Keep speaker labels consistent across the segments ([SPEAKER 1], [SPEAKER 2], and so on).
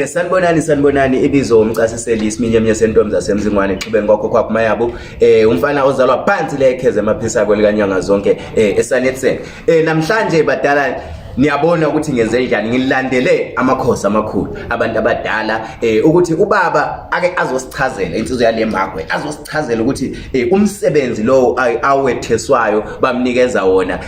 [SPEAKER 1] Sanibonani, sanibonani. Ibizo umcasiseli isiminyemnye sentombi zasemzingwane xhubeni kwakho kwakho mayabo, umfana ozalwa phansi le ekheze emaphisa kwelikanyanga zonke eSanetseni. Namhlanje badala, niyabona ukuthi ngenze njani, ngilandele amakhosi amakhulu, abantu abadala, ukuthi ubaba ake azosichazela, insizwa yale Magwe azosichazela ukuthi umsebenzi lo awetheswayo, bamnikeza wona,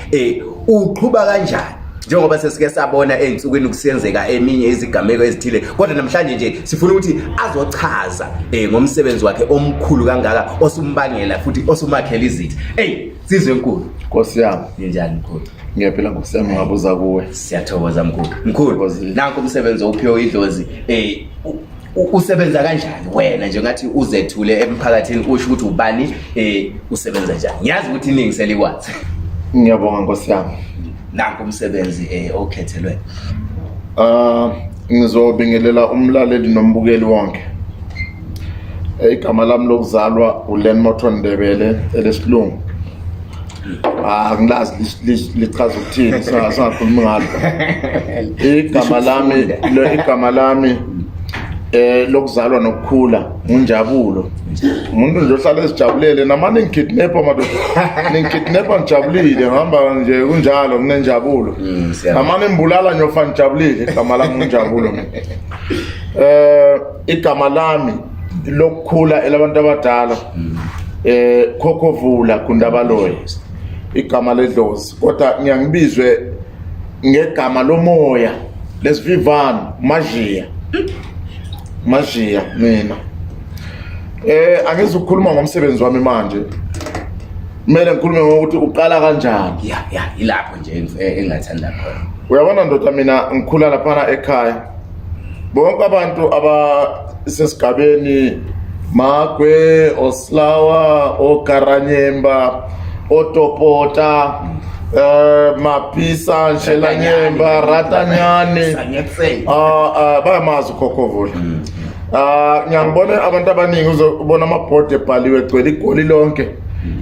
[SPEAKER 1] uqhuba kanjani, njengoba sesike sabona ey'nsukwini kusenzeka eminye izigameko ezithile. Kodwa namhlanje nje sifuna ukuthi azochaza ngomsebenzi wakhe omkhulu kangaka osumbangela futhi osumakhela izitha. Eyi, sizwe enkulu.
[SPEAKER 2] Nkosi yami.
[SPEAKER 1] Ninjani, mkhulu?
[SPEAKER 2] Ngiyaphila, Nkosi yami, ngabuza kuwe.
[SPEAKER 1] Siyathokoza, mkhulu. Mkhulu,
[SPEAKER 2] Thokozile.
[SPEAKER 1] nanku umsebenzi owuphiwe idlozi, usebenza kanjani wena nje? Ngathi uzethule emphakathini, usho ukuthi ubani, usebenza njani. Ngiyazi ukuthi iningi selikwazi.
[SPEAKER 2] Ngiyabonga, Nkosi yami.
[SPEAKER 1] Nanku umsebenzi okhethelwe.
[SPEAKER 2] Ah, ngizobingelela umlaleli nombukeli wonke. Igama lami lokuzalwa uLen Morton Ndebele, elesilungu. Ah, ngilazi lichaza ukuthini, singakhulumi ngalo. Igama lami lo, igama lami lokuzalwa nokukhula ngunjabulo. Umuntu nje ohlala ezijabulele, namane ngikidnapper madoda. Ningikidnapper ngijabulile, ngihamba nje kunjalo, nginenjabulo.
[SPEAKER 1] Siyabonga.
[SPEAKER 2] Namane ngibulala nyofa ngijabulile, igama lami ngunjabulo mina. Igama lami lokukhula elabantu abadala Khokhovula Gundabaloyi, igama ledlozi, kodwa ngiyangibizwe ngegama lomoya lesivivane, Majiya. Majiya mina. Angizukukhuluma ngomsebenzi wami manje, kumele ngikhulume ngokuthi uqala kanjani.
[SPEAKER 1] Ya, ilapho nje engingathanda khona.
[SPEAKER 2] Uyabona ndoda, mina ngikhula laphana ekhaya, bonke abantu abasesigabeni Magwe, Oslawa, Ogaranyemba, Otopota, Mapisa, Nshelanyemba, Ratanyane,
[SPEAKER 1] Sangetseng.
[SPEAKER 2] Ah ah, bayamazi uKhokhovula. Ah, ngiyangibona abantu abaningi, uzobona amabhodi ebhaliwe egcwele iGoli lonke.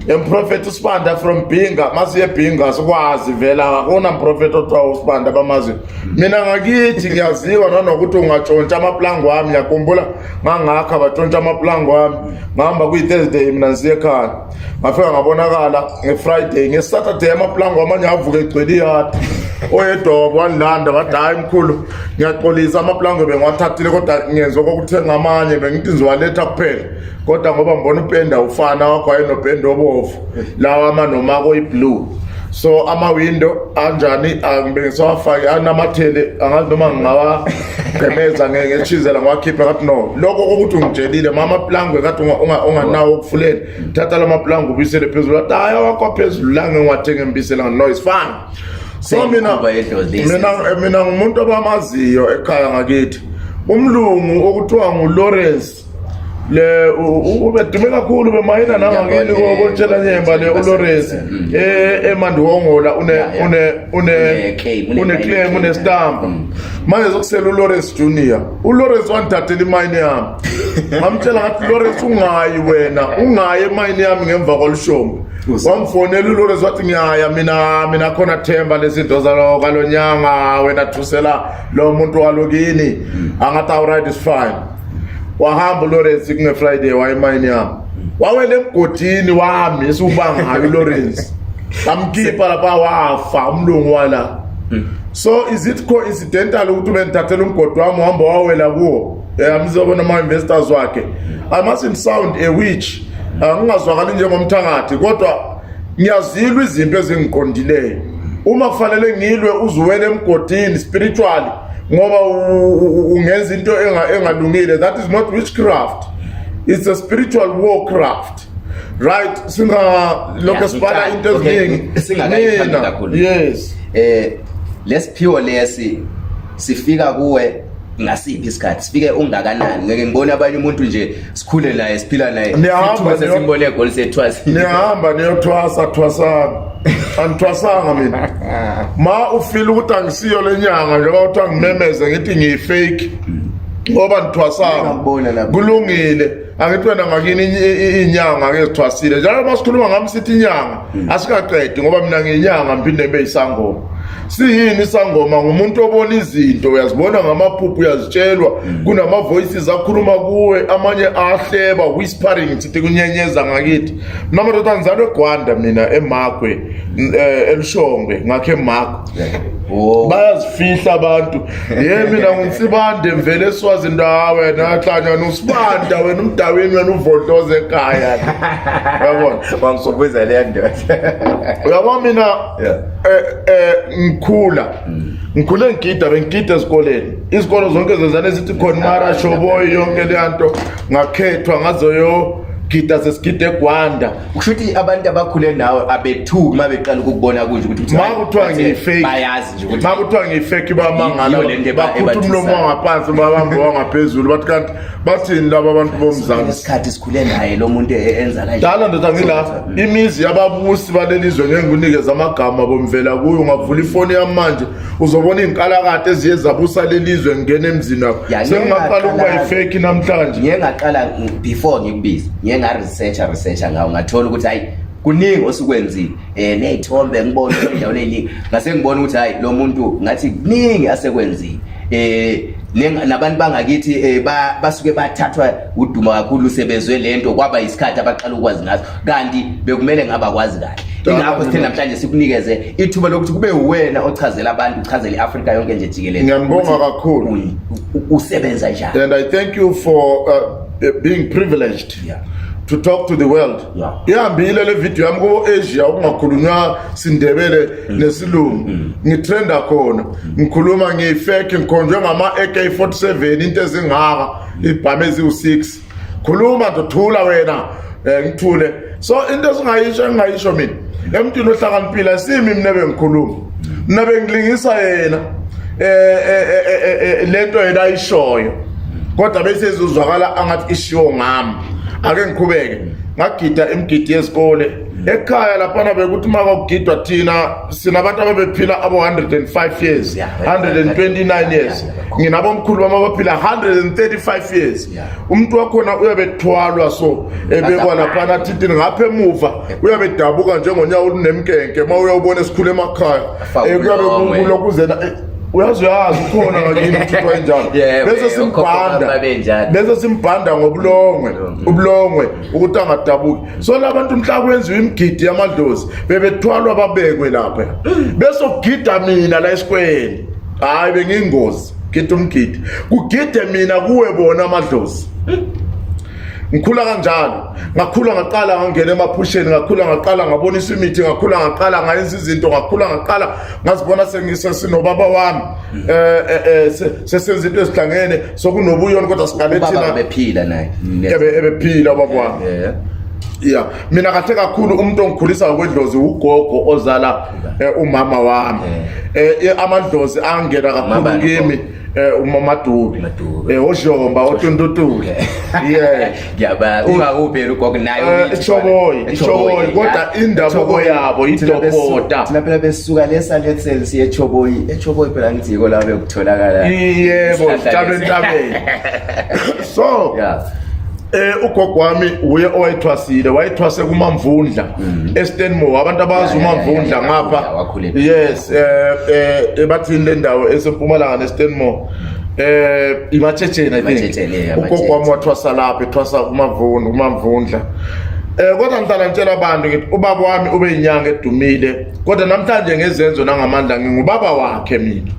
[SPEAKER 2] Emprophet uSibanda from Binga, masiye Binga sikwazi vela akuna prophet othiwa uSibanda bamazi. Mina ngakithi ngiyaziwa nanokuthi ungatshontsha amaplango wami, ngiyakhumbula ngangakha batshontsha amaplango wami. Ngihamba kuyi Thursday mina ngisiye ekhaya. Ngafika ngabonakala ngeFriday, ngeSaturday amaplango amanye avuka egcwele iyadi. Oyedwa wandilanda wathi, "Hayi mkhulu, ngiyaxolisa, amaplango bengiwathathile kodwa ngenza okokuthenga amanye, bengithi ngizowaletha kuphela, kodwa ngoba ngibona upenda ufana wakho wayenopenda obovu, lawa amanomako oyi-blue, so amawindo anjani bengisawafake anamathele, angazi noma ngingawagqemeza ngechizela ngiwakhiphe." Ngathi, "No, lokho kokuthi ungitshelile ma amaplangwe kade unganawo okufulela, thatha la maplangwe ubuyisele phezulu." Wathi, "Hayi, awakho aphezulu la ngengiwathenge ngibuyisela." No, it's fine. So mina
[SPEAKER 1] Seyikhuba yedlozi lesi.
[SPEAKER 2] Mina ngumuntu abamaziyo ekhaya ngakithi, umlungu okuthiwa nguLawrence le ubedume kakhulu bemayina nangakini koTshelanyemba le uLawrence eMandihongola une une une
[SPEAKER 1] Une-claim, une
[SPEAKER 2] une claim,
[SPEAKER 1] claim.
[SPEAKER 2] Une stamp. Manje sokusela uLawrence Junior, uLawrence wangithathela imayini yami. Ngamtshela ngathi, "Lawrence, ungayi wena, ungayi emayini yami ngemva kwalushombo." Wamfonela uLawrence wathi, "Ngiyaya mina, mina khona Themba lezinto zalo kalonyanga, wena thusela lo muntu walokini." Angathi, "All right, is fine." Wahamba uLawrence kunge Friday, wayemayini yami, wawela emgodini wami esiwubangayo uLawrence, bamkhipha lapha, wafa umlungu wala. So is it coincidental ukuthi ubendithathela umgodi wami, uhamba wawela kuwo? Amizobona ama-investors wakhe. I mustn't sound a witch, ngingazwakali njengomthakathi, kodwa ngiyazilwa izimpi ezingiqondileyo. Uma kufanele ngilwe uzuwele emgodini spiritually ngoba ungenza into engalungile, that is not witchcraft, it's a spiritual warcraft, right? Singa lokho sibala into eziningi.
[SPEAKER 1] Singakayiphambili
[SPEAKER 2] Mina,
[SPEAKER 1] kakhulu.
[SPEAKER 2] Yes.
[SPEAKER 1] Lesiphiwo lesi sifika kuwe ngasiphi isikhathi? Sifike ungakanani? Ngeke ngibone abanye umuntu nje sikhule naye, siphila naye,
[SPEAKER 2] Niyahamba,
[SPEAKER 1] sithuke sesimbone egoli sethwasi.
[SPEAKER 2] Niyahamba niyothwasa, thwasana, angithwasanga mina. Ma ufila ukuthi angisiyo lenyanga, njengoba kuthiwa ngimemeze ngithi ngiyi-fake ngoba ngithwasanga.
[SPEAKER 1] Ngiyakubona lapho.
[SPEAKER 2] Kulungile, angithi wena ngakini inyanga ke zithwasile njalo. Uma sikhuluma ngami sithi inyanga, asikaqedi ngoba mina ngiyinyanga ngiphinde ngibe yisangoma. Siyini isangoma? Ngumuntu obona izinto, uyazibona ngamaphupho, uyazitshelwa. Kunama voices akhuluma kuwe, amanye ahleba, whispering, sithi kunyenyeza ngakithi. Mina madoda ngizalwe eGwanda, mina eMagwe, eLushongwe, ngakhe eMagwe.
[SPEAKER 1] Oh.
[SPEAKER 2] Bayazifihla abantu. Ye, mina nguNsibande, mvele eSwazi ndawo. Wena hlanya noSibanda, wena umdawini, wena uvodloza ekhaya, yabona.
[SPEAKER 1] Wangikhumbuza leya ndoda.
[SPEAKER 2] Uyabo, mina ngikhula, ngikhule ngigida, bengigida ezikoleni, izikolo zonke zenzane zithi khona mara shoboyi, yonke leya nto. Ngakhethwa ngazoyo gida, sesigida eGwanda.
[SPEAKER 1] Kusho ukuthi abantu abakhule nawe abethuki uma beqala ukukubona kunje ukuthi
[SPEAKER 2] Ma kuthiwa ngiyi-fake.
[SPEAKER 1] Bayazi nje ukuthi
[SPEAKER 2] Ma kuthiwa ngiyi-fake bamangala.
[SPEAKER 1] Yiyo lento
[SPEAKER 2] Bakhutha umlomo
[SPEAKER 1] ebathusayo.
[SPEAKER 2] wangaphansi, babambe wangaphezulu, bathi kanti bathini laba abantu bomzansi?
[SPEAKER 1] Isikhathi sikhule naye lo muntu enza kanje.
[SPEAKER 2] Dala ndoda, ngila imizi yababusi balelizwe, ngeke ngikunikeze amagama bomvela kuyo. Ungavula ifoni yami manje, uzobona iy'nkalakade eziye zabusa lelizwe, ngingena emzini wakho.
[SPEAKER 1] Ya,
[SPEAKER 2] Sengingaqala ukuba yi-fake namhlanje.
[SPEAKER 1] Ngiye ngaqala before ngikubize, ngiye nga-researcha researcha ngawo, ngathola ukuthi hayi, kuningi osukwenzile, ney'thombe ngibone endaweni ey'ningi, ngase ngibona ukuthi hayi, lo muntu ngathi kuningi asekwenzile. Nabantu bangakithi basuke bathathwa uduma kakhulu sebezwe lento, kwaba isikhathi abaqala ukwazi ngaso, kanti bekumele ngabakwazi kahle. Ingakho sithe namhlanje sikunikeze ithuba lokuthi kube uwena ochazela abantu, uchazele i-Afrika yonke nje jikelele.
[SPEAKER 2] Ngiyambonga
[SPEAKER 1] ukuthi
[SPEAKER 2] kakhulu.
[SPEAKER 1] Usebenza njani.
[SPEAKER 2] And I thank you for being privileged to talk to the world. Ihambile le video yami kubo Asia, ukungakhulunywa siNdebele nesilungu, ngitrenda khona, ngikhuluma ngiyi-fake, ngikhonjwe ngama AK47, into ezingaka, ibhame eziwu6. Khuluma ndothula wena, ngithule. So into esingayisho, engingayisho mina emntwini ohlakaniphile, simi mina bengikhuluma, mina bengilingisa yena, lento yena ayishoyo, kodwa bese izuzwakala angathi ishiwo ngami. Ake ngiqhubeke. Ngagida imigidi yesikole ekhaya laphana, bekuthi uma kwakugidwa, thina sinabantu ababephila abo 105 years, 129 years. Nginabomkhulu bami abaphila 135 years. Umuntu wakhona uyabethwalwa, so ebekwa laphana athintini ngapha emuva, uyabedabuka njengonyawo olunemkenke. Uma uyawubona esikhulu emakhaya,
[SPEAKER 1] Afake
[SPEAKER 2] kuyabe
[SPEAKER 1] ubulongwe.
[SPEAKER 2] kulokuzena, uyazi, uyazi ukhona ngakini uthithwa enjalo. Bese
[SPEAKER 1] okhokho
[SPEAKER 2] simbhanda
[SPEAKER 1] babenjalo.
[SPEAKER 2] Bese simbhanda ngobulongwe, ubulongwe ukuthi angadabuki. So labantu mhla kwenziwa imigidi yamadlozi, bebethwalwa babekwe lapha, bese kugida mina la esikoleni. Hayi, bengiyingozi, gida umgidi, kugide mina, kuwe bona amadlozi. Ngikhula kanjalo, ngakhula ngaqala ngangena emaphusheni, ngakhula ngaqala ngabonisa imithi, ngakhula ngaqala ngayenza izinto, ngakhula ngaqala ngazibona sengisesinobaba wami, sesenza into ezihlangene, sokunobuyona, kodwa siqale
[SPEAKER 1] Ubaba
[SPEAKER 2] thina.
[SPEAKER 1] bephila naye?
[SPEAKER 2] Ebephila ubaba wami. Yeah, mina kahle kakhulu umuntu ongikhulisa ngokwedlozi ugogo ozala umama wami. Amadlozi angena kakhulu
[SPEAKER 1] Umama
[SPEAKER 2] kimi, umama Dube.
[SPEAKER 1] Madube.
[SPEAKER 2] Ojomba otuntutule, yeah.
[SPEAKER 1] Ngiyaba ungakuphi yena ugogo naye?
[SPEAKER 2] iChoboyi, iChoboyi, kodwa indabuko yabo iDokota.
[SPEAKER 1] Thina phela besuka lesa letsel siye eChoboyi, eChoboyi phela ngithi yiko la bekutholakala
[SPEAKER 2] Yebo.
[SPEAKER 1] isihlahla
[SPEAKER 2] Sitshalwe
[SPEAKER 1] lesi.
[SPEAKER 2] entabeni, so ugogo wami uye owayethwasile, wayethwase kuMamvundla eStanmore, abantu abazi uMamvundla ngapha.
[SPEAKER 1] Wakhule.
[SPEAKER 2] Yes, bathini le ndawo esempumalanga neStanmore, iMatshetsheni, I think.
[SPEAKER 1] Imatshetheni, yeah.
[SPEAKER 2] Ugogo wami wathwasa lapha, ethwasa kuMavundla, kuMamvundla. Kodwa ngihlala ngitshela abantu ngithi ubaba wami ube inyanga edumile, kodwa namhlanje ngezenzo nangamandla ngingubaba wakhe mina.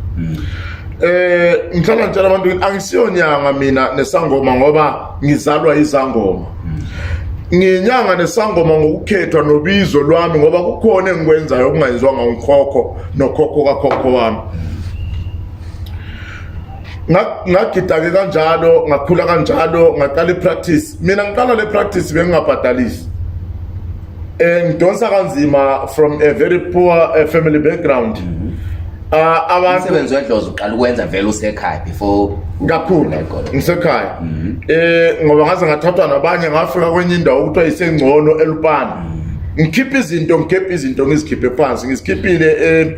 [SPEAKER 2] Ngihlala ngitshela abantu ukuthi angisiyonyanga mina nesangoma ngoba ngizalwa izangoma. Ngiyinyanga nesangoma ngokukhethwa nobizo lwami, ngoba kukhona engikwenzayo okungayenziwanga ukhokho nokhokho kakhokho wami. Ngagida-ke kanjalo, ngakhula kanjalo, ngaqala i-practice. Mina ngiqala le practice bengingabhadalisi, ngidonsa kanzima from a very poor family background. Abantu
[SPEAKER 1] Umsebenzi wedlozi uqala ukwenza vele usekhaya before
[SPEAKER 2] Kakhulu.
[SPEAKER 1] Ey'koleni?
[SPEAKER 2] Ngisekhaya, ngoba ngaze ngathathwa nabanye, ngafika kwenye indawo okuthiwa isengcono eLupane, ngikhipha izinto, ngikhipha izinto, ngizikhiphe phansi, ngizikhiphile e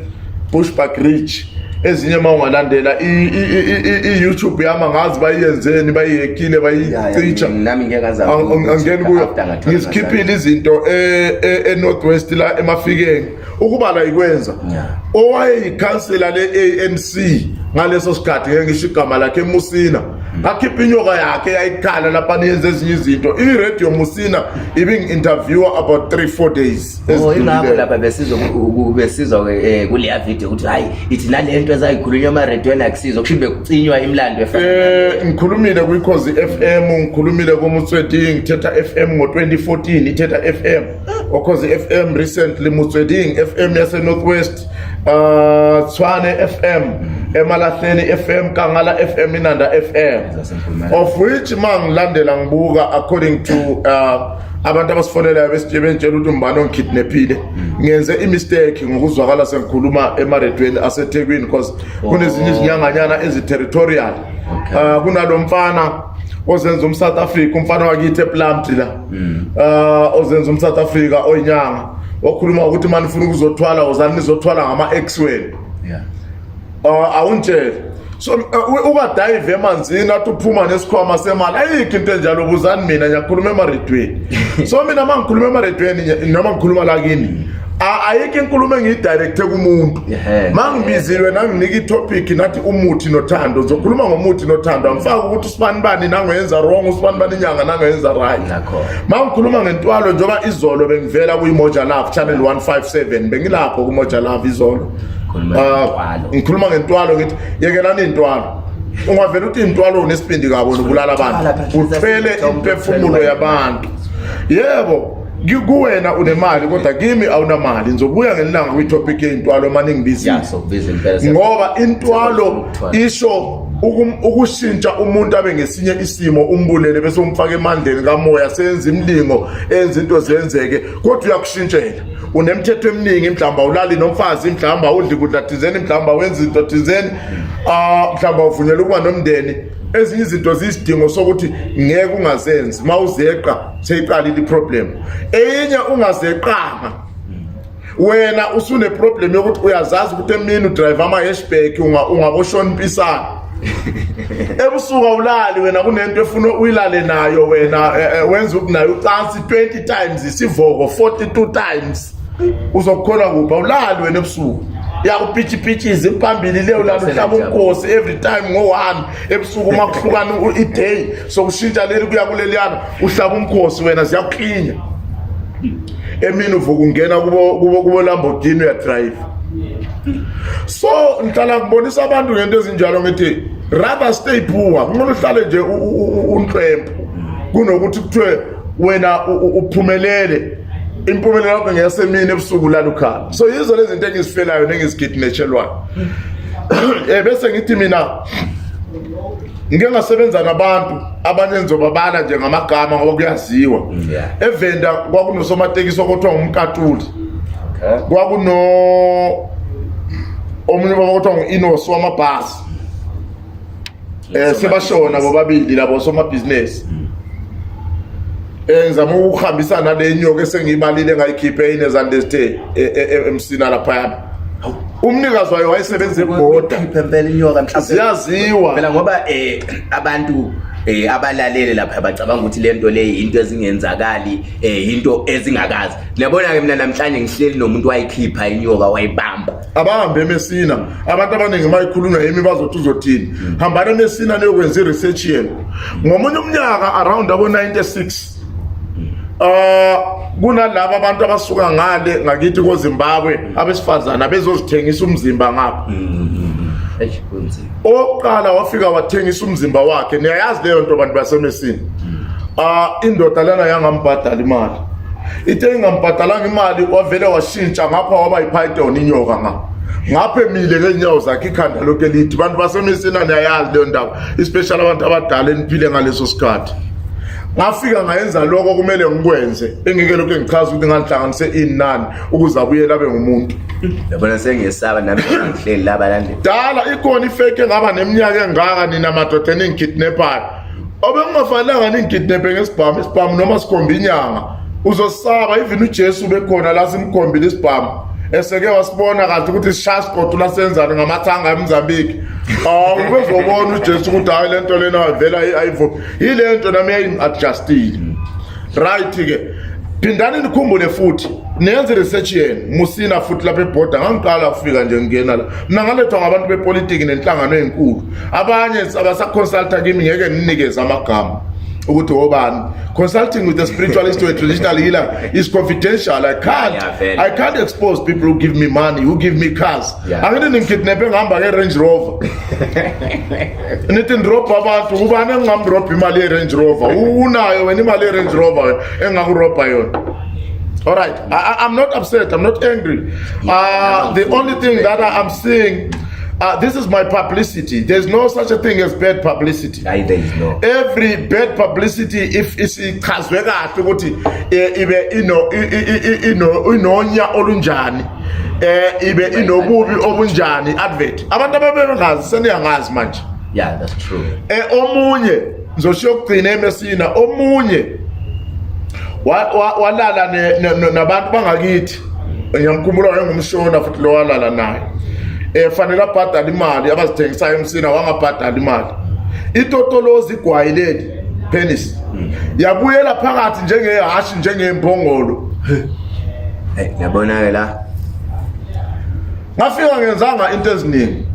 [SPEAKER 2] Bushbuck Ridge. Ezinye uma ungalandela i-YouTube yami, angazi bayiyenzeni, bayiyekile, bayicisha.
[SPEAKER 1] Nami ngeke ngazama.
[SPEAKER 2] Angeni kuyo, ngizikhiphile izinto e-North West la eMafikeng, ukubala ikwenza. Owayeyikhansela le-ANC ngaleso sikhathi, ngeke ngisho igama lakhe, eMusina, akhipha inyoka yakhe yayikhala lapha, niyenze ezinye izinto. I-Radio Musina ibingi-interviewer about 3 4 days
[SPEAKER 1] Oh, ingakho
[SPEAKER 2] ezidlulile.
[SPEAKER 1] Lapha besizwa kuleya video ukuthi hayi, ithi nalento ezayikhulunywa emarediyweni akusizwa, kusho bekucinywa imlando efana.
[SPEAKER 2] Ngikhulumile kwiKhozi FM, ngikhulumile koMotsweding, Thetha FM ngo-2014, iThetha FM, oKhozi FM recently, Motsweding FM yase North West, Tshwane FM, Emalahleni FM, Kangala FM, Inanda FM.
[SPEAKER 1] Zasempumalanga.
[SPEAKER 2] Of which mangilandela ngibuka according to abantu abasifonelayo besitshela ukuthi umbani ongikidnaphile, ngenze i-mistake ngokuzwakala sengikhuluma emaredweni aseThekwini because kunezinye izinyanganyana ezi-territorial. Kunalo mfana ozenza umSouth Africa, umfana wakithi ePlumtree la, ozenza umSouth Africa oyinyanga, okhuluma ukuthi manje ufuna ukuzothwala, uzani nizothwala ngama-ex wenu. Awuntshele so ukadive emanzini, athi uphuma nesikhwama semali, ayikho into enjalo. Buzani mina, ngiyakhuluma emaredweni. So mina uma ngikhuluma emaredweni noma ngikhuluma la kini, ayikho inkulumo engiyidirecte kumuntu. Mangibiziwe nanginika itopic, nathi umuthi nothando, ngizokhuluma ngomuthi nothando, angifaki ukuthi usibani bani nangoyenza wrong, usibani bani inyanga nangoyenza right.
[SPEAKER 1] Nakho.
[SPEAKER 2] Mangikhuluma ngentwalo, njengoba izolo bengivela kuyiMoja Love channel 157, bengilapho kuMoja Love izolo.
[SPEAKER 1] Khuluma
[SPEAKER 2] Ah,
[SPEAKER 1] ngentwalo.
[SPEAKER 2] Ngikhuluma ngentwalo, ngithi yekelani intwalo. Ungavela uthi intwalo unesibindi kabo nobulala abantu, uthwele imphefumulo yabantu. Yebo, kuwena unemali kodwa kimi awunamali. Ngizobuya ngelanga kwi-topic yey'ntwalo mane ngibizile.
[SPEAKER 1] Ya, sokubiza impela.
[SPEAKER 2] Ngoba intwalo isho ukushintsha umuntu abe ngesinye isimo, umbulele bese umfaka emandleni kamoya, senza imlingo, enza into zenzeke, kodwa uyakushintshela. Unemithetho eminingi, mhlawumbe awulali nomfazi, mhlawumbe awudli kudla thizeni, mhlawumbe awenza into thizeni, ah, mhlawumbe awuvunyelwa ukuba nomndeni. Ezinye izinto ziyisidingo sokuthi ngeke ungazenzi, uma uzeqa seyiqalile iproblem. Eyinye ungazeqanga wena usune problem yokuthi uyazazi ukuthi emini udrive ama hatchback, ungaboshona impisana, ebusuku awulali wena, kunento efuna uyilale nayo wena, wenza ukunayo ucansi 20 times, isivoko 42 times, uzokukhona kuphi? Awulali wena ebusuku, yakupitshipitshiza imphambili leyo lalo, uhlaba umkhosi every time ngo-1 ebusuku uma kuhlukana i-day, sokushintsha leli kuya kuleliyana, uhlaba umkhosi wena, ziyakuklinya. Emini uvuka ungena kubo Lamborghini, uyadrive. So ngihlala ngibonisa abantu ngento ezinjalo, ngithi rather stay poor, ngcono uhlale nje unhlwempu kunokuthi kuthiwe wena uphumelele, impumelelo yakho ngeyasemini, ebusuku lala ukhala. So yizo lezi zinto engizifelayo nengizigidnetshelwayo. Bese ngithi mina ngike ngasebenza nabantu abanye, ngizobabala nje ngamagama ngoba kuyaziwa. EVenda kwakunosomatekisi okuthiwa ngumkatuli. Kwakuno omunye ubaba okuthiwa ngu-Inos wamabhasi. Sebashona bobabili labo somabhizinisi. Ngizama ukuhambisana nale nyoka esengiyibalile engayikhiphe inezandla ezithe emsina laphayana. Umnikazi wayo wayesebenza ebhoda.
[SPEAKER 1] Khiphe impela inyoka mhlawumbe.
[SPEAKER 2] Ziyaziwa.
[SPEAKER 1] Phela ngoba abantu abalalele lapha bacabanga ukuthi lento le into ezingenzakali, into ezingakazi. Niyabona ke, mina namhlanje ngihleli nomuntu wayikhipha inyoka, wayibamba.
[SPEAKER 2] Abahambe eMesina. Abantu abaningi uma ikhulunywa yimi bazothi uzothini. Hambani eMesina niyokwenza i-research yenu. Ngomunye umnyaka around abo 96, kunalaba abantu abasuka ngale ngakithi koZimbabwe, abesifazana bezozithengisa umzimba ngapha.
[SPEAKER 1] Eish, kunzima.
[SPEAKER 2] Oqala wafika wathengisa umzimba wakhe, niyayazi leyo nto bantu baseMesini. Ah, indoda lena yangambhadala imali, ithe ingambhadalanga imali, wavele washintsha ngapha waba yipython, inyoka ngapha emile ngeenyawo zakhe, ikhanda lokhu elithi. Bantu baseMesina niyayazi leyo ndaba, especially abantu abadala eniphile ngaleso sikhathi. Ngafika ngayenza lokho kumele ngikwenze, engike lokhu engichaza ukuthi ngangihlanganise ini nani ukuze abuyele abe ngumuntu.
[SPEAKER 1] Yabona, sengiyesaba nami ngihleli laba landela.
[SPEAKER 2] Dala ikhona ifake engaba neminyaka engaka. Nina madoda eningikidnaphayo, obekungafanelanga ningikidnaphe ngesibhamu, isibhamu noma sikhomba inyanga uzosaba. Even uJesu bekhona la simkhombile isibhamu. Eseke wasibona kahle ukuthi sishaya sigodu lasenzani ngamathanga eMozambique. Awu bezobona uJesu ukuthi hayi lento lena vela ayivumi. Yilento nami yayingi-adjustile. Right ke. Phindani nikhumbule futhi nenze research yenu musina futhi lapha ebhoda ngangiqala ukufika nje ngingena la mina ngalethwa ngabantu bepolitiki nenhlangano ezinkulu abanye abasaconsulta kimi ngeke nginikeze amagama ukuthi obani. Consulting with a spiritualist or a traditional healer is confidential. I can't
[SPEAKER 1] Yeah,
[SPEAKER 2] I can't expose people who give me money, who give me cars. Angeke ningikidnape ngihamba nge-Range Rover, nithi ndirobha abantu. Ubani engingamrobha imali ye-Range Rover? Unayo wena imali ye-Range Rover engakurobha yona? All right, I'm not upset, I'm not angry. The only thing that I'm seeing, this is my publicity. There's no such a thing as bad publicity.
[SPEAKER 1] Hayi, there is no.
[SPEAKER 2] Every bad publicity, if isichazwe kahle ukuthi ibe ino inonya olunjani, ibe inobubi obunjani, advert, abantu ababengazi seniyangazi manje.
[SPEAKER 1] Yeah, that's true.
[SPEAKER 2] Omunye ngizoshiya okugcina eMessina, omunye walala nabantu bangakithi. Ngiyamkhumbula, wayengumshona futhi lo walala naye. Fanele abhadale imali abazithengisayo eMsina, wangabhadala imali. Itotolozi, igwayi leli, penis yabuyela phakathi njengehashi, njengembongolo.
[SPEAKER 1] Hey, ngiyabona ke la.
[SPEAKER 2] Ngafika ngenzanga into eziningi,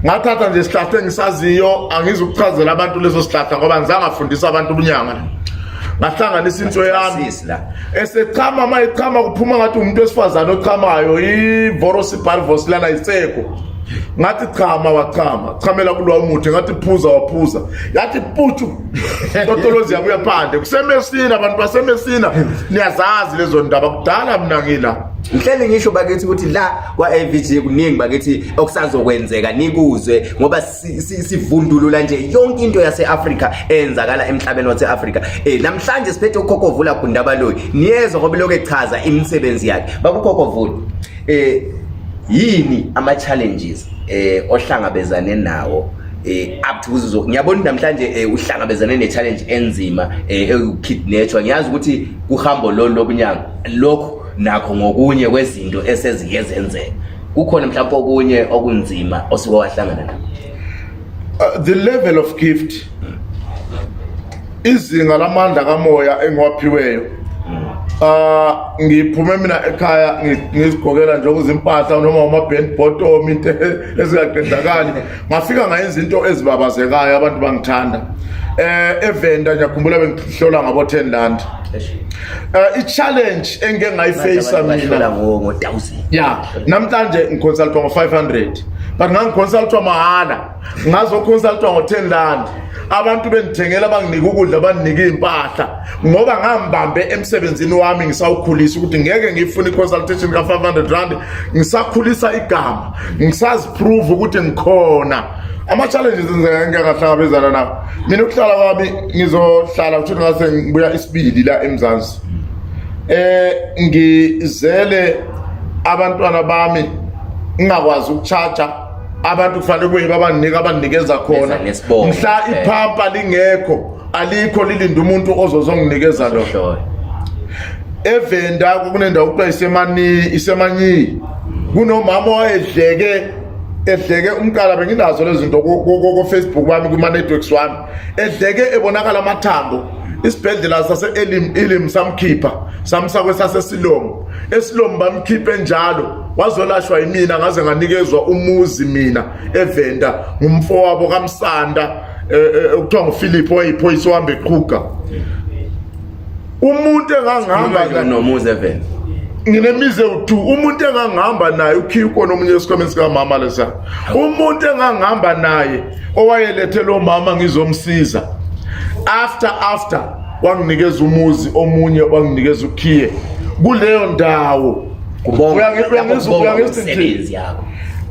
[SPEAKER 2] ngathatha nje isihlahla engisaziyo. Angizukuchazela abantu leso sihlahla ngoba ngizangafundisa abantu ubunyanga. Ngahlanganisa into yami.
[SPEAKER 1] Sisi la.
[SPEAKER 2] Esechama, uma echama kuphuma ngathi umuntu wesifazane ochamayo, ivorosi barvos lana isekho. Ngathi chama, wachama, chamela kulowa muthi. Ngathi phuza, waphuza, yathi putshu, totolozi yabuya phandle. KuseMesina, abantu baseMesina niyazazi lezo ndaba, kudala mina ngila.
[SPEAKER 1] Ngihlele ngisho bakithi ukuthi la kwa-AVG kuningi bakithi okusazokwenzeka, nikuzwe ngoba sivundulula nje yonke into yase-Afrika eyenzakala emhlabeni wase-Afrika. Namhlanje siphethe uKhokho Vula Gundabaloyi, niyezwa ngoba lokhu echaza imisebenzi yakhe. Baba uKhokho Vula, yini ama-challenges ohlangabezane nawo up to kuzo? Ngiyabona namhlanje uhlangabezane ne-challenge enzima ekukidnatshwa. Ngiyazi ukuthi kuhambo lolu lobunyanga lokhu nakho ngokunye kwezinto esezike zenzeka. Kukhona mhlawumbe okunye okunzima osuke wahlangana nakho?
[SPEAKER 2] The level of gift, izinga lamandla kamoya engiwaphiweyo. Ngiphume mina ekhaya ngizigqokela nje okuzimpahla noma ama-band bottom, into ezingaqedakali. Ngafika ngayenza into ezibabazekayo, abantu bangithanda. Evenda ngiyakhumbula bengihlola ngabo 10 rand. I-challenge engike ngayifacea mina
[SPEAKER 1] Bahlola ngo-1000.
[SPEAKER 2] Ya, namhlanje ngiconsultwa ngo-500, but ngangiconsultwa mahhala, ngazoconsultwa ngo-10 rand. Abantu bengithengela, banginika ukudla, banginika iy'mpahla ngoba ngambambe emsebenzini wami ngisawukhulisa ukuthi ngeke ngiyifune i-consultation ka-500 rand. Ngisakhulisa igama, ngisaziprove ukuthi ngikhona. Ama-challenges engike ngahlangabezana nawo mina, ukuhlala kwami, ngizohlala kusho ngase ngibuya isibili la eMzansi, ngizele abantwana bami, ngingakwazi ukucharge abantu. Kufanele kube yibo abandinika, abandinikeza khona.
[SPEAKER 1] Beza nesibongo.
[SPEAKER 2] Mhla iphampa lingekho, alikho, lilinde umuntu ozozonginikeza lo.
[SPEAKER 1] Hlola.
[SPEAKER 2] Evenda kunendawo kuthiwa isemani, isemanyi, kunomama owayedleke edleke umqala. Benginazo lezi zinto ku-Facebook wami, kuma-networks wami, edleke ebonakala amathambo. Isibhedlela sase-Elim, Elim samkhipha, samsa kwesasesilomo, esilomo bamkhiphe njalo, wazolashwa yimina. Ngaze nganikezwa umuzi mina eVenda ngumfowabo kaMsanda, okuthiwa nguPhilip, owayiphoyisa ohamba eqhuga. Umuntu engangihamba naye
[SPEAKER 1] Nomuzi event.
[SPEAKER 2] Nginemizi ewu-2. Umuntu engangihamba naye ukhiye ukona omunye esikhwameni sikamama lesa. Umuntu engangihamba naye owayelethe lo mama ngizomsiza, after wanginikeza umuzi omunye, wanginikeza ukhiye kuleyo ndawo.
[SPEAKER 1] Kubonga.
[SPEAKER 2] Uyangizwa, uyangizwa ukuthi
[SPEAKER 1] Umsebenzi yakho.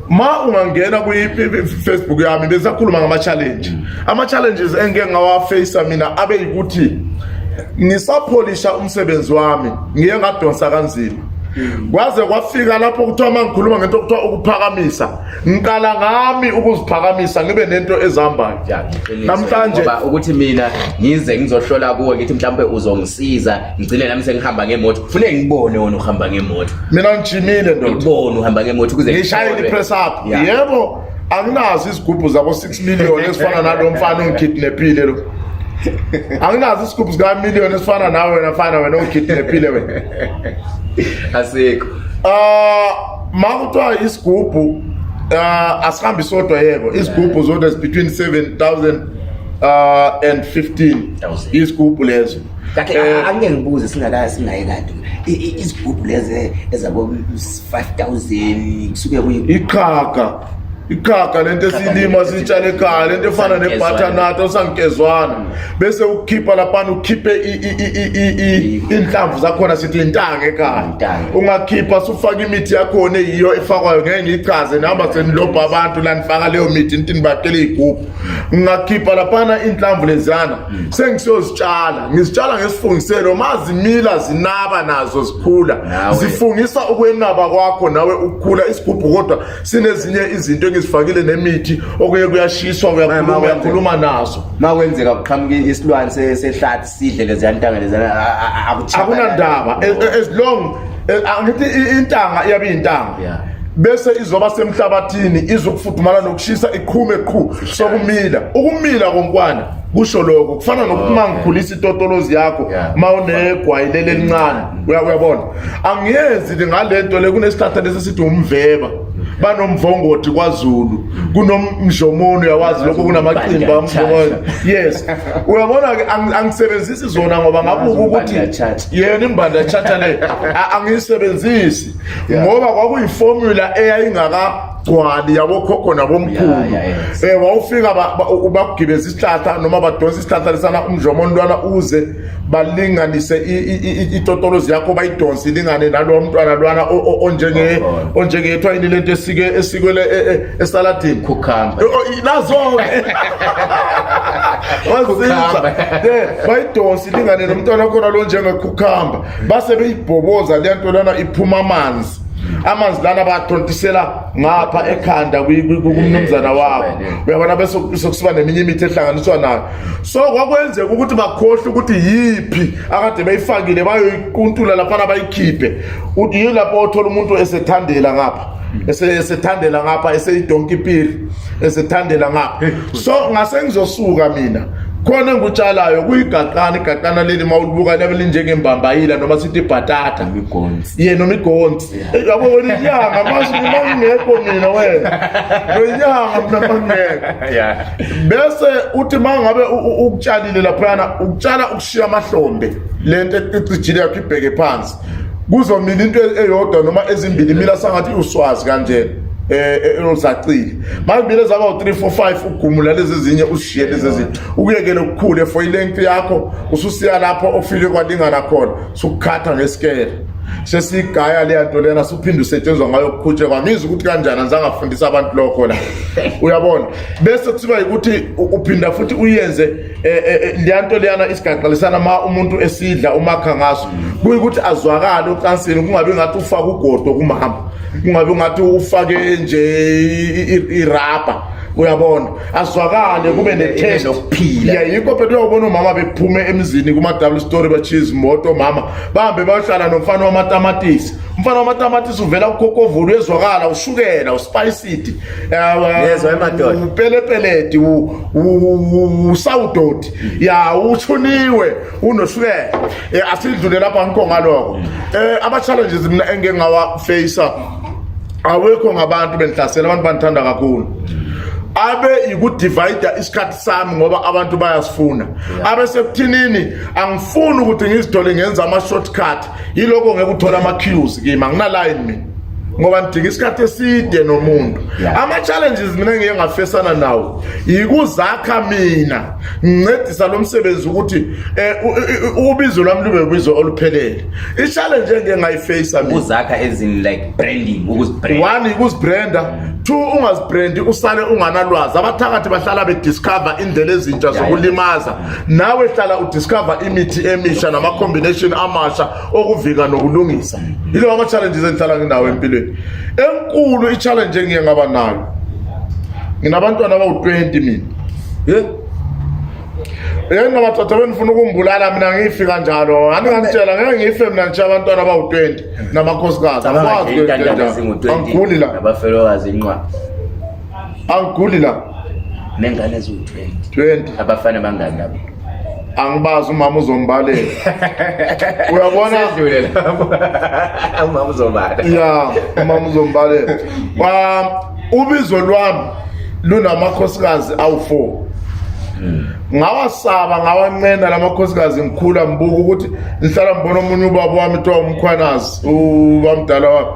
[SPEAKER 2] Ma ungangena kwi-Facebook yami, besakhuluma ngama-challenge. Ama-challenges engike ngawafacea mina abe yikuthi ngisapholisha umsebenzi wami, ngiye ngadonsa kanzima. Kwaze kwafika lapho kuthiwa uma ngikhuluma ngento okuthiwa ukuphakamisa, ngiqala ngami ukuziphakamisa ngibe nento ezihambayo.
[SPEAKER 1] Ya, ngiqiniso.
[SPEAKER 2] Namhlanje
[SPEAKER 1] Ngoba ukuthi mina ngize ngizohlola kuwe ngithi mhlawumbe uzongisiza ngigcine nami sengihamba ngemoto kufuneka ngibone wena uhamba ngemoto
[SPEAKER 2] mina ngijimile ndoda.
[SPEAKER 1] Ngibone uhamba ngemoto ukuze
[SPEAKER 2] Ngishayele
[SPEAKER 1] ngikholwe.
[SPEAKER 2] i-press up.
[SPEAKER 1] Ya.
[SPEAKER 2] Yebo, anginazo izigubhu zabo 6 million ezifana nalo mfana ongikidnaphile lo. Anginazo isigubhu sika million esifana nawe wena mfana wena ongikidnaphile wena.
[SPEAKER 1] Asikho.
[SPEAKER 2] Ah, makuthiwa isigubhu asihambi sodwa yebo. Isigubhu zodwa is between 7000 and 15,000 isigubhu lezo.
[SPEAKER 3] Kahle angeke ngibuze singaka singaye kade. Izigubhu lezi ezabo 5000 kusuke kuyi
[SPEAKER 2] Iqhaga. Iqhaga lento esilima sitshala ekhaya lento efana ne-butternut osankezwana bese ukhipha laphana ukhiphe inhlamvu zakhona sithi intanga ekhaya.
[SPEAKER 1] Intanga.
[SPEAKER 2] Ungakhipha sufaka imithi yakhona eyiyo efakwayo ngeke ngiyichaze nihamba senilobha abantu la nifaka leyo mithi nithi nibakele iy'gubhu. Ngingakhipha laphana inhlamvu leziyana sengisiyozitshala ngizitshala ngesifungiselo mazimila zinaba nazo zikhula
[SPEAKER 1] Nawe.
[SPEAKER 2] zifungisa ukwenaba kwakho nawe ukukhula isigubhu kodwa sinezinye izinto engizifakile nemithi okuye kuyashiswa uyakhuluma
[SPEAKER 1] Ma- ma-
[SPEAKER 2] uyakhuluma nazo
[SPEAKER 1] Makwenzeka kuqhamuka isilwane sehlathi sidle leziyana ntanga leziyana
[SPEAKER 2] akunandaba as long angithi intanga iyabe iyintanga
[SPEAKER 1] Yeah.
[SPEAKER 2] Bese izoba semhlabathini izokufudumala nokushisa iqhume qhu sokumila ukumila konkwana kusho lokho kufana nokuthi uma ngikhulisa itotolozi yakho
[SPEAKER 1] Yeah.
[SPEAKER 2] uma unegwayi leli elincane uyabona angiyenzi le ngalento le kunesihlahla lesi sithi umveba banomvongoti kwaZulu kunomjomoni uyawazi lokho kunamaqimba amjomoni yes uyabona ke angisebenzisi zona ngoba ngabuka ukuthi
[SPEAKER 1] Imbanda-tshatha.
[SPEAKER 2] yena imbanda tshatha le angiyisebenzisi ngoba kwakuyiformula eyayingakagcwali yabokhokho nabomkhulu.
[SPEAKER 1] Yeah, yeah, yes.
[SPEAKER 2] Wawufika bakugibeza isihlahla noma badonsa isihlahla lesana umjomoni lwana uze balinganise itotolozi yakho bayidonse ilingane nalowo mntwana lwana onjenge
[SPEAKER 1] Okhona.
[SPEAKER 2] onjengethwa yini lento esike esikwele esaladini
[SPEAKER 1] Cucumber.
[SPEAKER 2] Nazo-ke waziza
[SPEAKER 1] Cucumber.
[SPEAKER 2] Bayidonse ilingane nomntwana khona lo njengekhukhamba base beyibhoboza leya nto lana iphuma amanzi amanzi lana bathontisela ngapha ekhanda kumnumzana wabo uyabona bese sekusiba neminye imithi ehlanganiswa nayo so kwakwenzeka ukuthi bakhohlwe ukuthi yiphi akade beyifakile bayoyiquntula laphana bayikhiphe uthi yilapho othola umuntu esethandela ngapha esethandela ngapha eseyidonki piri esethandela ngapha so ngase ngizosuka mina khona engikutshalayo kuyigaqana igaqana leli uma ulibuka liyabe linjengembambayila noma sithi ibhatata
[SPEAKER 1] Imigonsi.
[SPEAKER 2] Ye noma igonsi. Yabo wena inyanga manje uma ngingekho mina wena wenyanga mina mangingekho bese uthi uma ngabe ukutshalile laphayana ukutshala ukushiya amahlombe lento ecijile yakho ibheke phansi kuzomila into eyodwa noma ezimbili mila sangathi uswazi kanje ozacile manje zaba u3 4 5 ugumula lezi ezinye ushiye lezi ezinye ukuyekele ukukhule for ilength yakho ususiya lapho ofike kwalingana khona sukukhatha ngesikele sesigaya leya nto lena suphinde usetshenzwa ngayo ukukhutshekwa ngizwe ukuthi kanjani angizange afundisa abantu lokho la uyabona bese kuthiwa ukuthi uphinda futhi uyenze leya nto leyana isigaxa lesana ma umuntu esidla umakha ngaso kuyikuthi azwakale ocansini kungabi ngathi ufake ugodo kumama kungabi ngathi ufake nje irabha uyabona azwakale kube ne-taste
[SPEAKER 1] nokuphila.
[SPEAKER 2] Yeah, yikho phela uyawubona omama bephume emzini kuma-double story bashiye izimoto omama bahambe bayohlala nomfana wamatamatisi umfana wamatamatisi uvela kukhokhovula uyezwakala ushukela uspiced
[SPEAKER 1] Yezwa emadoda.
[SPEAKER 2] upelepeledi usawudoti ya uthuniwe unoshukela asidlule lapha ngikho ngaloko ama-challenges mina engike ngawafeyisa awekho ngabantu bendihlasela abantu bandithanda kakhulu abe ikudivide isikhathi sami ngoba abantu bayasifuna abe sekuthinini angifuni ukuthi ngizithole ngenza ama-shortcut yiloko ngeke uthole ama-queues kimi angina-line mina ngoba ngidinga isikhathi eside nomuntu ama-challenges mina engiye ngafesana nawo yikuzakha mina ngincedisa lo msebenzi ukuthi ubizo lwami lube ubizo oluphelele i-challenge engike ngayifeyisa mina
[SPEAKER 1] Ukuzakha as in like branding, ukuzibrand.
[SPEAKER 2] One, ukuzibranda. Two, ungazibrendi usale unganalwazi. Abathakathi bahlala bediscover indlela ezintsha zokulimaza. Nawe hlala udiscover imithi emisha nama-combination amasha okuvika nokulungisa. Yilawo ama-challenges engihlala nginawo empilweni. Enkulu i-challenge engiye ngaba nayo, nginabantwana abawu-20 mina.
[SPEAKER 1] Yeah.
[SPEAKER 2] Yena madoda benifuna ukungibulala mina ngifika njalo. Aningangitshela ngeke ngife mina ngishiya abantwana abawu-20 namakhosikazi.
[SPEAKER 1] Cabanga
[SPEAKER 2] Angikwazi
[SPEAKER 1] nje
[SPEAKER 2] ukwenza
[SPEAKER 1] intandane
[SPEAKER 2] njalo.
[SPEAKER 1] ezingu-20
[SPEAKER 2] Angiguli la.
[SPEAKER 1] nabafelokazi inqwaba
[SPEAKER 2] Angiguli la.
[SPEAKER 1] nengane eziwu-20
[SPEAKER 2] 20.
[SPEAKER 1] abafana bangaki labo
[SPEAKER 2] Angibazi umama uzombalela. Uyabona?
[SPEAKER 1] Sedlule lapho umama uzobala
[SPEAKER 2] Ya, umama uzombalela. Wa ubizo lwami lunamakhosikazi awu-4. Ngawasaba ngawanqena lamakhosikazi ngikhula ngibuka ukuthi ngihlala ngibona omunye ubaba wami kuthiwa uMkhwanazi, ubamdala wami.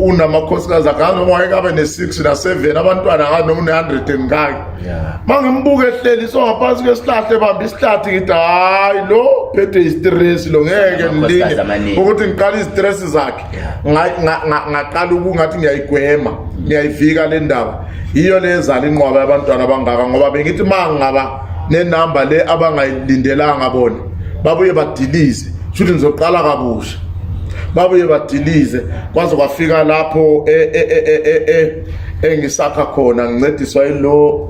[SPEAKER 2] Unamakhosikazi akhange noma wayekabe ne-6 na-7 abantwana akazi noma une-100 and ngaki. Mangimbuka ehleli so ngaphansi kwesihlahla ebamba isihlathi ngithi hayi lo phethwe istress lo ngeke
[SPEAKER 1] Amakhosikazi
[SPEAKER 2] ngilinge
[SPEAKER 1] amaningi.
[SPEAKER 2] ukuthi ngiqale izistress zakhe. Ngaqala ukungathi ngiyayigwema ngiyayivika le ndaba. Yiyo le ezala inqwaba yabantwana abangaka ngoba bengithi uma ngingaba nenamba le abangayilindelanga bona babuye badilize shuthi ngizoqala kabusha babuye badilize kwaze kwafika lapho engisakha khona ngincediswa yilo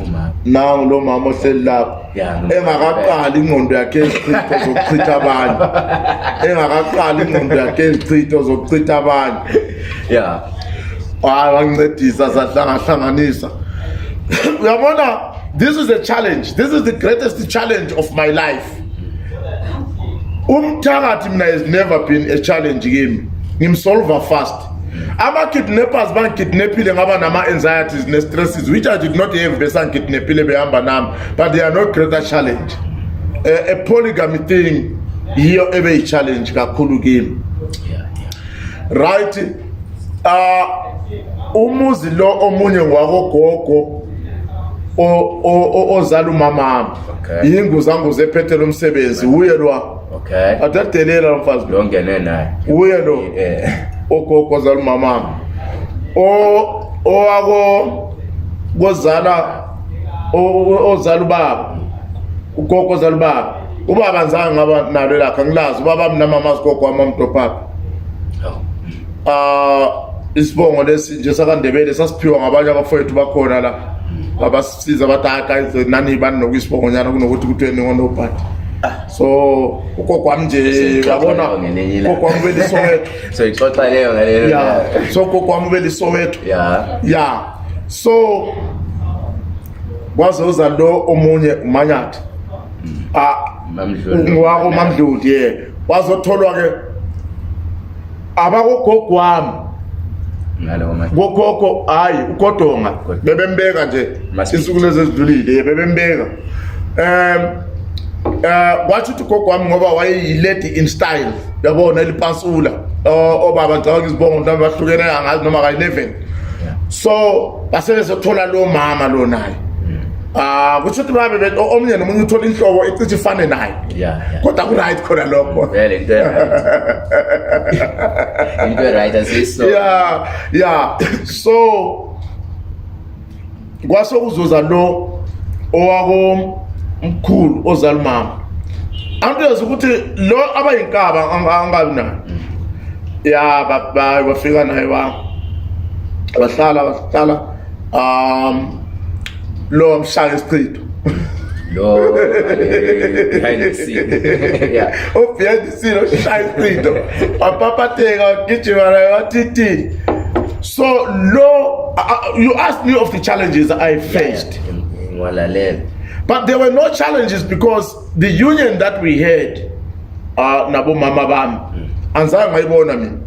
[SPEAKER 1] Umama.
[SPEAKER 2] nangu lo mama ohleli lapho
[SPEAKER 1] Ya,
[SPEAKER 2] engakaqali ingqondo yakhe ezichitho zokuchitha abanye engakaqali ingqondo yakhe ezichitho zokuchitha abanye
[SPEAKER 1] ya
[SPEAKER 2] hayi wangincedisa sahlangahlanganisa uyabona this is a challenge this is the greatest challenge of my life umthakathi mina has never been a challenge kimi ngimsolva fast ama-kidnappers bangikidnaphile ngaba nama-anxieties ne-stresses which I did not have besangikidnaphile behamba nami but they are not greater challenge a polygamy thing yiyo ebeyi-challenge kakhulu kimi right umuzi lo omunye ngwakogogo ozala umamami
[SPEAKER 1] Okay.
[SPEAKER 2] yinguzanguza ephethe lo msebenzi uye lwa
[SPEAKER 1] okay
[SPEAKER 2] adadelela lo mfazi lo
[SPEAKER 1] lo ngene naye
[SPEAKER 2] uye lo ogogo ozala umamami o owako kozala ozala ubaba ugogo ozala ubaba ubaba ngizange ngaba nalo lakhe angilazi ubaba mina mama sigogo wami amdophapha
[SPEAKER 1] Oh.
[SPEAKER 2] Isibongo lesi nje sakaNdebele sasiphiwa ngabanye abafowethu bakhona la abasisiza bathi hayi guys nani bani nokuyisibongo nyana kunokuthi kuthiwe ningonobhadi so ugogo wami nje
[SPEAKER 1] Siyixoxa
[SPEAKER 2] uyabona
[SPEAKER 1] leyo ngelinye ilanga.
[SPEAKER 2] ugogo wami ubeliSoweto
[SPEAKER 1] so ixoxa leyo ngalelo
[SPEAKER 2] ya so ugogo wami ubeliSoweto
[SPEAKER 1] ya
[SPEAKER 2] ya so kwazoza lo omunye uManyathi ah
[SPEAKER 1] Mamdluli.
[SPEAKER 2] ngwako Mamdluli ye wazotholwa ke abakogogo wami
[SPEAKER 1] ngalowo ma
[SPEAKER 2] kokhokho hayi ukodonga bebembeka nje
[SPEAKER 1] Masibili.
[SPEAKER 2] insuku lezi ezidlulile ye bebembeka kwathi uthi ugogo wami ngoba wayeyi-lady in style yabona elipansula obaba ngicabanga izibongo mhlawumbe bahlukene angazi noma kayi-11 so basebe sothola lo mama lo naye kusho ukuthi babe omunye nomunye uthola inhlobo ecishe ifane naye
[SPEAKER 1] Yeah.
[SPEAKER 2] kodwa ku-right khona lokho
[SPEAKER 1] Vele into right. Into right asiso.
[SPEAKER 2] Yeah so kwasokuzuza lo owako mkhulu ozala umama angiyazi ukuthi lo abayinkaba angabi nayo ya bafika naye ba bahlala bahlala lo mshaya isichitho
[SPEAKER 1] Lo behind the scene. Yeah.
[SPEAKER 2] O behind the scene oshaya isichitho wapapatheka wagijima naye wathithini so lo you asked me of the challenges I faced.
[SPEAKER 1] Ngiwalalela.
[SPEAKER 2] But there were no challenges because the union that we had nabomama bami anzange ngayibona mina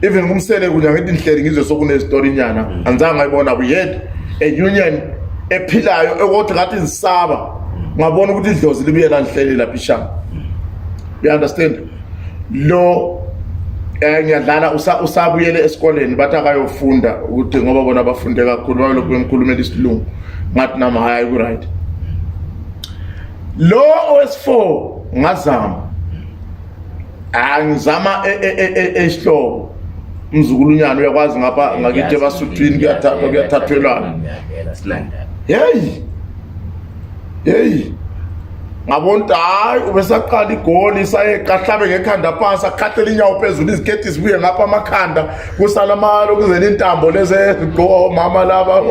[SPEAKER 2] even kumsele kunya ngithi ngihleli ngizwe sokunezitori nyana anzange ngayibona we had a union ephilayo ekothi ngathi ngisaba ngabona ukuthi idlozi libuye langihleli lapha ishama you understand lo ngiyadlala usabuyele esikoleni bathi akayofunda ukuthi ngoba bona bafunde kakhulu balokhu bemkhulumela isilungu ngathi nami hayi ku right lo owesi4 ngazama angizama esihlobo Umzukulunyana uyakwazi ngapha ngakithi ebaSuthwini kuyathathwa kuyathathwelwana.
[SPEAKER 1] Sinandaba.
[SPEAKER 2] Hey. Hey. Ngabona ukuthi hayi ubesaqala igoli sayeqa ahlabe ngekhanda phansi akhahlele inyawo phezulu iziketi zibuye ngapha amakhanda kusala amalo kuzena intambo lezi ezigqokwa omama laba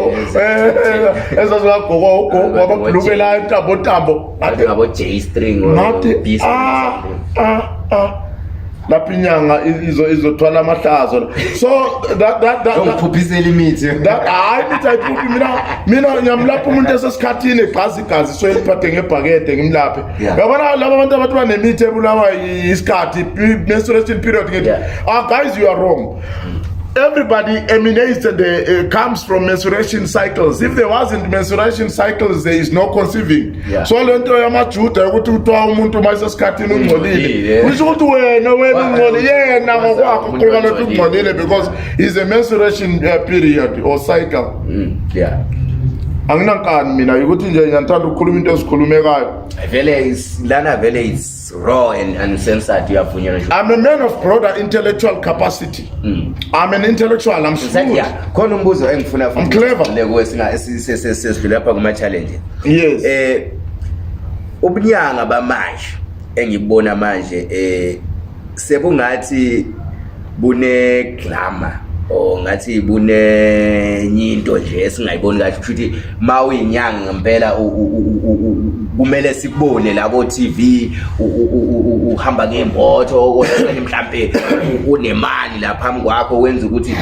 [SPEAKER 2] ezazingagqokwa ugogo ababhuluke la intambo ntambo
[SPEAKER 1] Ngathi ngabo J string or
[SPEAKER 2] ngathi
[SPEAKER 1] B string.
[SPEAKER 2] ah ah ah lapho inyanga izothwala amahlazo so that that that
[SPEAKER 1] Ungiphuphisela imithi.
[SPEAKER 2] that hayi mithi ayiphuphi mina mina ngiyamlapha umuntu esesikhathini egqaza igazi so eliphathe ngebhakede ngimlaphe yabona laba abantu abathi banemithi ebulawa isikhathi menstruation period ngithi ah guys you are wrong everybody emanates and comes from menstruation cycles if there wasn't menstruation cycles there is no conceiving so le nto yamajuda yokuthi kuthiwa umuntu uma esesikhathini ungcolile kusho ukuthi wena wena ungcolile yena ngokwakho ukhuluma lokuthi ungcolile because is a menstruation period or cycle
[SPEAKER 1] yeah
[SPEAKER 2] anginankani mina ukuthi nje ngiyathanda ukukhuluma into ezikhulumekayo
[SPEAKER 1] vele lana vele is raw and uncensored uyavunyelwa nje
[SPEAKER 2] I'm a man of broader intellectual capacity. I'm an intellectual. I'm shrewd.
[SPEAKER 1] Yeah, khona umbuzo engifuna
[SPEAKER 2] I'm clever.
[SPEAKER 1] le kuwe singa sesidlule lapha kuma challenge.
[SPEAKER 2] Yes.
[SPEAKER 1] Ubunyanga bamanje engibona manje sebungathi bune glamour or ngathi bunenye into nje esingayiboni kahle kusho ukuthi ma uyinyanga ngempela kumele sikubone la ko TV uhamba ngemoto okanye mhlambe unemali la phambi kwakho wenza ukuthi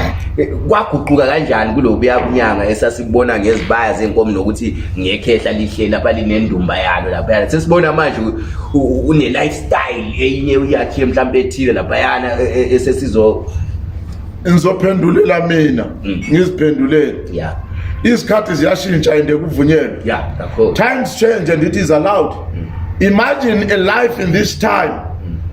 [SPEAKER 1] kwaguquka kanjani kulobuya bunyanga esasibona ngezibaya zenkomo nokuthi ngekhehla lihle lapha linendumba yalo lapha sesibona manje une lifestyle eyinye uyakhiye mhlambe ethile laphayana esesizo
[SPEAKER 2] Ngizophendulela mina. Ngiziphendulele. Izikhathi ziyashintsha and kuvunyelwe.
[SPEAKER 1] Yeah, kakhulu.
[SPEAKER 2] Times change and it is allowed. Imagine a life in this time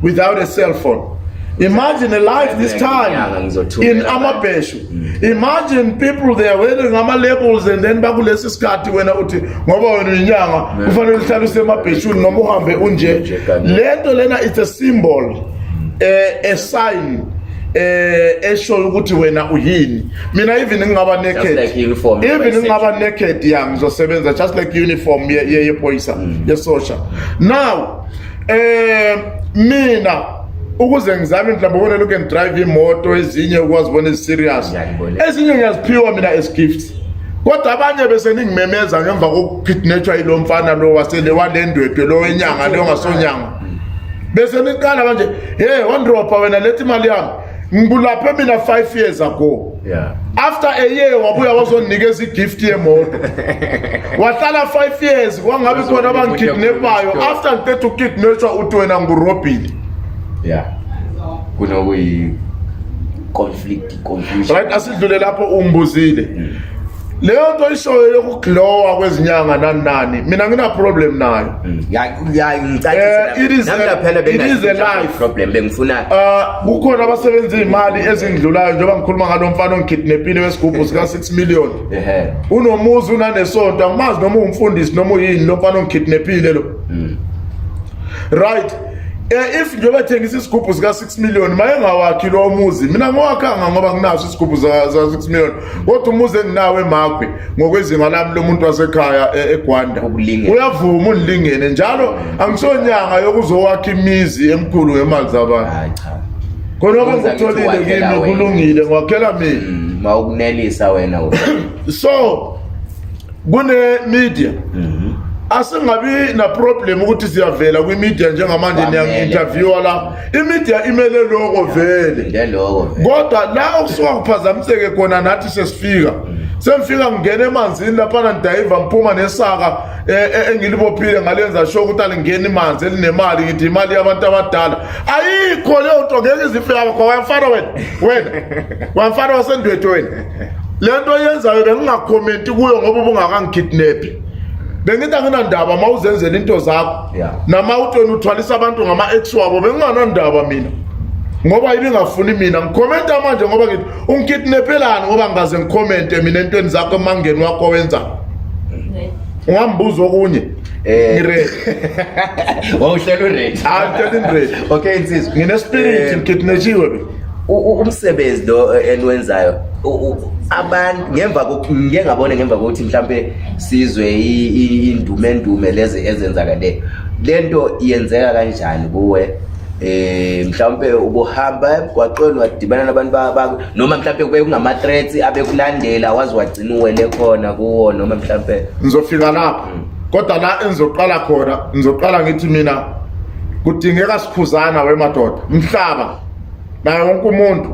[SPEAKER 2] without a cell phone. Imagine a life this time in amabheshu. Imagine people they are wearing ama labels and then bakulesi sikhathi wena uthi ngoba wena uyinyanga kufanele uhlale usemabheshuni noma uhambe unje. Lento lena it's a symbol, a sign eshoyo ukuthi wena uyini. Mina even ngingaba naked,
[SPEAKER 1] like uniform,
[SPEAKER 2] even ngingaba naked ya ngizosebenza just like uniform ye yephoyisa yesosha. Now mina ukuze ngizame mhlawumbe ubone look and drive imoto ezinye ukwazi ubona ezi-serious ezinye ngiyaziphiwa mina as gifts kodwa abanye bese ningimemeza ngemva kokukidnetshwa yilo mfana lo wasele walendwedwe lo wenyanga lo ngasonyanga bese niqala manje hey wandropha wena lethi imali yami ngikulaphe mina 5 years ago after a year wabuya wazondinikeza igift yemoto wahlala 5 years kwangabi khona abangikidnapayo after ngithetha ukukidnatshwa uthi wena ngurobhile
[SPEAKER 1] kunokuyi conflict confusion
[SPEAKER 2] right asidlule lapho ungibuzile leyo nto ishoyo yokuglowa kwezinyanga nani nani mina ngina problem nayo
[SPEAKER 1] ya ya ngicacise
[SPEAKER 2] It is
[SPEAKER 1] nami phela
[SPEAKER 2] it is a life.
[SPEAKER 1] problem bengifuna
[SPEAKER 2] Kukhona abasebenza imali ezingidlulayo njengoba ngikhuluma ngalo mfana ongikidnapile wesigubhu sika 6 million unomuzi unanesonto angimazi noma uwumfundisi noma uyini lo mfana ongikidnapile lo right if njengoba ethengisa isigubhu sika 6 million maye ngawakhi lo muzi mina ngiwakhanga ngoba nginaso isigubhu za 6 million kodwa umuzi enginawo eMagwe ngokwezinga lami lomuntu wasekhaya eGwanda uyavuma undilingene njalo angisonyanga yokuzowakha imizi emikhulu ngemali zabantu
[SPEAKER 1] hayi cha
[SPEAKER 2] khona okungikutholile kimi kulungile ngiwakhela mina
[SPEAKER 1] mawukunelisa wena
[SPEAKER 2] so kune media asingabi na problem ukuthi siyavela kwi media njengamanje
[SPEAKER 1] Kwamele.
[SPEAKER 2] niyangi-interviewa la i-media imele loko vele
[SPEAKER 1] ngeloko vele.
[SPEAKER 2] kodwa la okusuka kuphazamiseke khona nathi sesifika sengifika ngingena emanzini laphana ngidayiva ngiphuma nesaka engilibophile ngalenza sure ukuthi alingeni manzi elinemali ngithi imali yabantu abadala ayikho leyo nto ngeke izifike kwakho wamfana wena wena wamfana wasendwethu wena le nto yenzayo bengingakhomenti kuyo ngoba ubungakangikidnaphi bengithi anginandaba uma uzenzela into zakho nama uthi wena uthwalisa abantu ngama-ex wabo benginganandaba mina ngoba ibingafuni mina ngikhomenta manje ngoba ngithi ungikidnapelani ngoba ngingaze ngikhomente mina entweni zakho emangeni wakho wenza ungambuza okunye ngiready
[SPEAKER 1] wawuhlela uready
[SPEAKER 2] ah ngihleli ngiready
[SPEAKER 1] okay insizwa
[SPEAKER 2] ngine spirit ngikidnapiwe be
[SPEAKER 1] Umsebenzi lo eniwenzayo abantu ngemva ngike ngabona ngemva kokuthi mhlampe sizwe indumendume lezi ezenzakale, lento yenzeka kanjani kuwe? Mhlawumbe ubuhamba emgwaqweni wadibana nabantu noma mhlawumbe kube kungama threats abekulandela waze wagcina uwele khona kuwo, noma mhlawumbe
[SPEAKER 2] Ngizofika lapho, kodwa la engizoqala khona, ngizoqala ngithi mina kudingeka sikhuzana wemadoda, mhlaba naye wonke umuntu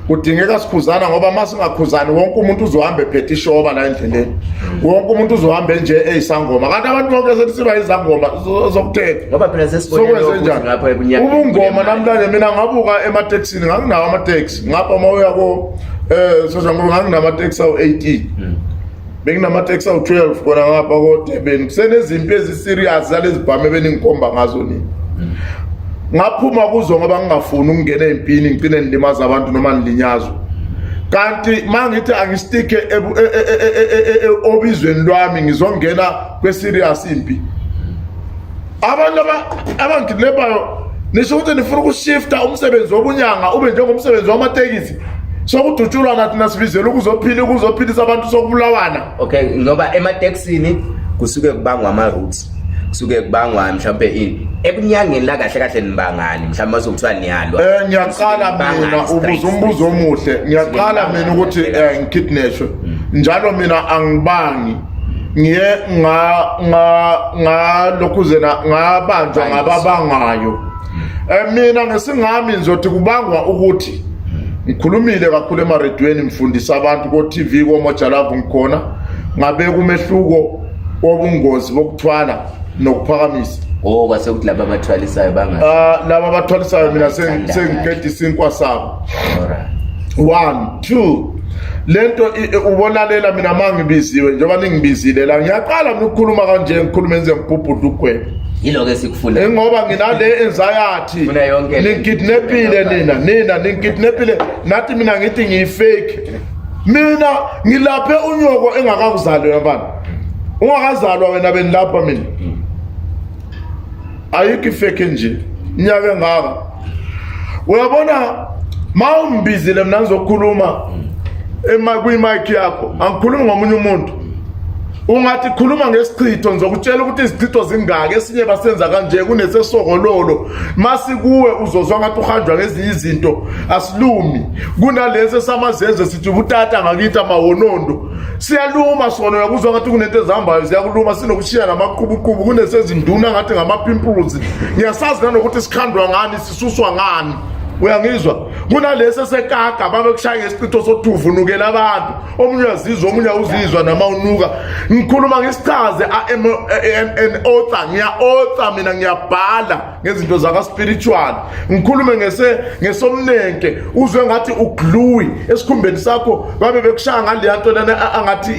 [SPEAKER 2] kudingeka sikhuzana, ngoba uma singakhuzani wonke umuntu uzohamba ephethe ishoba la endleleni, wonke umuntu uzohamba nje eyisangoma, kanti abantu bonke sethi siba izangoma zokuthetha.
[SPEAKER 1] Ngoba phela sesibonile
[SPEAKER 2] Sokwenze
[SPEAKER 1] ukuthi
[SPEAKER 2] njani
[SPEAKER 1] ngapha ebunyakeni
[SPEAKER 2] ubungoma
[SPEAKER 1] kunemali.
[SPEAKER 2] Namhlanje mina ngabuka ematekisini, nganginawo amateksi ngapha uma uya ko Soshanguve, nganginamateksi awu-18, benginamateksi awu-12 khona ngapha koDurban, kusenezimpi ezi-serious zalezi bhamu ebeningikhomba ngazo nini. Ngaphuma kuzo ngoba ngingafuni ukungena empini ngigcine ngilimaza abantu noma ngilinyazwe. Kanti mangithi angistike obizweni lwami, ngizongena kwe-serious impi. Abantu abangikidnapayo, nisho ukuthi nifuna ukushifta umsebenzi wobunyanga ube njengomsebenzi wamatekisi, sokudutshulwa nathi nasibizela ukuzophila, ukuzophilisa abantu, sokubulawana.
[SPEAKER 1] Okay, ngoba ematekisini kusuke kubangwa ama-routes, kusuke kubangwa mhlawumbe ini. Ebunyangeni la kahle kahle nibangani mhlawumbe masokuthiwa niyalwa?
[SPEAKER 2] Ngiyaqala mina ubuza umbuzo omuhle. Ngiyaqala mina ukuthi ngikidnashwe njalo. Mina angibangi, ngiye nga nga ngalokhuzena ngabanjwa ngababangayo. Mina ngesingami ngizothi kubangwa ukuthi ngikhulumile kakhulu emaredweni, ngifundisa abantu ko TV, ko Moja Love ngikhona, ngabeka umehluko wobungozi bokuthwala nokuphakamisa.
[SPEAKER 1] Oh, kwase kuthi laba abathwalisayo banga
[SPEAKER 2] Ah, laba abathwalisayo mina sengiqeda isinkwa sabo.
[SPEAKER 1] Alright.
[SPEAKER 2] One, two, lento ubolalela mina mangibiziwe, njengoba ningibizile la, ngiyaqala mina ukukhuluma kanje, ngikhuluma enze ngibhubhudla ugwebo.
[SPEAKER 1] Yiloko esikufuna.
[SPEAKER 2] Ngoba nginale anxiety.
[SPEAKER 1] Funa yonke le.
[SPEAKER 2] Ningikidnapile nina, nina ningikidnapile, nathi mina ngithi ngiyifake. Mina ngilaphe unyoko engakakuzali wena bana, ungakazalwa wena benilapha mina. Ayikho ifake nje inyaka engaka. Uyabona, ma ungibizile mina ngizokhuluma ema kwi-mic yakho, angikhulumi ngomunye umuntu. Ungathi khuluma ngesichitho, ngizokutshela ukuthi izichitho zingaki, esinye basenza kanje, kunesesokololo, masikuwe uzozwa ngathi uhanjwa ngezinye izinto, asilumi. Kunalesi esamazenze sithi ubutata ngakithi amawonondo, siyaluma sona, uyakuzwa ngathi kunento ezihambayo ziyakuluma, sinokushiya namaqubuqubu. Kunesezinduna ngathi ngama-pimples, ngiyasazi nanokuthi sikhandwa ngani, sisuswa ngani, uyangizwa? Kunalesi esekaka, babekushaya ngesichitho sothuvu, nukela abantu, omunye uyazizwa, omunye awuzizwa nama unuka. Ngikhuluma ngisichaze, I am an author, ngiya-author mina, ngiyabhala ngezinto zaka-spiritual. Ngikhulume ngesomnenke, uzwe ngathi ugluey esikhumbeni sakho, babe bekushaya ngaleya nto lena angathi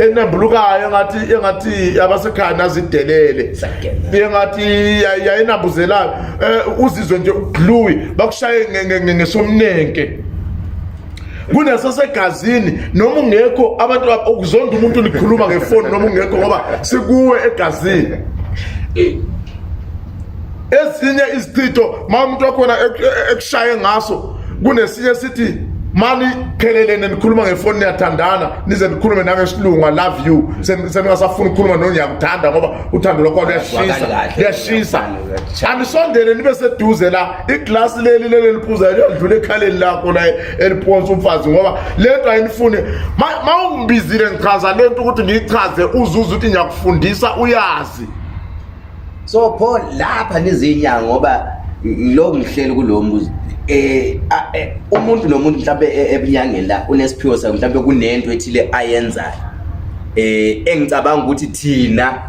[SPEAKER 2] enembulukayo, engathi abasekhaya nazidelele, engathi yayinambuzelayo, uzizwe nje ugluey, bakushaye ngesomnenke. Kunesasegazini, noma ungekho abantu ukuzonda umuntu nikhuluma ngefoni noma ungekho, ngoba sikuwe egazini. Ezinye izichitho ma umuntu wakhona ekushaye ngaso, kunesinye sithi mani qhelelene nikhuluma ngefoni, niyathandana, nize nikhulume nangesilungu, "I love you," seningasafuni ukukhuluma nongiyakuthanda, ngoba uthando lwakho luyashisa, luyashisa. Anisondele nibe seduze la, iglasi leli leli liphuzayo liyadlula ekhaleni lakho la eliphonsa umfazi, ngoba lento ayinifuni. Ma ungibizile ngichaza lento ukuthi ngiyichaze, uzuze ukuthi ngiyakufundisa, uyazi.
[SPEAKER 1] So pho lapha nizinyanga, ngoba lo ngihleli kulo mbuzo, umuntu nomuntu mhlawumbe ebunyangeni la unesiphiwo sakhe, mhlawumbe kunento ethile ayenzayo, engicabanga ukuthi thina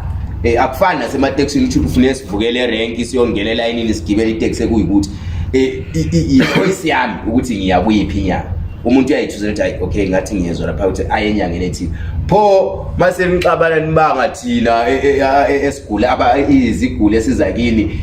[SPEAKER 1] akufani nasematekisini ukuthi kufuneka sivukele erenki siyongena elayinini sigibele iteksi, ekuyikuthi i-choice yami ukuthi ngiya kuyiphi inyanga. Umuntu uyayithuzela ukuthi hayi, okay, ngathi ngiyezwa lapha ukuthi aye enyangeni ethile. Pho mase nixabana nibanga thina esigula aba iziguli esiza kini,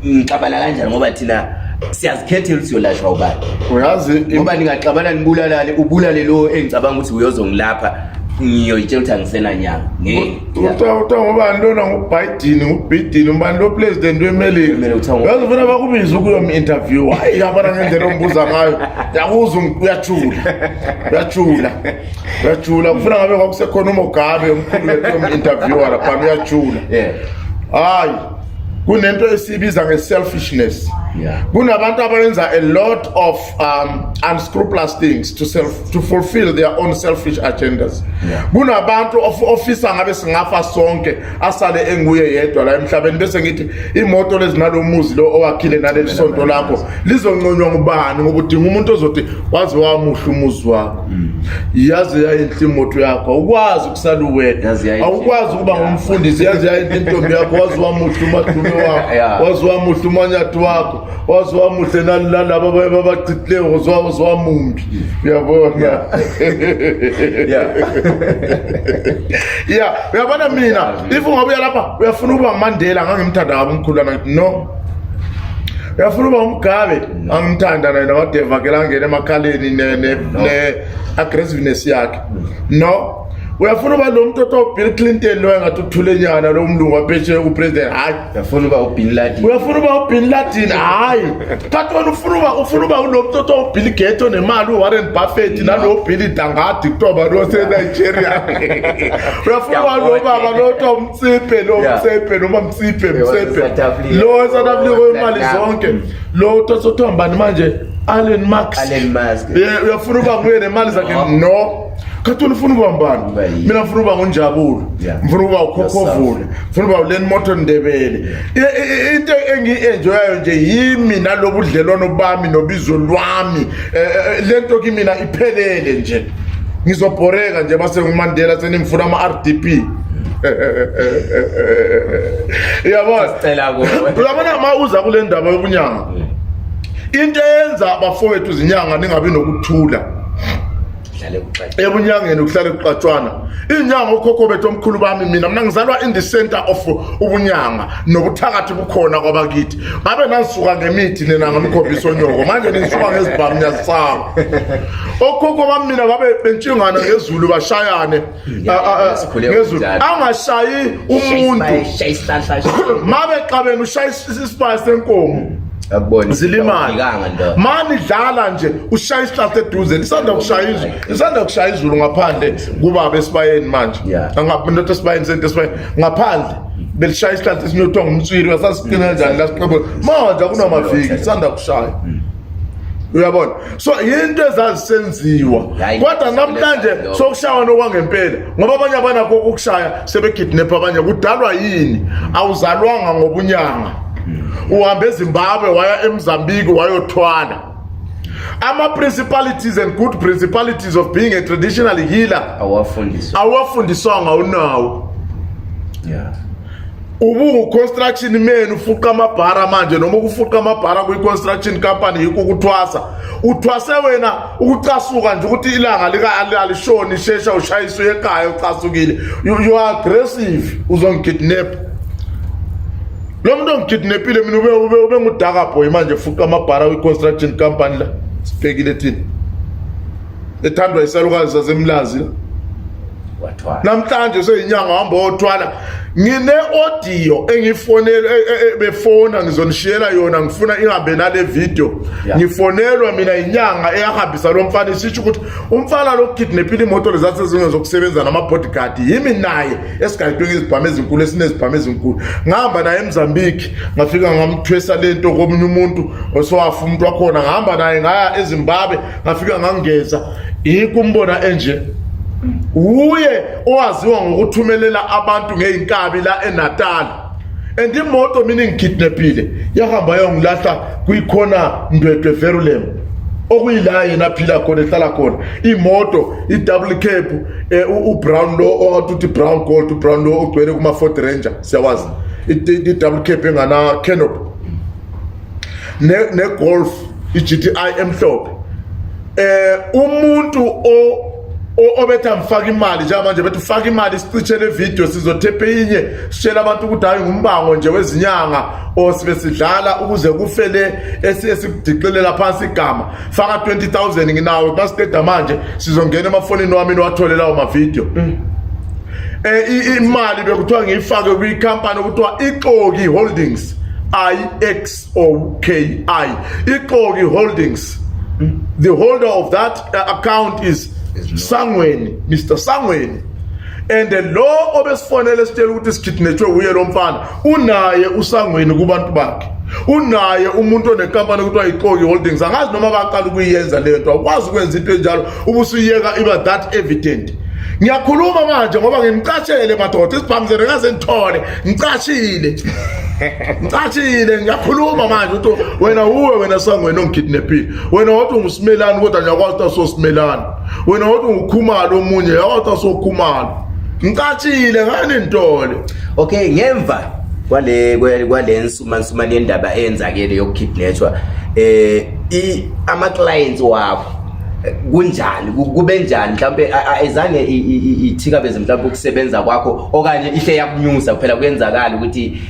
[SPEAKER 1] nixabana kanjani, ngoba thina siyazikhethela ukuthi siyolashwa ubani?
[SPEAKER 2] Uyazi
[SPEAKER 1] Ngoba ningaxabana nibulalane, ubulale lo engicabanga ukuthi uyozongilapha.
[SPEAKER 3] Ngiyoyitshela ukuthi angisenanyanga. Ngeke.
[SPEAKER 2] Uthiwa ngubani lona, nguBiden, nguBiden ubani lo president weMelika?
[SPEAKER 3] Kumele kuthiwa
[SPEAKER 2] Yazi ufuna bakubize ukuyom-interview. Hayi, yabona ngendlela ombuza ngayo, yakuzwa uyajula, uyajula, uyajula. Kufuna ngabe kwakusekhona uMugabe omkhulu wethu yom-interviewer laphana, uyajula. Hayi, kunento esiyibiza nge-selfishness. Kunabantu abayenza a lot of unscrupulous things to fulfill their own selfish agendas. Kunabantu ofisa ngabe singafa sonke, asale enguye yedwa la emhlabeni, bese ngithi imoto lezi nalomuzi lo owakhile naleli sonto lakho lizonconywa ngubani? Ngoba udinga umuntu ozothi waze wamuhle umuzi wakho, yaze yayinhle imoto yakho. Awukwazi ukusala uwedwa.
[SPEAKER 1] Yaze yayinhle.
[SPEAKER 2] Awukwazi ukuba ngumfundisi. Yaze yayinhle intombi yakho, waze wamuhle umadume wakho, waze wamuhle umanyathi wakho, waze wamuhle nalaba babachithileyo, waze wamumbi, uyabona? Yeah, uyabona mina, if ungabuya lapha uyafuna ukuba nguMandela, ngangimthanda kabi umkhulwana, ngithi no. Uyafuna ukuba uMugabe, angimthanda naye, namadeva ke langena emakhaleni ne aggressiveness yakhe, no. Uyafuna uba lo muntu othiwa uBill Clinton lo, engathi uthule nyana lo mlungu waphesheya kupresident, hayi.
[SPEAKER 1] Uyafuna uba uBin Laden.
[SPEAKER 2] Uyafuna uba uBin Laden, hayi. Kanti wena ufuna uba ulo muntu othiwa uBill Gates onemali, uWarren Buffett, nalo Bill Dangadi kuthiwa bani waseNigeria. Uyafuna uba lo baba lo othiwa uMtsiphe lo, Mtsephe noma Mtsiphe, Mtsephe.
[SPEAKER 1] South Africa.
[SPEAKER 2] Lo South Africa wemali
[SPEAKER 1] Platinum.
[SPEAKER 2] zonke lo othiwa mbani manje, Elon Musk.
[SPEAKER 1] Elon Musk.
[SPEAKER 2] Yeah, uyafuna uba nguye nemali zakhe, no. Kanti wena ufuna uba mbani?
[SPEAKER 1] Uba yini?
[SPEAKER 2] Mina ngifuna uba nguNjabulo, ngifuna ukuba uKhokhovula, ngifuna uba uLen Moto Ndebele. Into engiyi-enjoyayo nje yimi nalobu budlelwano bami nobizo lwami. Lento kimina iphelele nje. Ngizobhoreka nje base nguMandela senimfuna ama-RDP, uyabona?
[SPEAKER 1] Sicela kuwe.
[SPEAKER 2] Uyabona, ma uza kule ndaba yobunyanga, into eyenza bafowethu izinyanga ningabi nokuthula
[SPEAKER 3] Dlale kuxatsha.
[SPEAKER 2] Ebunyangeni kuhlale kuxatshwana. Inyanga, okhokho bethu, omkhulu bami, mina ngizalwa in the center of ubunyanga nobuthakathi bukhona kwabakithi. Ngabe nanisuka ngemithi nina, ngamkhombisa onyoko, manje nisuka ngezibhamu, niyazisaba. Okhokho bami mina babe bentshingana ngezulu, bashayane.
[SPEAKER 1] Sikhule
[SPEAKER 2] ngezulu
[SPEAKER 1] kanjalo.
[SPEAKER 2] Angashayi umuntu.
[SPEAKER 3] Shaya isihlahla.
[SPEAKER 2] Mabe xabene, ushaya isibaya senkomo
[SPEAKER 1] Akubona.
[SPEAKER 2] zilimale.
[SPEAKER 1] Awufikanga ndoda.
[SPEAKER 2] Mani dlala nje, ushaya isihlahla eduze, lisanda kushaya izulu, lisanda kushaya izulu ngaphandle kubaba esibayeni manje. Angaphi esibayeni sento, esibayeni ngaphandle belishaya isihlahla esinye kuthiwa ngumtswiri, wasasiqina kanjani lasiqebo manje, akunamaviki lisanda kushaya, uyabona? So yinto ezazisenziwa.
[SPEAKER 1] Hayi,
[SPEAKER 2] Kodwa namhlanje
[SPEAKER 1] lokho.
[SPEAKER 2] sokushawa nokwangempela, ngoba abanye abanakho ukushaya sebekidnap abanye. Kudalwa yini? Awuzalwanga ngobunyanga, uhambe eZimbabwe, waya eMozambique, wayothwala. Ama-principalities and good principalities of being a traditional healer
[SPEAKER 1] Awafundiswa.
[SPEAKER 2] Awafundiswanga, unawo. Ubungu-construction man, ufuqa amabhara manje, noma ukufuqa amabhara kwi-construction company yikho ukuthwasa. Uthwase wena ukucasuka nje, ukuthi ilanga alishoni, shesha ushayise uye ekhaya ucasukile. You are aggressive, uzongikidnap. Lo muntu ongikidnapile mina ube ngudaka boy manje, fuqa amabhara kwi-construction company la sibhekile thina, ethandwa isalukazi sasemlazi la.
[SPEAKER 1] Wathwala.
[SPEAKER 2] Namhlanje seyinyanga, hamba othwala. Ngine audio engifonela, befona, ngizonishiyela yona, ngifuna ihambe nale video. Ngifonelwa mina inyanga eyahambisa lo mfana, isitsho ukuthi umfana lo kidnapile imoto lezase zokusebenza nama bodyguard. Yimi naye esigayidwe ngezibhamu ezinkulu, esinezibhamu ezinkulu. Ngihamba naye eMozambique, ngafika ngamthwesa lento komunye umuntu osowafa umuntu wakhona. Ngihamba naye ngaya eZimbabwe, ngafika ngangeza, yikho umbona enje. Uye owaziwa ngokuthumelela abantu ngeyinkabi la eNatal, and imoto mina ingikidnapile yahamba yongilahla kwikhona Ndwedwe Verulam, okuyila yena aphila khona, ehlala khona. Imoto i-double cab, u-brown lo ongathi uthi brown gold, u-brown lo ogcwele kuma-Ford Ranger, siyawazi, i-double cab engana canopy, ne-Golf i-GTI emhlophe. Umuntu o Obethi angifake imali njengamanje, bethi ufake imali sicishe le video, sizothepha enye sitshela abantu ukuthi hayi ngumbango nje wezinyanga or sibe sidlala ukuze kufe le esikudixilela phansi igama. Faka 20000 nginawe, basiqeda manje sizongena emafonini wami niwathole lawo mavidiyo. Imali bekuthiwa ngiyifake kwi-company okuthiwa Ixoki Holdings, I X O K I, Ixoki Holdings. The holder of that account is Sangweni, Mr Sangweni. And lo obesifonele sitshela ukuthi sikidnetshwe uye lo mfana, unaye uSangweni kubantu bakhe, unaye umuntu onenkampani okuthiwa Ixoki Holdings. Angazi noma baqala ukuyenza leyo nto. Awukwazi ukwenza into enjalo ubusuyeka iba that evident. Ngiyakhuluma manje ngoba ngimcashele madoda, isibhamu zerekaze ngithole ngicashile, ngicashile. Ngiyakhuluma manje ukuthi wena uwe wena Sangweni ongikidnaphile, wena wathi ungusimelane kodwa ngiyakwazi ukuthi asosimelane, wena wathi ungukhumalo omunye, yakwazi ukuthi asokhumalo. Ngicashile ngani ntole.
[SPEAKER 1] Okay, ngemva kwale nsumansumane yendaba eyenzakele yokukidnatshwa, ama clients wakho kunjani, kube njani? Mhlawumbe ayizange ithikabeze mhlawumbe ukusebenza kwakho okanye ihle yakunyusa? Phela kuyenzakala ukuthi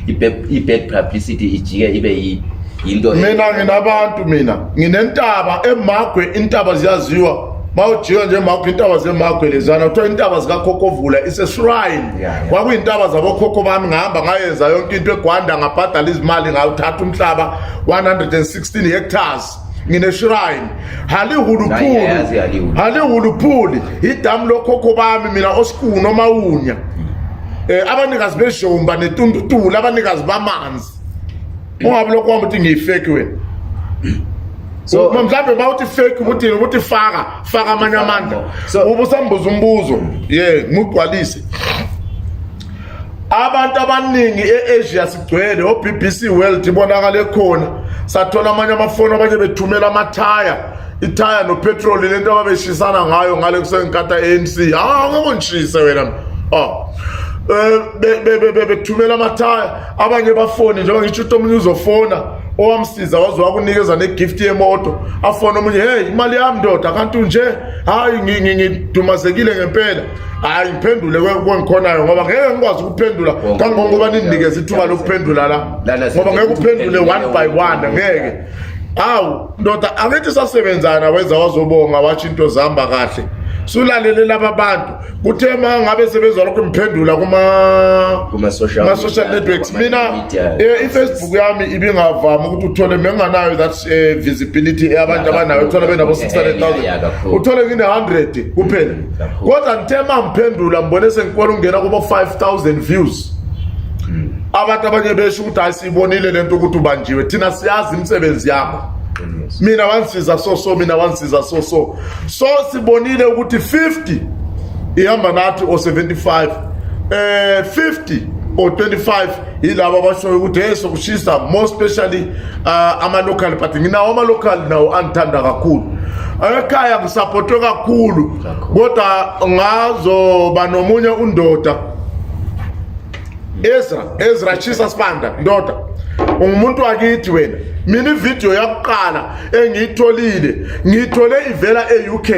[SPEAKER 1] i-bad publicity ijike ibe yinto.
[SPEAKER 2] Mina nginabantu, mina nginentaba eMagwe, intaba ziyaziwa mawujika nje eMagwe, intaba zeMagwe lezana kuthiwa intaba zikaKhokhovula, is a shrine. Kwakuyintaba zabokhokho bami. Ngahamba ngayenza yonke into eGwanda, ngabhadala izimali, ngawuthatha umhlaba 116 hectares, ngine shrine Hollywood.
[SPEAKER 1] Ngayazi
[SPEAKER 2] Pool.
[SPEAKER 1] Hollywood.
[SPEAKER 2] Hollywood Pool idamu lokhokho bami mina, osikunu omawunya, abanikazi bejomba netuntutula, abanikazi bamanzi. Ungabe lokho wami uthi ngiyifake wena. So mhlawumbe bawuthi fake ukuthi faka faka amanye amandla. Ubusambuza umbuzo ye ngugcwalise. Abantu abaningi e-Asia sigcwele o-BBC World ibonakala ekhona. Sathola amanye amafoni, abanye bethumela amathaya, ithaya nopetrol, lento ababeshisana ngayo ngale kusenkatha ANC. Ah, ngeke ungishise wena. Oh, bethumela amathaya, abanye bafoni njengoba ngisho ukuthi omunye uzofona owamsiza waze wakunikeza negift yemoto, afone omunye, "Hey, imali yami ndoda, kanti nje hayi ngidumazekile ngempela." Hayi, ngiphendule kwengikhonayo ngoba ngeke ngikwazi ukuphendula kangongoba nindinikeza ithuba lokuphendula la, ngoba ngeke uphendule one by one, ngeke. Awu ndoda, angithi sasebenzana, wenza wazobonga, watsho into zihamba kahle, sulalele laba bantu. Kuthe ma ngabe sebezwa lokho ngiphendula kuma
[SPEAKER 1] Kuma-social
[SPEAKER 2] kuma-social
[SPEAKER 1] media,
[SPEAKER 2] networks, mina
[SPEAKER 1] media.
[SPEAKER 2] I-Facebook yami ibingavami ukuthi uthole menganayo that visibility abantu abanayo, uthola benabo 600,000,
[SPEAKER 1] Kakhulu.
[SPEAKER 2] uthole ngine-100 kuphela.
[SPEAKER 1] Kakhulu.
[SPEAKER 2] Kodwa ngithe ma ngiphendula ngibone sengikwana ukungena kubo 5000 views, abantu abanye besho ukuthi hayi, siyibonile lento ukuthi ubanjiwe, thina siyazi imisebenzi yakho, mina wansiza so so, mina wansiza so so so. Sibonile ukuthi 50 ihamba nathi or 75, 50 or 25 yilabo abashoyo ukuthi hey, sokushisa, more especially ama local, but nginawo ama local nawo angithanda kakhulu ekhaya, ngisupportwe kakhulu. Kodwa ngazoba nomunye undoda, Ezra, Ezra Chisa Sibanda, ndoda ungumuntu wakithi wena. Mina ivideo yakuqala engiyitholile, ngiyithole ivela e-UK.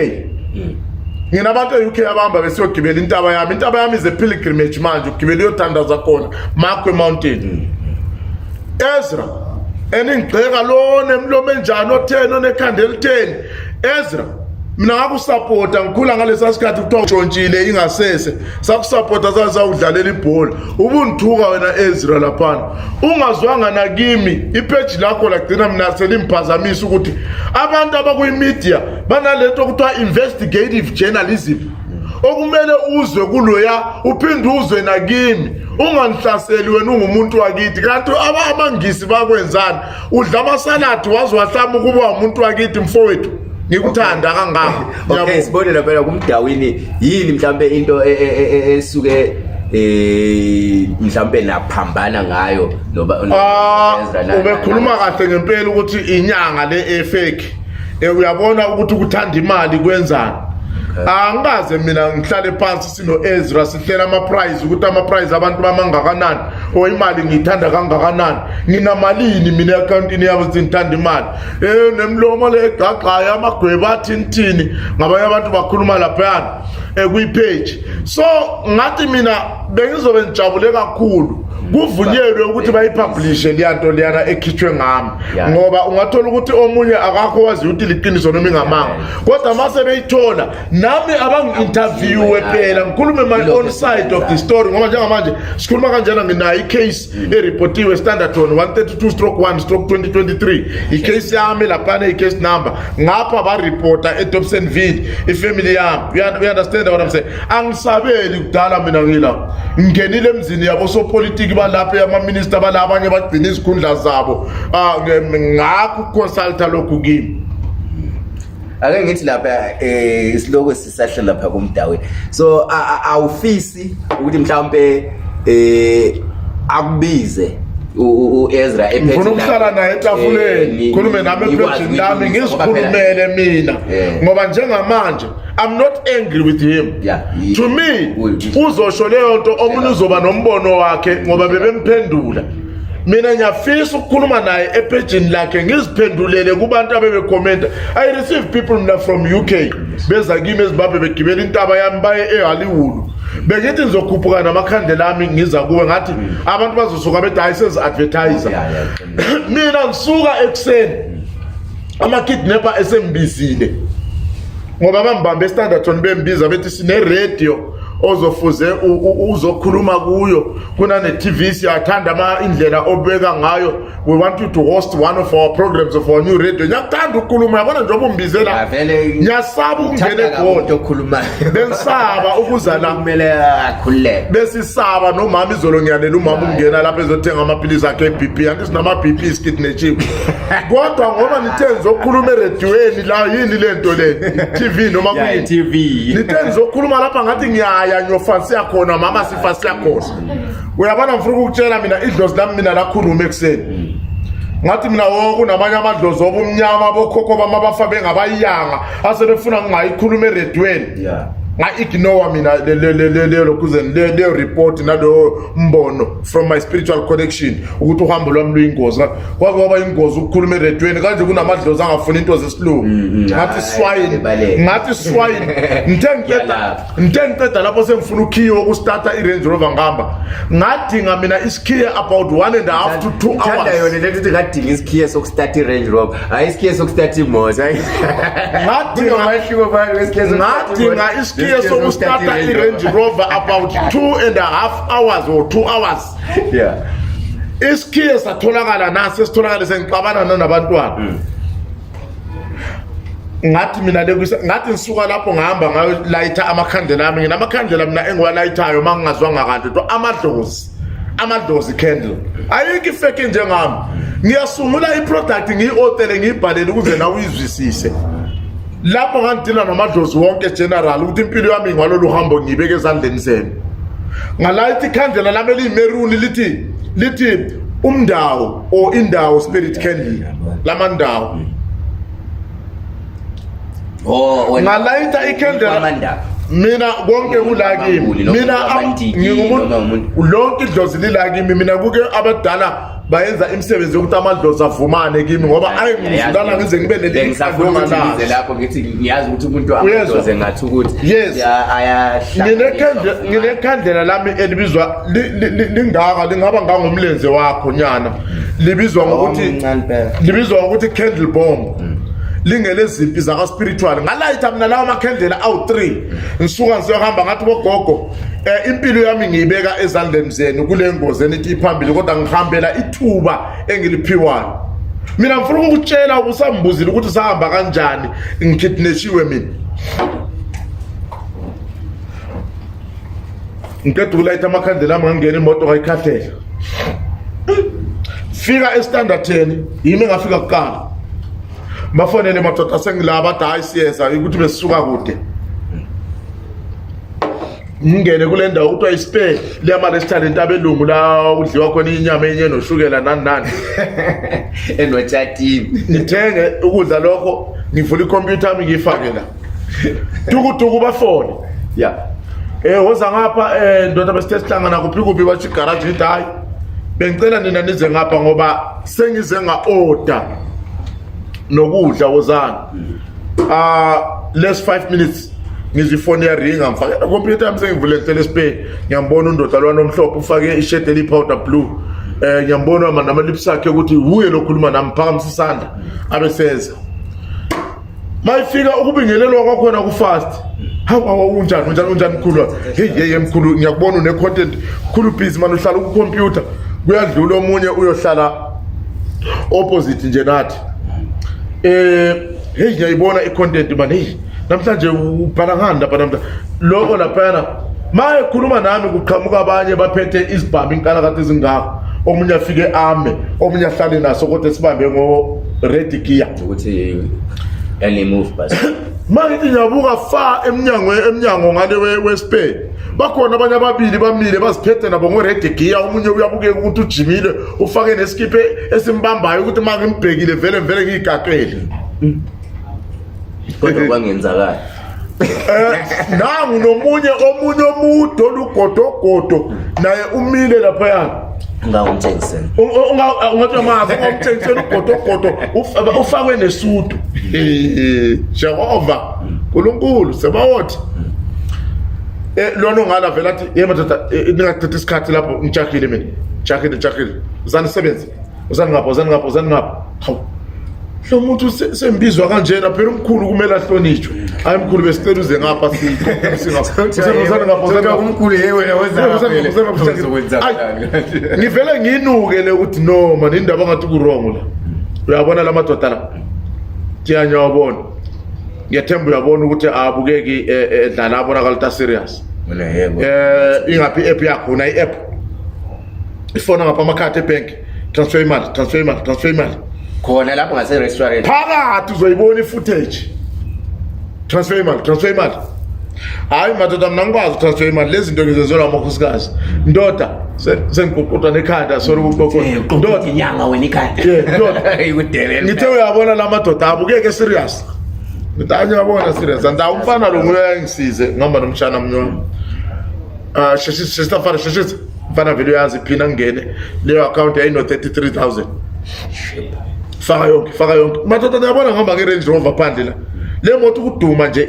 [SPEAKER 2] Nginabantu e-UK abahamba besiyogibela intaba yami. Intaba yami is a pilgrimage manje, ugibela uyothandaza khona, Makwe Mountain. Ezra eningigxeka lona emlomo enjani, otheni, onekhanda elitheni. Ezra, mina ngakusapota ngikhula ngalesa sikhathi kuthiwa utshontshile ingasese, sakusapota, sasawudlalela ibhola. Ubungithuka wena Ezra laphana, ungazwanga nakimi, ipage lakho lagcina mina selimphazamisa ukuthi abantu abakuyi-media banalento okuthiwa investigative journalism, okumele uzwe kuloya uphinde uzwe nakimi, ungangihlaseli wena ungumuntu wakithi. Kanti amangisi bakwenzani? Udla amasaladi waze wahlama ukuba umuntu wakithi, mfowethu, ngikuthanda kangaka.
[SPEAKER 1] Okay.
[SPEAKER 2] Ngiyabonga.
[SPEAKER 1] Sibonele phela kumdawini, yini mhlambe into esuke mhlambe naphambana ngayo noba
[SPEAKER 2] Ah,
[SPEAKER 1] Ezra
[SPEAKER 2] ubekhuluma kahle ngempela ukuthi inyanga le efake, uyabona ukuthi ukuthanda imali kwenzani. Angikaze mina ngihlale phansi sino Ezra sihlela ama prize ukuthi ama prize abantu bamangakanani or imali ngiyithanda kangakanani. Nginamalini mina eaccountini yabo ukuthi ngithanda imali. Nemlomo le egaqayo amagweba athini thini ngabanye abantu bakhuluma laphayana kwi-page. So ngathi mina bengizobe ngijabule kakhulu kuvunyelwe ukuthi bayipublishe leya nto leyana ekhitshwe ngami, ngoba ungathola ukuthi omunye akakho waziyo ukuthi liqiniso noma ingamanga, kodwa mase beyithola nami abangi-interviewe phela ngikhulume my own side of the story, ngoba njengamanje sikhuluma kanjena nginayo i-case ereportiwe Standerton 132/1/2023, i-case yami laphana, i-case number ngapha baripota eDobsonville ifamily yami. You understand what I'm saying? Angisabeli kudala mina ngila ngingenile emzini yabo sopolitiki balapha, ama-minister bala, abanye bagcina izikhundla zabo. Ngakho ukuconsulta lokhu kimi.
[SPEAKER 1] Ake ngithi lapha isiloko sisahlela lapha kumdawe, so awufisi ukuthi mhlawumbe akubize uEzra
[SPEAKER 2] ephethe? Ngifuna ukuhlala naye etafuleni, khulume nami ephejini lami, ngizikhulumele mina, ngoba njengamanje I'm not angry with him. To me uzosho leyo nto, omunye uzoba nombono wakhe ngoba bebemphendula. Mina ngiyafisa ukukhuluma naye ephejini lakhe, ngiziphendulele kubantu abebekhomenta. I receive people mina from UK, beza kimi eZimbabwe, begibela intaba yami baye eHollywood. Bengithi ngizokhuphuka namakhandlela ami ngiza kuwe, ngathi abantu bazosuka bethi hayi, sezi-advertiser. Mina ngisuka ekuseni ama-kidnapper esembizile, ngoba bambambe eStanderton, bembiza bethi sine-radio ozofuze uzokhuluma kuyo kunane-TV, siyathanda ama indlela obeka ngayo, we want you to host one of our programs of our new radio. Ngiyakuthanda ukukhuluma, yabona, njengoba umbizela.
[SPEAKER 1] Vele.
[SPEAKER 2] Ngiyasaba ukungena
[SPEAKER 1] Uthanda kabi
[SPEAKER 2] eGoli.
[SPEAKER 1] umuntu okhulumayo.
[SPEAKER 2] Bengisaba ukuza la.
[SPEAKER 1] Kumele akhululeke.
[SPEAKER 2] Besisaba nomama izolo, ngiyalela umama ukungena lapha ezothenga amaphilisi akhe e-BP, anti sinama-BP isikidnetshiwe, kodwa ngoba nithe nizokhuluma erediyweni la, yini le nto le, TV noma kuyini?
[SPEAKER 1] TV.
[SPEAKER 2] Nithe nizokhuluma lapha, ngathi ngiyaya ngiyofasiya khona mama, sifasiya khona, uyabona. Ngifuna ukukutshela mina, idlozi lami mina lakhuluma ekuseni, ngathi mina wo kunamanye amadlozi obumnyama bokhokho bami abafa bengabayanga asebefuna ngingayikhuluma erediyweni. Nga-ignore mina leyo lokhuzeni, leyo report naloyo mbono from my spiritual connection ukuthi uhambo lwami luyingozi. Kwake kwaba ingozi ukukhuluma erediyweni kanje, kunamadlozi angafuni into zesilungu. Ngathi swine.
[SPEAKER 1] Ebaleka.
[SPEAKER 2] Ngathi swine, ngithe ngiqeda
[SPEAKER 1] Ngiyalapha.
[SPEAKER 2] Ngithe ngiqeda lapho sengifuna ukhiye wokustarta i-Range Rover, ngihamba ngadinga mina isikhiye about 1.5 to 2
[SPEAKER 1] Ngithanda
[SPEAKER 2] hours.
[SPEAKER 1] yona lento ukuthi ngadinga isikhiye sokustarta i-Range Rover, hayi isikhiye sokustarta imoto, hayi. Kunomahluko phakathi kwesikhiye sokustarta
[SPEAKER 2] Ngadinga
[SPEAKER 1] imoto
[SPEAKER 2] isikhiye
[SPEAKER 1] nesikhiye
[SPEAKER 2] sokustarta i-Range Rover about 2.5 hours or 2 hours. Isikhiye satholakala nasi, esitholakale sengixabana nanabantwana. Ngathi mina lekwisa, ngathi ngisuka lapho ngihamba ngayolayitha amakhandlela ami. Nginamakhandlela mina engiwalayithayo uma ngingazwanga kanti to amadlozi candle, ayikho ifake njengami. Ngiyasungula iproduct, ngiyi-otele, ngiyibhalele ukuze nawe uyizwisise. Lapho ngangidila namadlozi wonke general ukuthi impilo yami ngalolu hambo ngiyibeke ezandleni zenu. Ngalayitha ikhandlela lami eliyimeruni, lithi umndawo or indawo spirit candle lamandawo.
[SPEAKER 1] Oh, wena
[SPEAKER 2] Ngalayitha ikhandlela.
[SPEAKER 1] Kwamandaba.
[SPEAKER 2] Mina konke kula kimi.
[SPEAKER 1] Amambuli, noma
[SPEAKER 2] Mina
[SPEAKER 1] amandiki,
[SPEAKER 2] ngingumuntu
[SPEAKER 1] noma umuntu.
[SPEAKER 2] Lonke idlozi lila kimi. Mina kuke abadala bayenza imisebenzi yokuthi amadlozi avumane kimi, ngoba ayengizulana ngize ngibe neli
[SPEAKER 1] Bengisafuna ukuthi ngize lapho ngithi ngiyazi ukuthi umuntu
[SPEAKER 2] Uyezwa?
[SPEAKER 1] amadlozi ngathi ukuthi
[SPEAKER 2] Yes. Nginekhandlela lami elibizwa lingaka, lingaba ngangomlenze wakho nyana, libizwa ngokuthi
[SPEAKER 3] Omncane phela.
[SPEAKER 2] Libizwa ngokuthi candle bomb, lingelezimpi zaka-spiritual. Ngalayitha mina lawo makhandlela awu-3, ngisuka ngisohamba, ngathi bogogo, impilo yami ngiyibeka ezandleni zenu kule ngozi enithi iphambili, kodwa ngihambela ithuba engiliphiwayo. Mina ngifuna ukukutshela, usambuzile ukuthi sahamba kanjani ngikidnashiwe. Mina ngiqeda ukulayitha amakhandlela ami, ngangena imoto, ngayikhahlela, fika eStanderton, yimi engafika kuqala. Bafonele madoda, sengilaba, bathi hayi, siyeza, ukuthi besisuka kude. Ngingene kule ndawo kuthiwa iSpur liyama-restaurant abelungu la kudliwa khona inyama enye noshukela nani nani.
[SPEAKER 1] Enotshatini.
[SPEAKER 2] Ngithenge ukudla lokho, ngivula ikhompyutha yami, ngiyifake la. Dukuduku bafone.
[SPEAKER 1] Yeah.
[SPEAKER 2] Woza ngapha ndoda besithe sihlangana kuphi kuphi bathi garage ngithi hayi. Bengicela nina nize ngapha ngoba sengize nga order nokudla wozani. Less 5 minutes ngizwe ifoni yaringa ngifake computer yami sengivule ngihlele spare ngiyambona undoda lwana omhlophe ufake ishirt eli powder blue ngiyambona manje nama lips akhe ukuthi uye lokhuluma nami phakamisa isandla abeseza mayifika ukubingelelwa kwakhona ku-fast. Hawu hawu, unjani unjani unjani mkhulu? Hey hey mkhulu, ngiyakubona une content mkhulu, busy man, uhlala ku computer. Kuyadlula omunye uyohlala opposite nje nathi. Hey, ngiyayibona i-content man. Hey, namhlanje ubhala ngani lapha namhlanje? Lokho laphana ma ekhuluma nami kuqhamuka abanye baphethe izibhamu, inkalakade ezingaka. Omunye afike ame, omunye ahlale naso kodwa sibambe ngo ready gear.
[SPEAKER 1] Ukuthi any move bas.
[SPEAKER 2] Mangithi ngiyabuka fa emnyango, emnyango ngale we-Spur bakhona abanye ababili bamile baziphethe nabo ngo-ready gear. Omunye uyabukeka ukuthi ujimile, ufake nesikiphe esimbambayo ukuthi uma ngimbhekile vele vele ngiyigaqele.
[SPEAKER 1] Kodwa kwangenzakala.
[SPEAKER 2] Nangu nomunye, omunye omude olugodogodo naye umile laphayana.
[SPEAKER 1] Ungawumtshengiseni.
[SPEAKER 2] Ungathi amazi ungawumtshengiseni ugodogodo ufakwe nesudu. Jehova Nkulunkulu sebawothi lona ongala vele athi ye madoda, ningathatha isikhathi lapho, ngijahile mina, jahile jahile, uzani sebenze, uzani ngapha, uzani ngapha, uzani ngapha. Hawu, lo muntu sembizwa kanjena phela, umkhulu kumele ahlonitshwe. Hayi mkhulu, besicela uze ngapha, singapha, uzani ngapha, uzani ngapha.
[SPEAKER 3] Umkhulu, hey wena weza.
[SPEAKER 2] Ayi, ngivele nginuke le ukuthi no man, indaba ngathi ku-wrong la. Uyabona la madoda la, tiyanya wabona, ngiyathemba uyabona ukuthi abukeki edlala, abonakala ukuthi a-serious.
[SPEAKER 1] Wena yebo.
[SPEAKER 2] Ingaphi i-app yakho? Una i-app ifona ngapha, amakhadi ebhenki, transfer imali, transfer imali, transfer imali.
[SPEAKER 1] Khona lapho ngase restaurant.
[SPEAKER 2] Phakathi uzoyibona i-footage, transfer imali, transfer imali. Hayi madoda, mina ngikwazi ukutransfer imali, lezi zinto ngizenzelwa amakhosikazi. Ndoda, sengiguquta nekhanda, sorry ukuqoqoda ndoda.
[SPEAKER 3] Inyanga wena ikhanda.
[SPEAKER 2] Yeah, ndoda.
[SPEAKER 3] Ikudelela.
[SPEAKER 2] Ngithe uyabona la madoda abukeke serious, ngithi anye uyabona serious, anti umfana lo nguye ayangisize, ngihamba nomshana mnywa. Ah, sheshisa sheshisa mfana, sheshisa mfana, vele uyazi iphina ngene leyo account yayino 33000, faka yonke, faka yonke madoda. Niyabona ngihamba nge-Range Rover phandle la, le moto ukuduma nje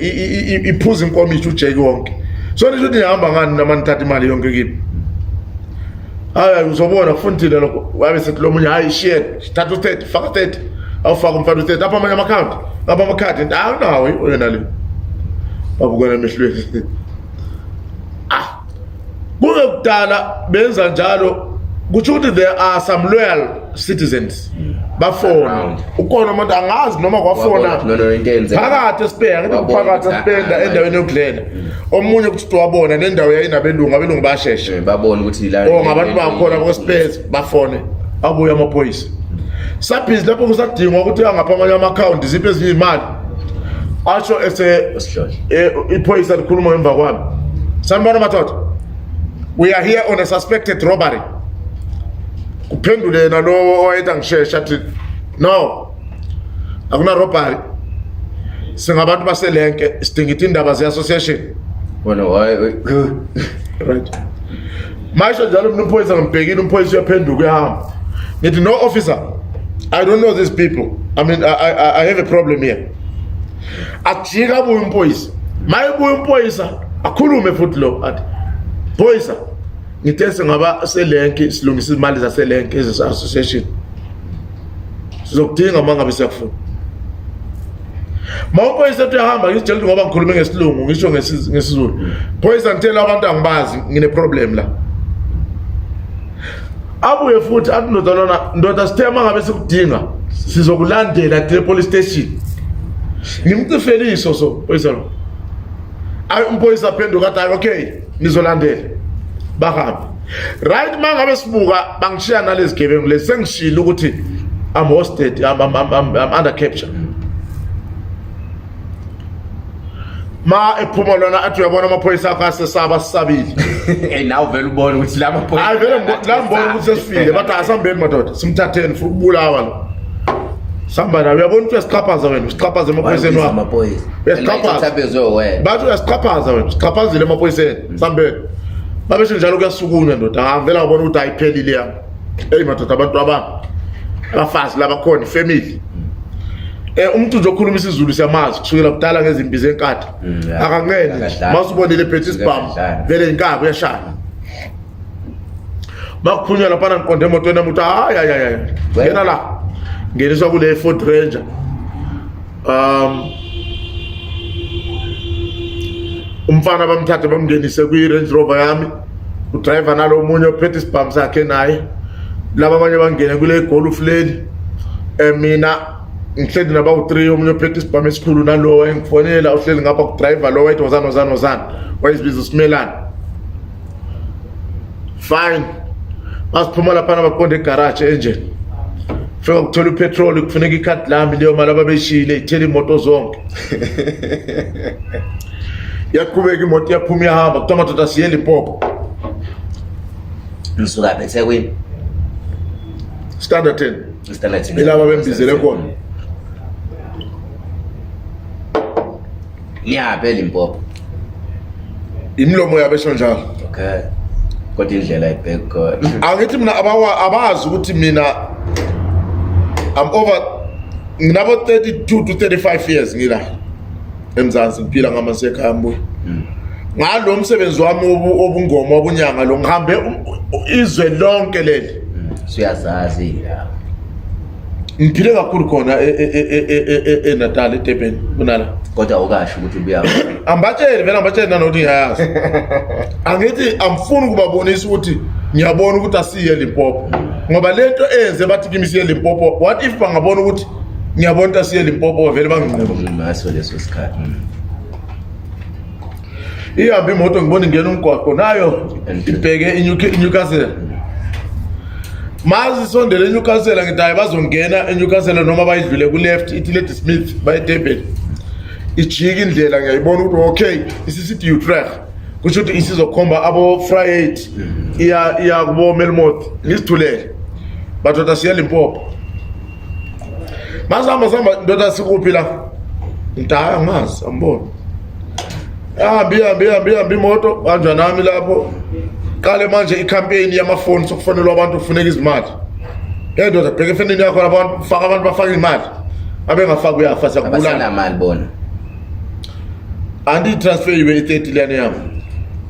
[SPEAKER 2] iphuza inkomishi ujeki wonke. So nisho ukuthi nihamba ngani nama nithatha imali yonke kimi? Hayi, uzobona kufundile lokho. Wabe sethi lo munye, hayi shit, thatha u-30, faka 30, awufaka umfana u-30 apha, amanye amakhawunti ngapha, amakhadi awunawo yona le. Babukana emehlweni. Ah, kungekudala benza njalo, kusho ukuthi there are some loyal citizens bafona.
[SPEAKER 1] Around.
[SPEAKER 2] Ukhona umuntu angazi noma kwafona.
[SPEAKER 1] Wabona, no no into eyenzeka.
[SPEAKER 2] Phakathi esibheka ngithi
[SPEAKER 1] Wabona
[SPEAKER 2] phakathi
[SPEAKER 1] ukuthi,
[SPEAKER 2] esipenda
[SPEAKER 1] ah,
[SPEAKER 2] endaweni yokudlela, omunye kuthi wabona nendawo yayinabelungu, abelungu bayashesha.
[SPEAKER 1] Babona ukuthi la
[SPEAKER 2] Oh, ngabantu bakhona ko-space bafone, abuye amaphoyisa. Sabhizi lapho kusadingwa ukuthi angapha amanye ama-akhawunti, ziphi ezinye iy'mali, asho ese
[SPEAKER 1] Usihlole.
[SPEAKER 2] Iphoyisa likhuluma ngemva kwami, "Sanibona madoda, we are here on a suspected robbery." Kuphendule yena lowo owayethi angisheshe athi, "No, akuna robbery, singabantu baselenke, sidinga indaba ze-association."
[SPEAKER 1] Wena hayi.
[SPEAKER 2] Right, masho njalo mina umphoyisa ngimbhekile, umphoyisa uyaphenduka uyahamba. Ngithi, "No officer, I don't know these people. I mean, I have a problem here." Ajika abuye umphoyisa, mayebuya umphoyisa akhulume futhi lo athi, "Phoyisa, ngithe singaba selenki, silungisa imali zaselenki eze-association, sizokudinga uma ngabe siyakufuna." Ma uphoyisa ethi uyahamba, ngizitshela ukuthi ngoba ngikhulume ngesilungu, ngisho ngesiZulu, "Phoyisa, ngithela abantu angibazi, ngine-problem la." Abuye futhi athi, "Ndoda lona, ndoda, sithe uma ngabe sikudinga sizokulandela to police station." Ngimcifele iso so phoyisa lo. Ayi, umphoyisa aphenduka athi, "Hayi, okay, nizolandela." Bahambe. Right, uma ngabe sibuka bangishiya nalezi gebengu lezi, sengishilo ukuthi I'm hosted, I'm under capture. Ma ephuma lona athi, "Uyabona amaphoyisa akho asesaba, sisabile."
[SPEAKER 1] Eh, nawe vele ubone ukuthi la maphoyisa.
[SPEAKER 2] Hayi vele, la ngibona ukuthi sesifile, bathi, "Asambeni madoda, simthatheni, funa ukubulawa lo." Sihamba nawe, uyabona ukuthi uyasixhaphaza wena, usixhaphaza emaphoyiseni wakho.
[SPEAKER 3] Amaphoyisa.
[SPEAKER 2] Uyasixhaphaza.
[SPEAKER 3] Uyasixhaphaza wena.
[SPEAKER 2] Bathi uyasixhaphaza wena, usixhaphazile emaphoyiseni. Sihambeni. Babesho njalo kuyasukunywa ndoda. Ngavela ngabona ukuthi ayiphelile yami. Eyi madoda abantu abami. Abafazi laba khona ifamily. Umuntu nje okhuluma isiZulu siyamazi kusukela kudala ngezimpi zenkatha.
[SPEAKER 3] Yeah.
[SPEAKER 2] Akanqeni nje.
[SPEAKER 3] Akadlali.
[SPEAKER 2] Masubonile phethe isibhamu,
[SPEAKER 3] Akadlali.
[SPEAKER 2] vele inkabi uyashaya. Makuphunywela laphana ngiqonde emotweni yami ukuthi hayi hayi hayi. Ngena la. Ngeniswa kule Ford Ranger. Umfana bamthathe bamngenise kwi-Range Rover yami. Udriver nalo omunye ophethe isibhamu sakhe naye. Laba abanye bangene kule Golf leli. Mina ngihleli nabawu-3 omunye ophethe isibhamu esikhulu nalowo engifonela uhleli ngapha kudriver lo wayethi wozani wozani wozani. Wayezibiza uSimelane. Fine. Masiphuma laphana baqonde egarage engine. Fika kuthola upetrol kufuneka ikhadi lami leyo mali ababeshiyile ithela imoto zonke. Yaqhubeka imoto iyaphuma iyahamba kuthiwa madoda siye Limpopo.
[SPEAKER 3] Ngisuka phi eThekwini?
[SPEAKER 2] Standard 10.
[SPEAKER 3] Standard 10.
[SPEAKER 2] Ilaba bembizele khona.
[SPEAKER 3] Niyaphi eLimpopo?
[SPEAKER 2] Imilomo yabo esho njalo.
[SPEAKER 3] Okay. Kodwa indlela ibhek khona.
[SPEAKER 2] Angithi mina abazi ukuthi mina I'm over nginabo 32 to 35 years ngila eMzansi ngiphila ngamasekhaya mbuya. Ngalo msebenzi wami obungoma obunyanga lo ngihambe izwe lonke leli.
[SPEAKER 3] Siyazazi indawo.
[SPEAKER 2] Ngiphile kakhulu khona eNatal eDurban kunala.
[SPEAKER 3] Kodwa ukasho ukuthi ubuya.
[SPEAKER 2] Ambatsheli vele ambatsheli nanokuthi ngiyayazi. Angithi amfuni ukubabonisa ukuthi ngiyabona ukuthi asiye Limpopo. Ngoba lento eyenze bathi kimi siye Limpopo, what if bangabona ukuthi ngiyabona ukuthi asiye Limpopo vele banginquma.
[SPEAKER 3] Ngaso leso sikhathi.
[SPEAKER 2] Ihambe imoto ngibona ingena umgwaqo nayo ibheke iNewcastle. Mazi isondele eNewcastle ngithi hayi bazongena eNewcastle noma bayidlule ku left ithi Lady Smith baye Durban. Ijika indlela ngiyayibona ukuthi okay isisithi Utrecht. Kusho ukuthi isizokhomba abo Vryheid iya kubo Melmoth ngisithulele. Badoda siye Limpopo. Masihamba sihamba ndoda sikuphi la? Ngithi hayi angazi angiboni. Hambi hambi hambi hambi imoto banjwa nami lapho. Qale manje icampaign yamafoni sokufonelwa abantu kufuneka izimali. Hey ndoda bheka efenini yakho abantu faka abantu bafaka imali. Abengafaki uyafa siyakubulala.
[SPEAKER 3] Abasenamali bona.
[SPEAKER 2] Anti transfer ibe i-30 liyana yami.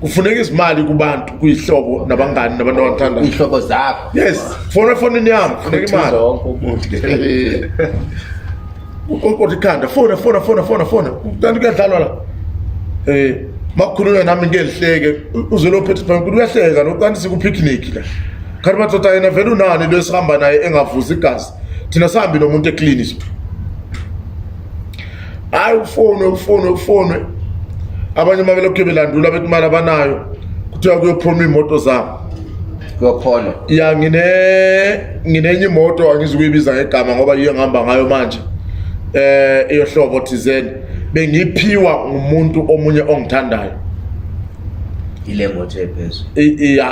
[SPEAKER 2] Kufuneka izimali kubantu kuyihlobo nabangani nabantu abathandayo.
[SPEAKER 3] Iy'hlobo zakho.
[SPEAKER 2] Yes, fona efonini yami kufuneka imali.
[SPEAKER 1] Wonke umuntu.
[SPEAKER 2] Uqoqoda ikhanda fona fona fona fona fona kanti kuyadlalwa la. Makukhulunywa nami ngelihleke uze lo phethe ibhanki uyahleka lo kanti siku picnic la. Kanti bathatha yena vele unani lo esihamba naye engavuzi igazi. Thina sihambi nomuntu eclinic. Hayi ufonwe ufonwe ufonwe. Abanye uma belokhu belandula bethi imali abanayo kuthiwa kuyophonwa iy'moto zabo.
[SPEAKER 3] Kuyophonwa.
[SPEAKER 2] Ya nginenye imoto angizukuyibiza ngegama ngoba yiyo engihamba ngayo manje. Eyohlobo thizeni bengiphiwa ngumuntu omunye ongithandayo.
[SPEAKER 3] Ile moto ephezulu.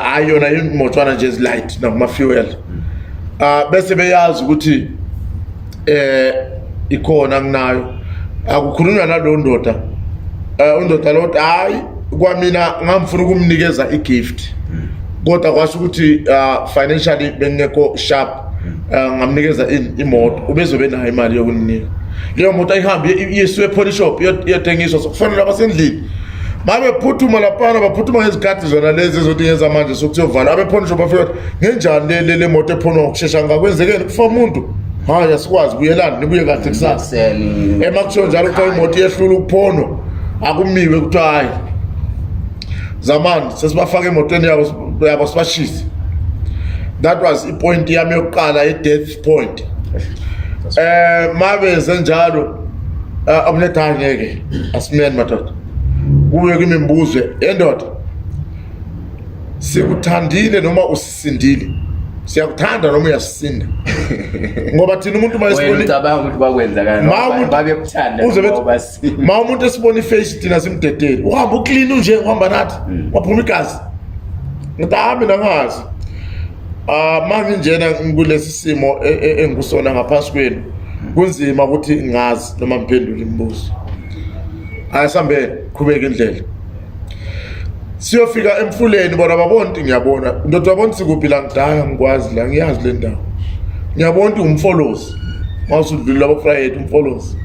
[SPEAKER 2] Hayi yona imotwana nje ezilight nakuma fuel. Bese beyazi ukuthi ikhona nginayo. Akukhulunywa nalowo ndoda. Undoda lo hayi kwamina ngamfuna ukumnikeza igift. Kodwa kwasho ukuthi financially bengekho sharp. Ngamnikeza imoto ubezobe nayo imali yokundinika. Leyo moto ayihambe iyisiwe epolish shop iyothengiswa sokufanele abasendlini. Babephuthuma laphana baphuthuma ngezikhathi zona lezi ezothi ngenza manje sokuyovala abepolish shop bafika ngenjani le moto ephonwa ngokushesha ngakwenzekeni kufa umuntu. Hayi asikwazi buyelani nibuye kahle kusasa.
[SPEAKER 3] Ekuseni.
[SPEAKER 2] Emakusho njalo kuthiwa imoto iyehlula ukuphonwa akumiwe kuthiwa hayi zamani sesibafaka emotweni yabo sibashise. That was ipoint yami yokuqala i-death point. Mabenze njalo abuletha ngeke asimeni madoda. Kubuye kimi imibuzo endoda. Sikuthandile noma usisindile? Siyakuthanda noma uyasisinda? Ngoba thina umuntu
[SPEAKER 1] Wena
[SPEAKER 2] mayesibona
[SPEAKER 1] ucabanga ukuthi bakwenzakala
[SPEAKER 2] Ma umuntu-
[SPEAKER 1] babekuthanda
[SPEAKER 2] uze
[SPEAKER 1] noma
[SPEAKER 2] bethi
[SPEAKER 1] ubasinda.
[SPEAKER 2] ma umuntu esibona iface thina simdedele. Uhamba uclean nje uhamba nathi. Waphuma igazi. Ngithi hayi mina ngazi. Manginjena kulesi simo engikusona ngaphansi kwenu. Kunzima ukuthi ngazi noma ngiphendule imibuzo. Ayisambeni, qhubeka indlela. Siyofika emfuleni, bona babona ukuthi ngiyabona. Ndoda, wabona sikuphi la? Ngidala ngikwazi la, ngiyazi le ndawo. Ngiyabona ukuthi umfolozi. Mawusudlulile labo Friday, umfolozi.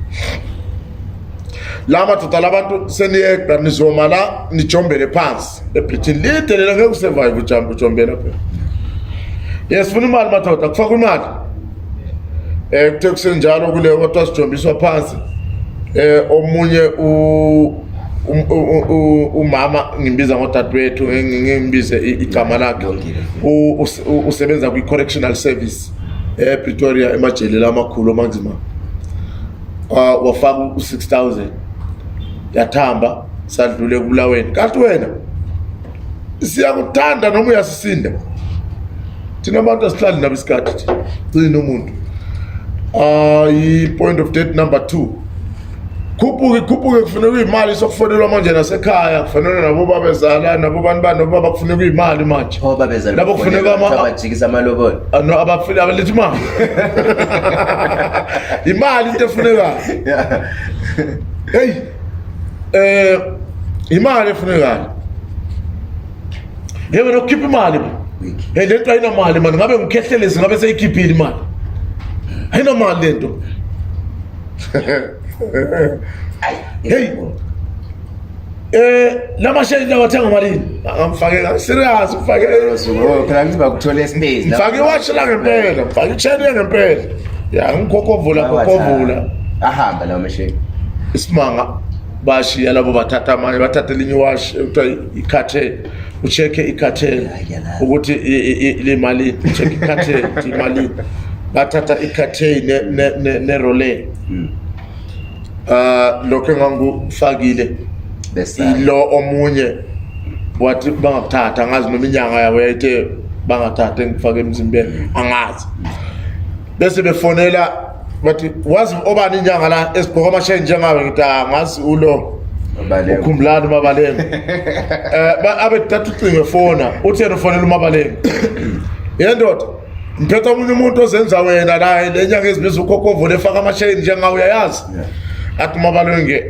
[SPEAKER 2] La madoda, labantu seniyeqa, nizoma la, nijombele phansi ebridgini lide lela, ngeke usurvive ujambe ujombela phela. Yes, funa imali madoda, kufaka imali. Kuthe kusenjalo kule, kodwa sijombiswa phansi. Omunye umama, ngimbiza ngodadewethu, ngimbize igama lakhe, usebenza kwi-correctional service ePretoria, emajele lamakhulu amaximum. Wafaka u-6000, yathamba, sadlule ekubulaweni. Kanti wena siyakuthanda noma uyasisinda, thina abantu asihlali nabo isikhathi, thina gcina umuntu. I-point of death number 2, khuphuke khuphuke, kufuneka imali, sokufonelwa manje nasekhaya, kufanele nabo babezala nabo bantu bani nabo baba, kufuneka imali manje.
[SPEAKER 1] Oh, babezala.
[SPEAKER 2] Lapho kufuneka
[SPEAKER 1] abajikisa amalobolo.
[SPEAKER 2] Ah, no, abafuni, abaletha imali, imali into efunekayo. Hey, imali efunekayo. Yebo, nokukhipha imali. Hey, lento ayinamali mani, ngabe ngikhehlelezi ngabe seyikhiphile imali. Ayinamali lento. Hey. Lamashayini lawathenga malini? Ngamfake serious, mfake.
[SPEAKER 1] Oh, phela ngithi bakuthole space.
[SPEAKER 2] Mfake iwatch la ngempela, mfake ichain ngempela. Ya, ngikhokhovula, khokhovula.
[SPEAKER 1] Ahamba lawo mashayini.
[SPEAKER 2] Isimanga, bashiya labo, bathatha amanye, bathatha elinye iwashi ekuthiwa i-Cartier. Ucheck-e i-Cartier ukuthi le mali, check i-Cartier ukuthi imali. Bathatha i-Cartier ne-Rolex. Lokho engangikufakile ilo omunye wathi bangakuthatha, angazi noma inyanga yabo yayithe bangathatha engifake emzimbeni, angazi. Bese befonela bathi, wazi obani inyanga la esigqoka amasheni njengawe? Ngithi angazi, ulo ukhumbulani uMabalenge. Abe thatha ucingo efona, uthi yena ufonela uMabalenge, yendoda ngiphethe omunye umuntu ozenza wena la, le nyanga ezibiza ukhokhovula efaka amasheni njengawe, uyayazi? Athi uMabalenge,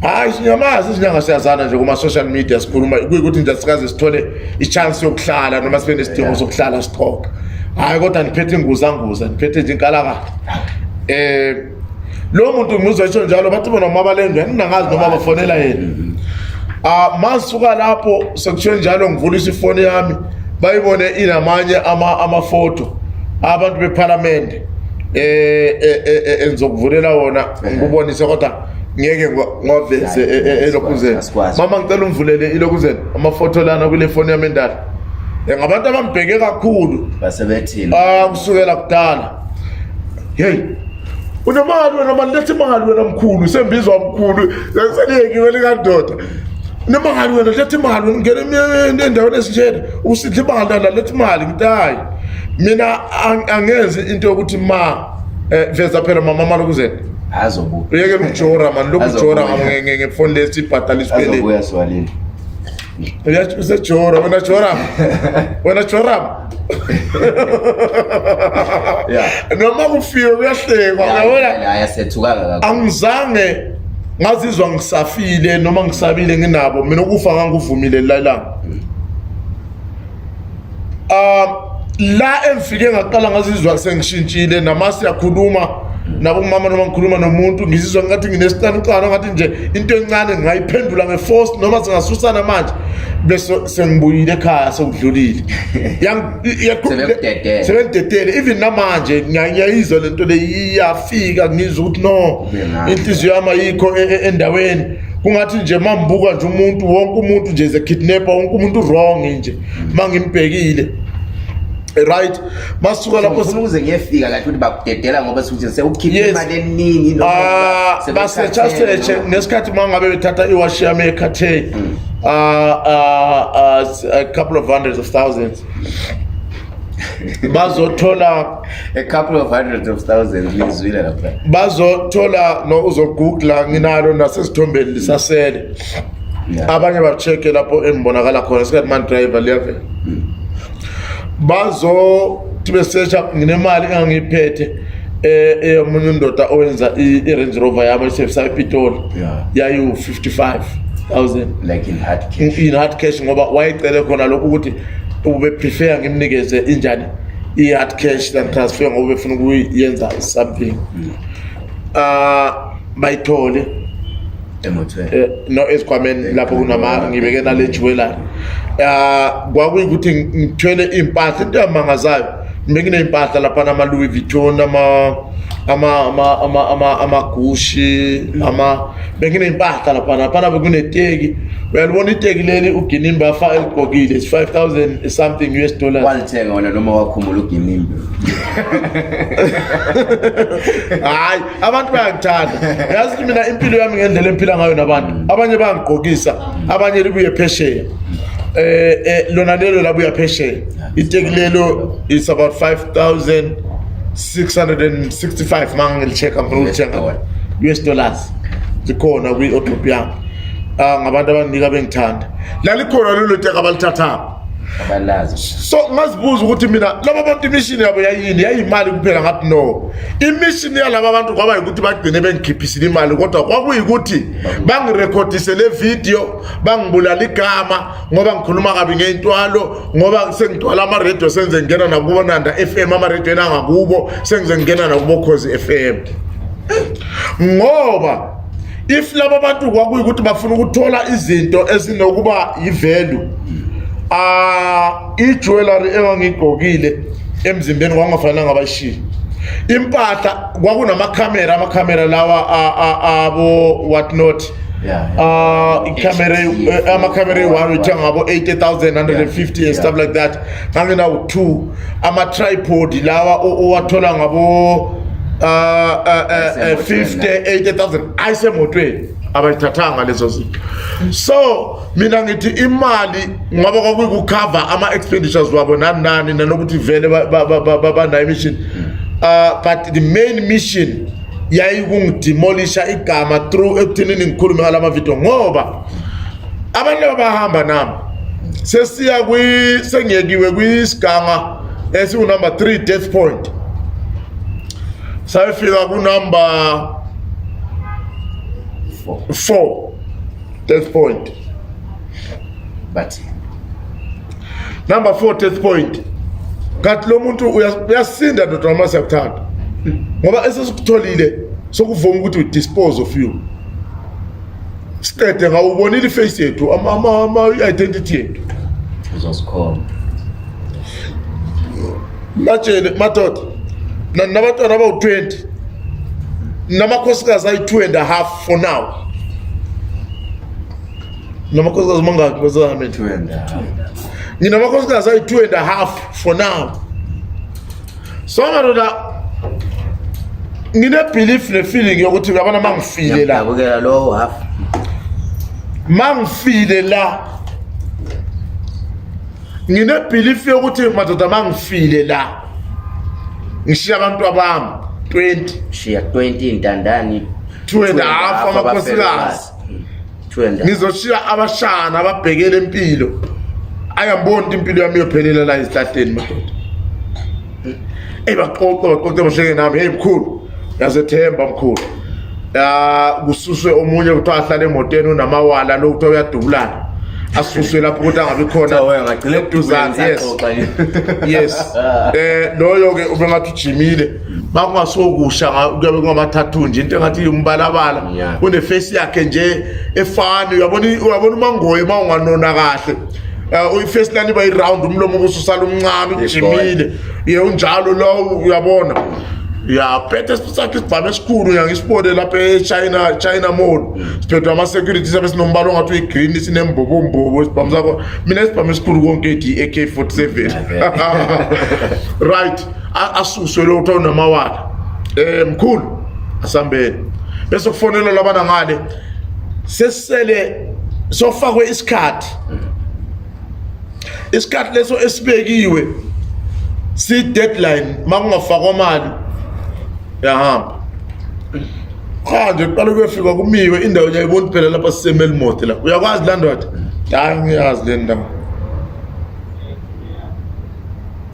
[SPEAKER 2] hayi, sinyamazi izinyanga, siyazana nje kuma-social media, sikhuluma, kuyikuthi nje asikaze sithole i-chance yokuhlala noma sibe nesidingo sokuhlala sixoxa. Hhayi, kodwa ndiphethe inguzanguza, ndiphethe nje inkalakala. Lo muntu ngimuzwa esho njalo, bathi bona uMabalenge, nginangazi noma bafonela yena. Ah, masuka lapho sekusho njalo, ngivulisa ifoni yami, bayibone inamanye amafoto abantu bephalamende. Engizokuvulela wona ngikubonise, kodwa ngeke ngiwaveze elokhuzeni. Mama, ngicela umvulele ilokhuzeni, amafoto lana kule foni yami endala. Ngabantu abambheke kakhulu.
[SPEAKER 1] Basebethini?
[SPEAKER 2] Ah, kusukela kudala. Hey, unemali wena mani, letha imali wena mkhulu, sembizwa mkhulu, seliyekiwe likandoda. Unemali wena, letha imali wena, ungena endaweni esinjena usidla imali la, letha imali. Ngithi hayi, mina angenzi into yokuthi ma veza phela mama malokuzeni.
[SPEAKER 1] Azobuya.
[SPEAKER 2] Uyekela ukujora mani, lokhu ujora ngefoni lesi ibhadala isikweletu.
[SPEAKER 1] Azobuya siwalini.
[SPEAKER 2] Usejora wena, jora wena, jora. Noma kufike kuyahlekwa, uyabona.
[SPEAKER 1] Ayasethukanga kakhulu.
[SPEAKER 2] Angizange ngazizwa ngisafile noma ngisabile, nginabo mina ukufa nganguvumile lalanga. La engifike ngaqala ngazizwa sengishintshile, nama siyakhuluma nabo mama noma ngikhuluma nomuntu, ngizizwa ngathi nginesicanucano, ngathi nje into encane ngingayiphendula ngeforce noma singasusana manje, bese sengibuyile ekhaya sekudlulile.
[SPEAKER 1] Sebekudedele.
[SPEAKER 2] Sebengidedele. Even namanje ngiyayizwa lento le, iyafika, ngizwa ukuthi no,
[SPEAKER 1] Ube ngayo.
[SPEAKER 2] Inhliziyo yami ayikho endaweni, kungathi nje mambuka nje umuntu, wonke umuntu nje is a kidnapper, wonke umuntu wrong nje mangimbhekile. Right, masuka lapho.
[SPEAKER 1] Ngifuna ukuze ngiyefika kahle ukuthi bakudedela ngoba sukuthi sewukhipha imali eningi noma
[SPEAKER 2] Ah,
[SPEAKER 1] sebekhathele
[SPEAKER 2] basecha seche ngesikhathi mangabe bethatha iwashi yami eKhathei, a couple of hundreds of thousands bazothola.
[SPEAKER 1] A couple of hundreds of thousands, ngizwile lapha.
[SPEAKER 2] Bazothola, no, uzogoogla, nginalo nasesithombeni lisasele. Abanye ba-check-e lapho engibonakala khona sikhathi man driver liyavela, bazothi besearcha nginemali engangiyiphethe. Eyomunye indoda owenza i-Range Rover yami esevisa ePitoli yayiwu 55,000
[SPEAKER 1] like in hard cash.
[SPEAKER 2] In hard cash, ngoba wayecele khona lokhu ukuthi ube prefer ngimnikeze injani i-hard cash than transfer, ngoba ubefuna ukuyenza something. Ah, bayithole
[SPEAKER 1] emotweni.
[SPEAKER 2] No, ezikhwameni lapho kunama ngibeke nale jewelry. Ah, kwakuyikuthi ngithwele impahla, into yamangazayo benginey'mpahla lapha, nama Louis Vuitton, ama Gucci, ama benginey'mpahla lapha. Laphana bekuneteki, uyalibona iteki leli uGinimbi afa eligqokile, it's 5000 something US dollars.
[SPEAKER 1] Walithenga wena noma wakhumula uGinimbi?
[SPEAKER 2] Hayi, abantu bayangithanda, yazi ukuthi mina impilo yami ngendlela emphila ngayo nabantu, abanye bayangigqokisa, abanye libuye phesheya. Lona lelo labuya phesheya iteki lelo is about 5665 mangilichecka, ngifuna ukulithenga, US dollars. Zikhona kwi-wardrobe yami. Ah, ngabantu abanginika bengithanda, lalikhona lelo teki, abalithathanga.
[SPEAKER 1] Abalazi.
[SPEAKER 2] So ngazibuza ukuthi mina laba bantu i-mission yabo yayini? Yayimali kuphela? Ngathi no, i-mission yalaba bantu kwaba yikuthi bagcine bengikhiphisile imali, kodwa kwakuyikuthi bangirekhodise le video, bangibulala igama ngoba ngikhuluma kabi ngey'ntwalo, ngoba sengigcwala amaredio, senze ngingena nakubo Nanda FM, amaredio enangakubo, sengize ngingena nakubo Khozi FM. Ngoba if laba bantu kwakuyikuthi bafuna ukuthola izinto ezinokuba yi-value, ah, i-jewelry engangigqokile emzimbeni kwakungafanelanga bayishiye. Impahla, kwakunamakhamera, amakhamera lawa abo what not. Ah, ikhamera, amakhamera eyi-one uyithenga ngabo 80,000, 150 and stuff like that. Nganginawo two ama-tripod lawa owathola ngabo 50 80,000, ayisemotweni, abayithathanga lezo zinto. So mina ngithi imali ngoba kwakuyiku-cover ama-expenditures wabo nani nani, nanokuthi vele banayo mission, but the main mission yayikungidemolisha igama through ekuthenini ngikhulume ngala mavidiyo, ngoba abantu laba bahamba nami sesiya kwi sengiyekiwe kwisiganga esiwu-number 3 death point, sayofika ku-number 4 death point.
[SPEAKER 1] Bathi
[SPEAKER 2] Number 4 death point, kanti lo muntu uyasinda ndoda noma siyakuthanda, ngoba esesikutholile sokuvuma ukuthi we dispose of you, siqede ngawubonile i-face yethu, i-identity yethu.
[SPEAKER 1] Uzosikhomba.
[SPEAKER 2] Batshele madoda, nabantwana abawu-20, namakhosikazi ayi-2 and a half for now. Namakhosikazi mangaki bazame?
[SPEAKER 1] Two and a half.
[SPEAKER 2] Nginamakhosikazi ayi-2 and a half for now. So madoda, ngine-belief ne-feeling yokuthi uyabona, uma ngifile la,
[SPEAKER 1] Ngiyakudabukela lowo half.
[SPEAKER 2] Ma ngifile la, ngine-belief yokuthi madoda, ma ngifile la, ngishiya abantu abami 20.
[SPEAKER 1] Shiya 20 intandani.
[SPEAKER 2] Two and a half amakhosikazi.
[SPEAKER 1] Two and a half.
[SPEAKER 2] Ngizoshiya abashana ababhekele impilo, ayamboni ukuthi impilo yami iyophelela la ezihlahleni madoda. Eyi, baxoxe baxoxe, bahleke nami. Hey mkhulu, uyazethemba mkhulu. Ya, kususwe omunye kuthiwa ahlale emotweni, unamawala lo, kuthiwa uyadubulana, asuswe lapho ukuthi angabi khona
[SPEAKER 1] Wena ngagcina
[SPEAKER 2] eduzane. Yes.
[SPEAKER 1] Saxoxa nje.
[SPEAKER 2] Yes, loyo ke ubengathi ujimile, makungasokusha kuyabe kungamathathu nje, into engathi umbalabala. Une-face yakhe nje efani, uyabona, uyabona umangoye uma unganona kahle. I-face lani iba i-round, umlomo kususala umncane, ujimile ye, unjalo lo, uyabona. Ya, phethe sakhe isibhamu esikhulu, ngisibone lapha e-China, China Mall, siphethwe ama-security, sabe sinombala ongathi uyi-green, sinembobombobo isibhamu sakho. Mina isibhamu esikhulu konke ethi i-AK 47, right? Asuswe lo kuthiwa unamawala. Mkhulu, asambeni. Bese kufonelwa labana ngale, sesele sofakwe isikhathi, isikhathi leso esibekiwe si deadline, makungafakwa mali yahamba kanje. Kuqala kuyofika kumiwe indawo, uyayibona phela lapha siseMelmoth la, uyakwazi la ndoda? Hayi, ngiyazi le ndawo.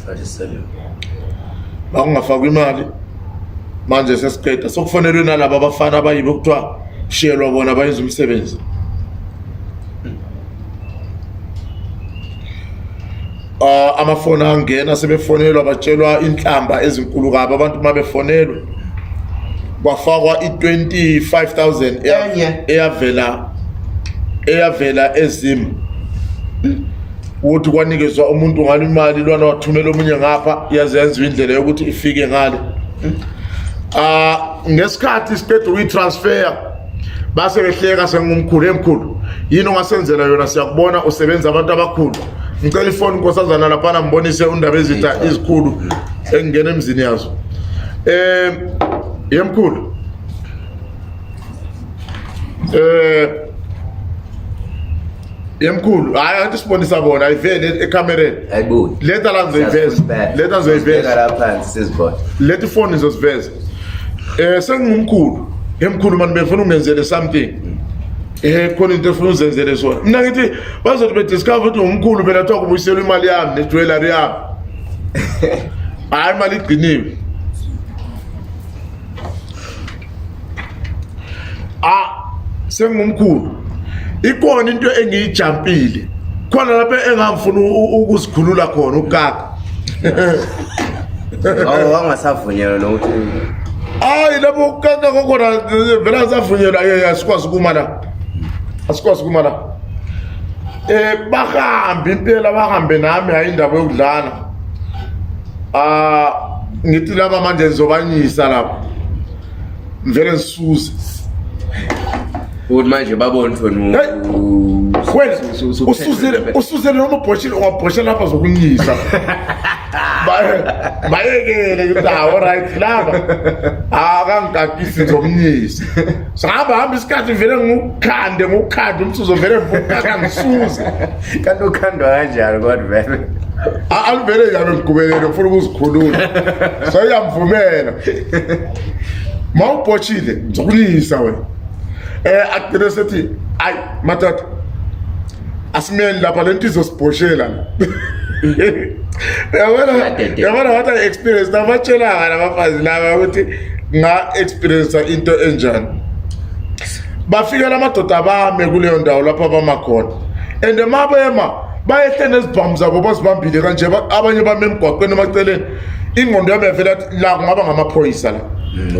[SPEAKER 1] Bathi sele.
[SPEAKER 2] Makungafakwa imali. Manje sesiqeda sokufonelwe nalaba abafana abayibo kuthiwa shiyelwa bona bayenza umsebenzi. Amafoni angena sebefonelwa batshelwa inhlamba ezinkulu kabi abantu uma befonelwa kwafakwa i-25000
[SPEAKER 1] Enye.
[SPEAKER 2] Eyavela ezim ukuthi kwanikezwa umuntu ngalo imali lwana wathumela omunye ngapha yaze yenziwa indlela yokuthi ifike ngale. Ngesikhathi siqeda ukuyi-transfer base behleka sengumkhulu emkhulu yini ongasenzela yona siyakubona usebenza abantu abakhulu ngicela ifoni nkosazana laphana ngibonise undaba ezitha izikhulu engingena emzini yazo yemkhulu yemkhulu hayi anti sibonisa bona ayivele ekamereni.
[SPEAKER 1] Ayibuyi.
[SPEAKER 2] Letha la ngizoyiveza, letha ngizoyiveza.
[SPEAKER 1] La phansi sizibona.
[SPEAKER 2] Letha ifoni ngizoziveza. Sengingumkhulu emkhulu mani befuna ungenzele something khona into efuna uzenzele sona. Mina ngithi bazothi bediscover ukuthi ungumkhulu phela kuthiwa kubuyiselwa imali yami nejewellery yami. Hayi, imali igciniwe. Ah, sengumkhulu ikhona into engiyijampile khona lapha engangifuna ukuzikhulula khona ukukaka.
[SPEAKER 1] Awu, wangasavunyelwa nokuthi
[SPEAKER 2] Hayi, lapho ukukaka kokhona vele asavunyelwa. Asikwazi ukuma la, asikwazi ukuma la. Bahambe impela bahambe nami hayi indaba yokudlala. Ah, ngithi laba manje ngizobanyisa lapha ngivele ngisuze
[SPEAKER 1] ukuthi manje babone ukuthi
[SPEAKER 2] Hey! Wena usuzele noma ubhoshile ungabhosha lapha zokunyisa. Bayekele ngithi ah alright laba akangikakisi ngizomnyisa. Sihamba hamba isikhathi vele ngukhande ngukhande umsuzo vele ngikaka ngisuze.
[SPEAKER 1] Kanti ukhandwa kanjani kodwa vele?
[SPEAKER 2] Alivele njalo ngigubelele ufuna ukuzikhulula. So iyamvumela. Mawubhoshile ngizokunyisa wena. Agcine sethi ayi madoda asimeni lapha lento izosibhoshela. Yabona
[SPEAKER 1] Iyadedela.
[SPEAKER 2] yabona what I experience nabatshelanga labafazi laba ukuthi nga experience into enjani. Bafika lamadoda bame kuleyo ndawo lapho abama khona. And mabema bayehle nezibhamu zabo bazibambile kanje abanye bame emgwaqweni emaceleni. Ingqondo yami yavela athi la kungaba ngamaphoyisa la.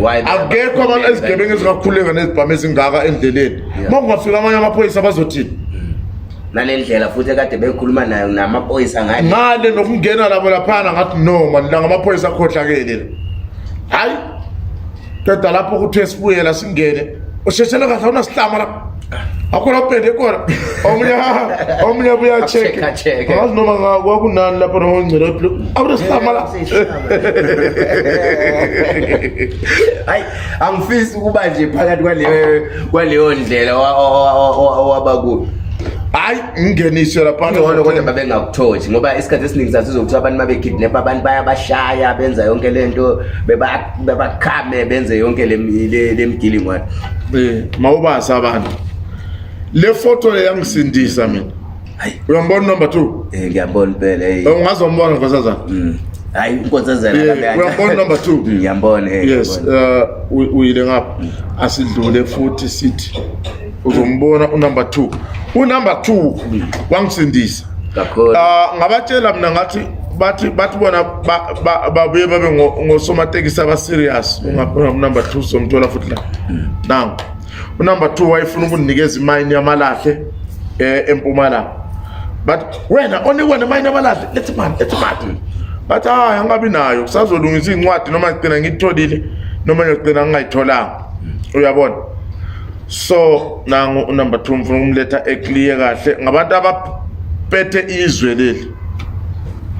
[SPEAKER 1] Why
[SPEAKER 2] Akekho abantu ezigebengu ezingakhululeka nezibhamu ezingaka endleleni. Uma kungafika amanye amaphoyisa bazothini?
[SPEAKER 1] Nalendlela futhi ekade bekhuluma nayo namaphoyisa ngale.
[SPEAKER 2] Ngale nokungena labo laphana ngathi no man la ngamaphoyisa akhohlakele la. Hayi qeda lapho kuthiwe sibuyela singene usheshele kahle awunasihlama lapha akho la upende khona omunye abuya check.
[SPEAKER 1] Check, check.
[SPEAKER 2] Angazi noma kwakunani lapho noma ungcele awunasihlama la.
[SPEAKER 1] Hayi, angifisi ukuba nje phakathi kwaleyo ndlela owaba kuyo.
[SPEAKER 2] Hayi ngingeniswe laphana.
[SPEAKER 1] Ngcono kodwa babengakuthothi ngoba isikhathi esiningi sasizokuthiwa abantu babekidnap abantu bayabashaya benza yonke lento bebakhame benze yonke le mgilingwane.
[SPEAKER 2] Mawubasa abantu le photo le yangisindisa mina.
[SPEAKER 1] Hayi.
[SPEAKER 2] Uyambona number 2?
[SPEAKER 1] Ngiyambona impela eh.
[SPEAKER 2] Ungazombona nkosazana.
[SPEAKER 1] Hayi unkosazana
[SPEAKER 2] Uyambona number 2?
[SPEAKER 1] Ngiyambona
[SPEAKER 2] Yes,
[SPEAKER 1] ngiyambona.
[SPEAKER 2] Uyile ngapha asidlule futhi sithi uzombona unumber 2. Unumber 2 wangisindisa.
[SPEAKER 1] Kakhulu.
[SPEAKER 2] Ngabatshela mina ngathi bathi bona babuye babe ngosomatekisi aba serious. Ungabona unumber 2 somthola futhi la. Nangu. Unumber 2 wayefuna ukunikeza imayini yamalahle eMpumalanga. But wena onikwa nemayini yamalahle lethi mani lethi mani. Bathi hayi angabi nayo kusazolungisa incwadi noma ngigcina ngitholile noma ngigcina ngingayitholanga. Uyabona? So nangu unumber 2 ngifuna ukumletha eclear kahle ngabantu abaphethe izwe leli.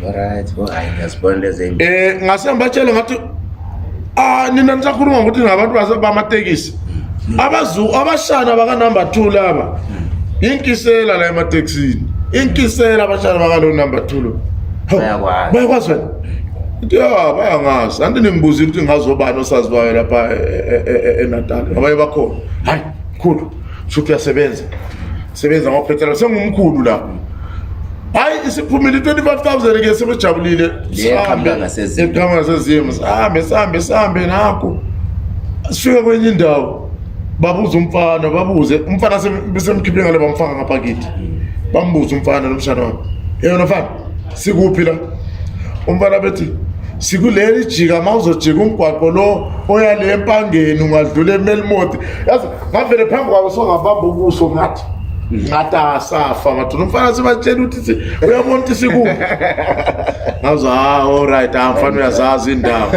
[SPEAKER 1] Alright, oh hayi ngiyazibona lezi.
[SPEAKER 2] Ngase ngibatshele ngathi nina nisakhuluma ngokuthi ngabantu bamatekisi. Abazu abashana baka number 2 laba. Inkisela la ematekisini. Inkisela abashana baka lo number 2 lo. Hawu,
[SPEAKER 1] Bayakwazi.
[SPEAKER 2] Bayakwazi wena. Ngithi, ya bayangazi. Anti ningibuzile ukuthi ngazobani osaziwayo lapha eNatal. Abanye bakhona. Hayi, mkhulu, shuthi uyasebenza. Sebenza ngophethela sengumkhulu la. Hayi isiphumile 25000 ke sebejabulile.
[SPEAKER 1] Le eqhamuka ngaseZim.
[SPEAKER 2] Eqhamuka ngaseZim. Sihambe sihambe sihambe nakho. Sifika kwenye indawo, babuza umfana, babuze umfana, besemkhiphe ngale, bamfaka ngapha kithi, bambuza umfana nomshana wami, yena mfana, sikuphi la? Umfana bethi sikuleli jika, uma uzojika umgwaqo lo oya le Empangeni, ungadlula eMelmoth. Yazi, ngavele phambi kwabo, songabamba ubuso, ngathi asafa madoda. Umfana sebatshela ukuthi uyabona ukuthi sikuphi. Ngazwa, ah, all right, ah, mfana, uyazazi indawo,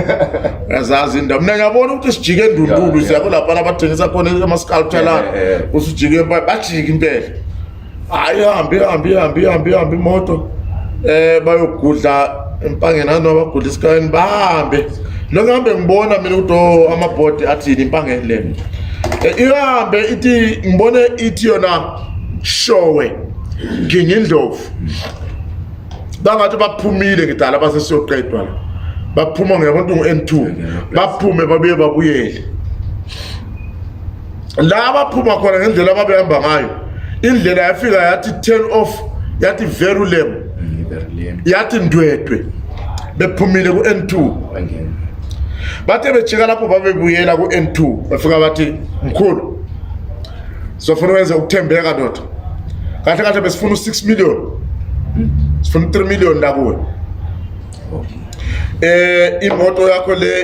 [SPEAKER 2] uyazazi indawo. Mina ngiyabona ukuthi sijike eNdundulu, siya kulapha abathengisa khona ama-sculpture la. Usujike, bajike impela. Hayi, ihambe, ihambe, ihambe, ihambe, ihambe imoto, bayogudla Empangeni, noma bagudla isikayeni, bahambe. Lo ngihambe ngibona mina ukuthi, oh, amabhodi athini, Impangeni le. Ihambe ithi, ngibone ithi yona Showe Ngingindlovu, bangathi baphumile ngidala, basesiyoqedwa la, baphuma, ngiyabona ngu-N2, baphume babuye babuyele la baphuma khona. Ngendlela ababehamba ngayo, indlela yafika yathi turn off, yathi Verulam, yathi Ndwedwe, bephumile ku-N2, bathe bejika lapho babebuyela ku-N2, bafika bathi, mkhulu, sofuna wenze ukuthembeka ndoda, kahle kahle besifuna u-6 million, sifuna u-3 million la kuwe. Imoto yakho le,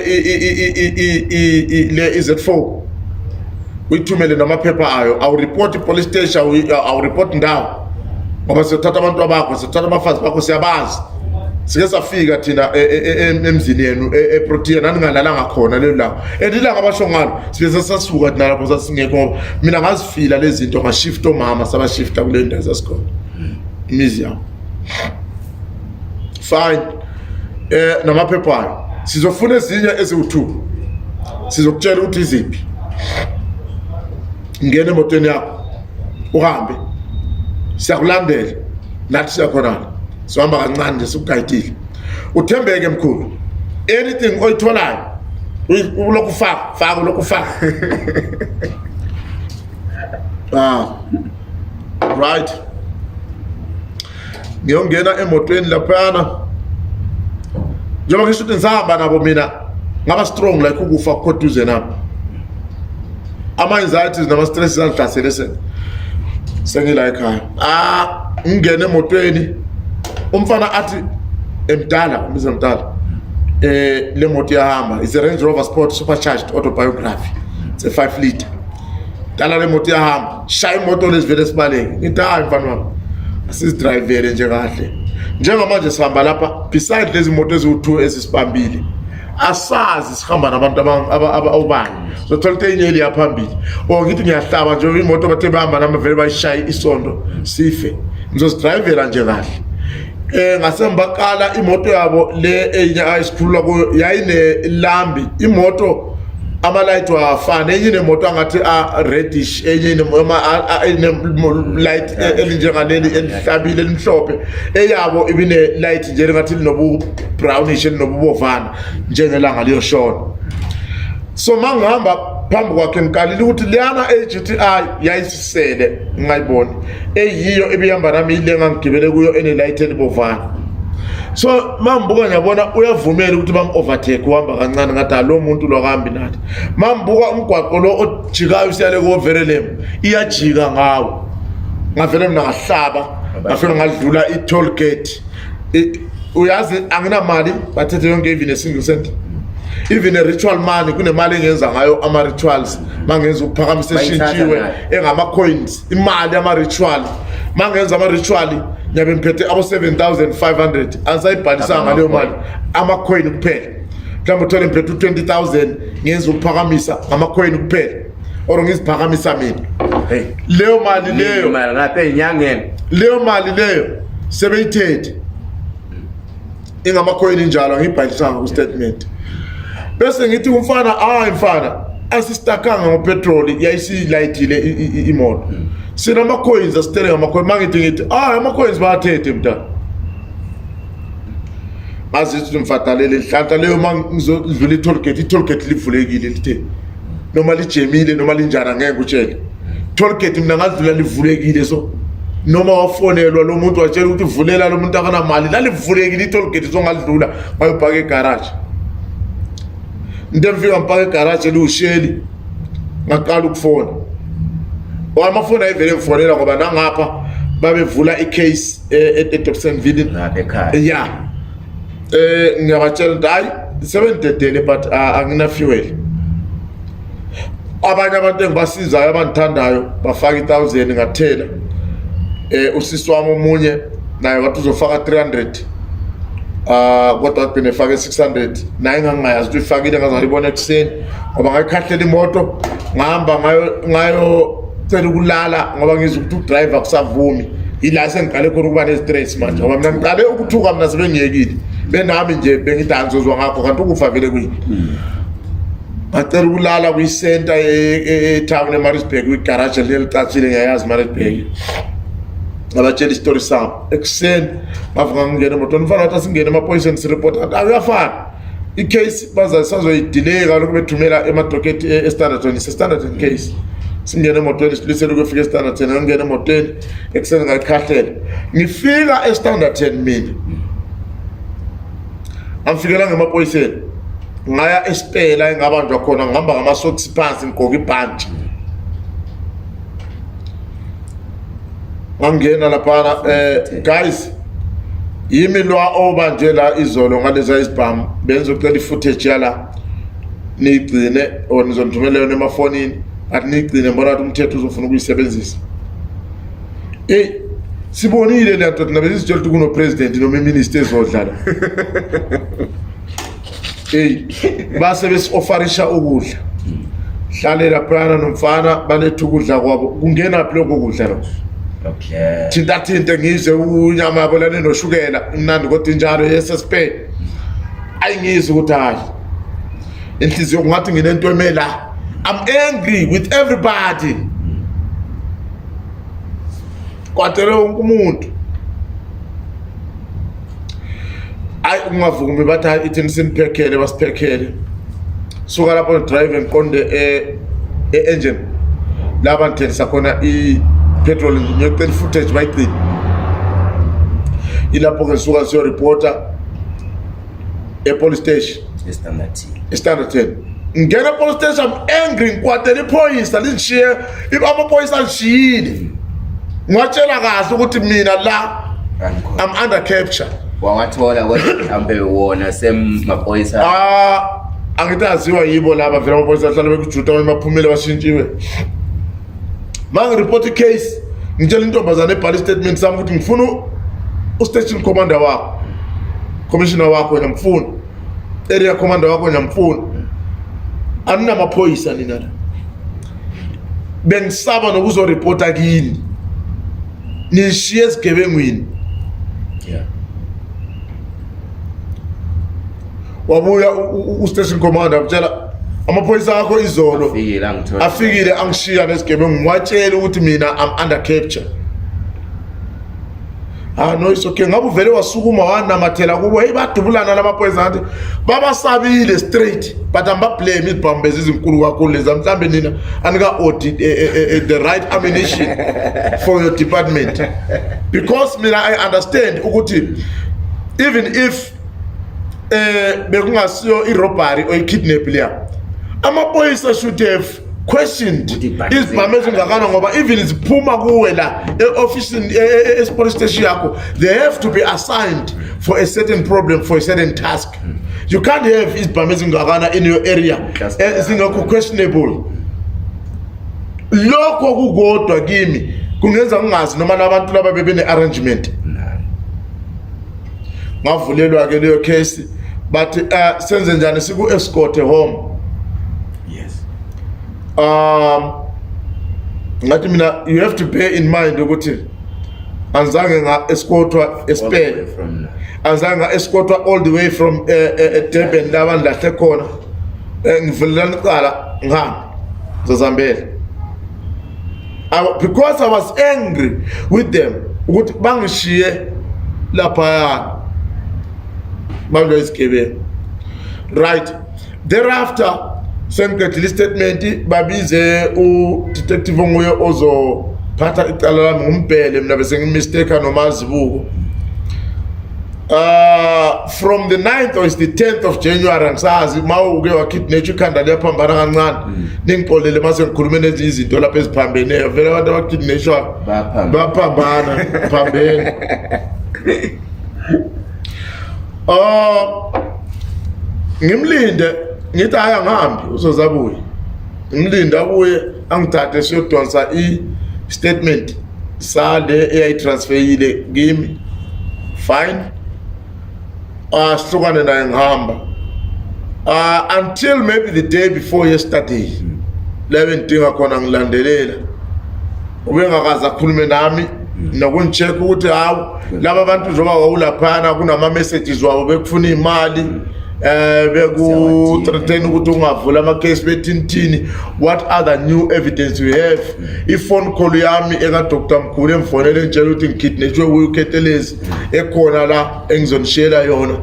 [SPEAKER 2] le iZ4, uyithumele namaphepha ayo, awureport police station, awureport ndawo, ngoba siyothatha abantu abakho, siyothatha abafazi bakho, siyabazi, sike safika thina emzini yenu eProtea, naningalalanga khona lelo langa. And ilanga abasho ngalo sibe sasasuka thina lapho, sasingekho, ngoba mina ngazifila lezi zinto, ngashift omama, sabashifta kule ndawo sasikhona, imizi yabo. Fine, namaphepha ayo. Sizofuna ezinye eziwu-2, sizokutshela ukuthi iziphi. Ngena emotweni yakho uhambe, siyakulandela nathi, siyakhonana, sihamba kancane nje, sikugayidile. Uthembeke mkhulu, anything oyitholayo ulokhu faka, faka, ulokhu faka. Ah, right, ngiyongena emotweni laphayana, njengoba ngisho ukuthi ngisahamba nabo, mina ngaba strong like ukufa kukho nami. Ama-anxieties nama-stress angihlasele sengila ekhaya. Ah, ngingene emotweni, umfana athi emdala, umbiza mdala, le moto iyahamba, it's a Range Rover Sport supercharged autobiography, it's a 5 liter. Dala, le moto iyahamba, shaya imoto lezi, vele sibaleke. Ngithi, hayi mfana wami, asizidrivele nje kahle. Njengamanje sihamba lapha beside lezi moto eziwu-2 ezisibambile, asazi sihamba nabantu obani, sothola ukuthi enye eliya phambili, or ngithi ngiyahlaba nje imoto, bathe bahamba nami, vele bayishaye isondo, sife. Ngizozidrivela nje kahle. Ngasembaqala imoto yabo le enye ayisikhulula kuyo, yayine lambi imoto, ama-light wafana, enye inemoto angathi a-reddish, enye ine-light elinjengaleli elihlabile elimhlophe, eyabo ibine-light nje elingathi linobu-brownish, elinobubovana njengelanga liyoshona. So mangihamba phambi kwakhe, ngikalile ukuthi leyana a-GTI yayisisele, ngingayiboni eyiyo ebihamba nami, ile ngangigibele kuyo ene-light elibovana. So mangibuka ngiyabona uyavumela ukuthi bam-overtake, uhamba kancane. Ngathi alo muntu lo akahambi nathi. Mangibuka umgwaqo lo ojikayo usiyale koVerelem, iyajika ngawo, ngavele mina ngahlaba, ngafika ngadlula i-toll gate. Uyazi anginamali, bathethe yonke, even a single cent, even a ritual money. Kunemali engenza ngayo ama-rituals, mangenza ukuphakamisa,
[SPEAKER 1] Bayithatha
[SPEAKER 2] eshintshiwe
[SPEAKER 1] nayo.
[SPEAKER 2] engama-coins, imali yama-ritual. Mangenza ama-ritual ngiyabe ngiphethe abo-7500, angisayibhalisanga ngaleyo mali, ama-coin kuphela. Mhlawumbe uthole ngiphethe u-20 000, ngenza ukuphakamisa ngama-coin kuphela, or ngiziphakamisa mina.
[SPEAKER 1] Hey.
[SPEAKER 2] Leyo mali leyo,
[SPEAKER 1] Imali ngapha ey'nyangeni.
[SPEAKER 2] Leyo mali leyo sebeyithethe ingamacoin injalo, angiyibhalisanga ku-statement. Bese ngithi kumfana, hayi mfana, asistakanga ngopetroli, yayisilayithile imoto, sinama-coins, asitele ngama-coin. Mangithi ngithi, hayi, ama-coins bayathethe mntana. Ngazithi mfadalele nhlanhla leyo, ma ngizodlula i-toll gate, i-toll gate livulekile, lithe noma lijemile noma linjani, angeke utshele toll gate. Mina ngadlula livulekile, so noma wafonelwa lo muntu watshela ukuthi vulela lo muntu akanamali, lalivulekile i-toll gate, so ngadlula ngayobhaka egaraji. Into emfika ngipaka egaraji eliwusheli, ngaqala ukufona. Amafoni ayevele ngifonela ngoba nangapha babevula i-case eDobsonville
[SPEAKER 1] Ngapha ekhaya.
[SPEAKER 2] Ya, ngiyabatshela ukuthi hayi, sebengidedele, but angina fuel. Abanye abantu engibasizayo, abangithandayo, bafaka i-1000, ngathela. Usisi wami omunye naye wathi uzofaka 300, kodwa wagcina efake 600. Naye ngangingayazi ukuthi uyifakile, ngaze ngayibona ekuseni ngoba ngayikhahlela imoto, ngahamba ngayo ngayocela ukulala ngoba ngizwa ukuthi udriver kusavumi. Yila sengiqale khona ukuba ne-stress manje, ngoba mina ngiqale ukuthuka, mina sebengiyekile benami nje, bengithi angizozwa ngakho, kanti ukufa vele kuyini. Ngacela ukulala kwi-center etown eMaritzburg, kwigaraji elicacile, ngiyayazi Maritzburg. Ngabatshela isitori sami. Ekuseni ngavuka, ngingena emotweni, mfana wathi asingene emaphoyiseni siripota. Ngathi akuyafana, i-case bazasazoyidelay kaloku bethumela emadokethi e-Standerton, ise-Standerton case. Singene emotweni, silisele ukuyofika e-Standerton. Ngangena emotweni ekuseni, ngayikhahlela, ngifika e-Standerton. Mina angifikela ngemaphoyiseni, ngaya esipela engabanjwa khona, ngihamba ngama-socks phansi, ngigqoke ibhantshi. Ngangena laphana, guys, yimi lwa obanje la izolo ngaleza izibhamu, benzocela i-footage yala niyigcine or nizonithumela yona emafonini, athi niyigcine, mbona ukuthi umthetho uzofuna ukuyisebenzisa. Eyi, sibonile le nto thina, besizitshela ukuthi kuno-president noma iminister ezodlala. Eyi, base besi-ofarisha ukudla, hlale laphayana nomfana, baletha ukudla kwabo. Kungenaphi lokho kudla lokho? Thinta thinte, ngizwe unyama yabo lana enoshukela, imnandi kodwa injalo ye-SSP. Ayingizwe ukuthi hayi, inhliziyo kungathi nginento emela. I'm angry with everybody, kwatele wonke umuntu. Ayi, ungavumi, bathi hayi, ithini siniphekhele, basiphekhele. Suka lapho, drive ngiqonde e-Engen la bangithengisa khona i-petrol, ngiyocela i-footage bayigcine. Ilapho-ke ngisuka siyoripota e-police station.
[SPEAKER 1] Estandartini.
[SPEAKER 2] E-Standerton. Ngena e-police station, I'm angry, ngikwatela iphoyisa lingishiye, amaphoyisa alishiyile. Ngiwatshela kahle ukuthi mina la I'm under capture.
[SPEAKER 1] Wawathola kodwa mhlawumbe wona semaphoyisa?
[SPEAKER 2] Ah, angithi aziwa yibo laba vele amaphoyisa, ahlala bekujuda, abanye baphumile, bashintshiwe. Ma ngireport i-case, ngitshela intombazane ebhala i-statement sami ukuthi ngifuna u-station commander wakho, commissioner wakho ngiyamfuna, area commander wakho ngiyamfuna, aninamaphoyisa nina la. Bengisaba nokuzoripota kini, nishiye esigebengwini. Wabuya u-station commander, amtshela amaphoyisa akho izolo
[SPEAKER 1] Afikile angithola.
[SPEAKER 2] Afikile angishiya nesigebengu, ngiwatshela ukuthi mina I'm under capture. Ah, no, it's okay. Ngabe uvele wasukuma wanamathela kubo, hey, badubulana lamaphoyisa, ngathi babasabile straight, but ambablame, izibhamu bezizinkulu kakhulu leza. Mhlambe nina anika audit the right ammunition for your department, because mina I understand ukuthi even if bekungasiyo i-robbery or i-kidnap leya, amaphoyisa should have questioned
[SPEAKER 1] Ukuthi ibhamu
[SPEAKER 2] izibhamu ezingakana, ngoba even ziphuma kuwe la e-ofisini, e-police station yakho, they have to be assigned for a certain problem, for a certain task. You can't have izibhamu ezingakana in your area
[SPEAKER 1] Cluster.
[SPEAKER 2] zingekho questionable. Lokho kukodwa kimi kungenza ngingazi noma labantu laba bebene-arrangement. Ngavulelwa-ke leyo case, bathi senze njani, siku-escort home? Ngathi mina, you have to bear in mind ukuthi anzange nga-escortwa
[SPEAKER 1] All the
[SPEAKER 2] eSpur,
[SPEAKER 1] way from
[SPEAKER 2] anzange nga-escortwa all the way from Durban la bandilahle khona. Ngivulelana icala, ngihambe ngizozihambela. Because I was angry with them ukuthi bangishiye laphayana, banjwa isigebengu. Right thereafter, sengiqedile istatement, babize u-detective onguye ozophatha icala lami, ngumbhele. Mina bese ngimistake nomazibuko. From the 9th or is the 10th of January, angisazi, mawuke wakidnap ikhanda liyaphambana kancane. Ningixolele mase ngikhulume nezinye izinto lapha eziphambeneyo. Vele abantu abakidnashwa
[SPEAKER 1] Bayaphambana.
[SPEAKER 2] Baphambana phambene. Ngimlinde, ngithi hayi, angihambi, uzoze abuye. Ngimlinde abuye, angithathe siyodonsa i-statement sale eyayitransferile kimi. Fine, sihlukane naye, ngihamba until maybe the day before yesterday la bengidinga khona ngilandelela, ubengakaze akhulume nami nokungi-check ukuthi hawu, laba bantu njengoba wawulaphana kunama-messages wabo bekufuna iy'mali, beku-threaten ukuthi ungavula ama-case, bethini, what other new evidence you have? I-phone call yami eka-Dr Mkhulu emfonele engitshela ukuthi ngikidnetshwe kuyo uKhetelezi ekhona la engizonishiyela yona.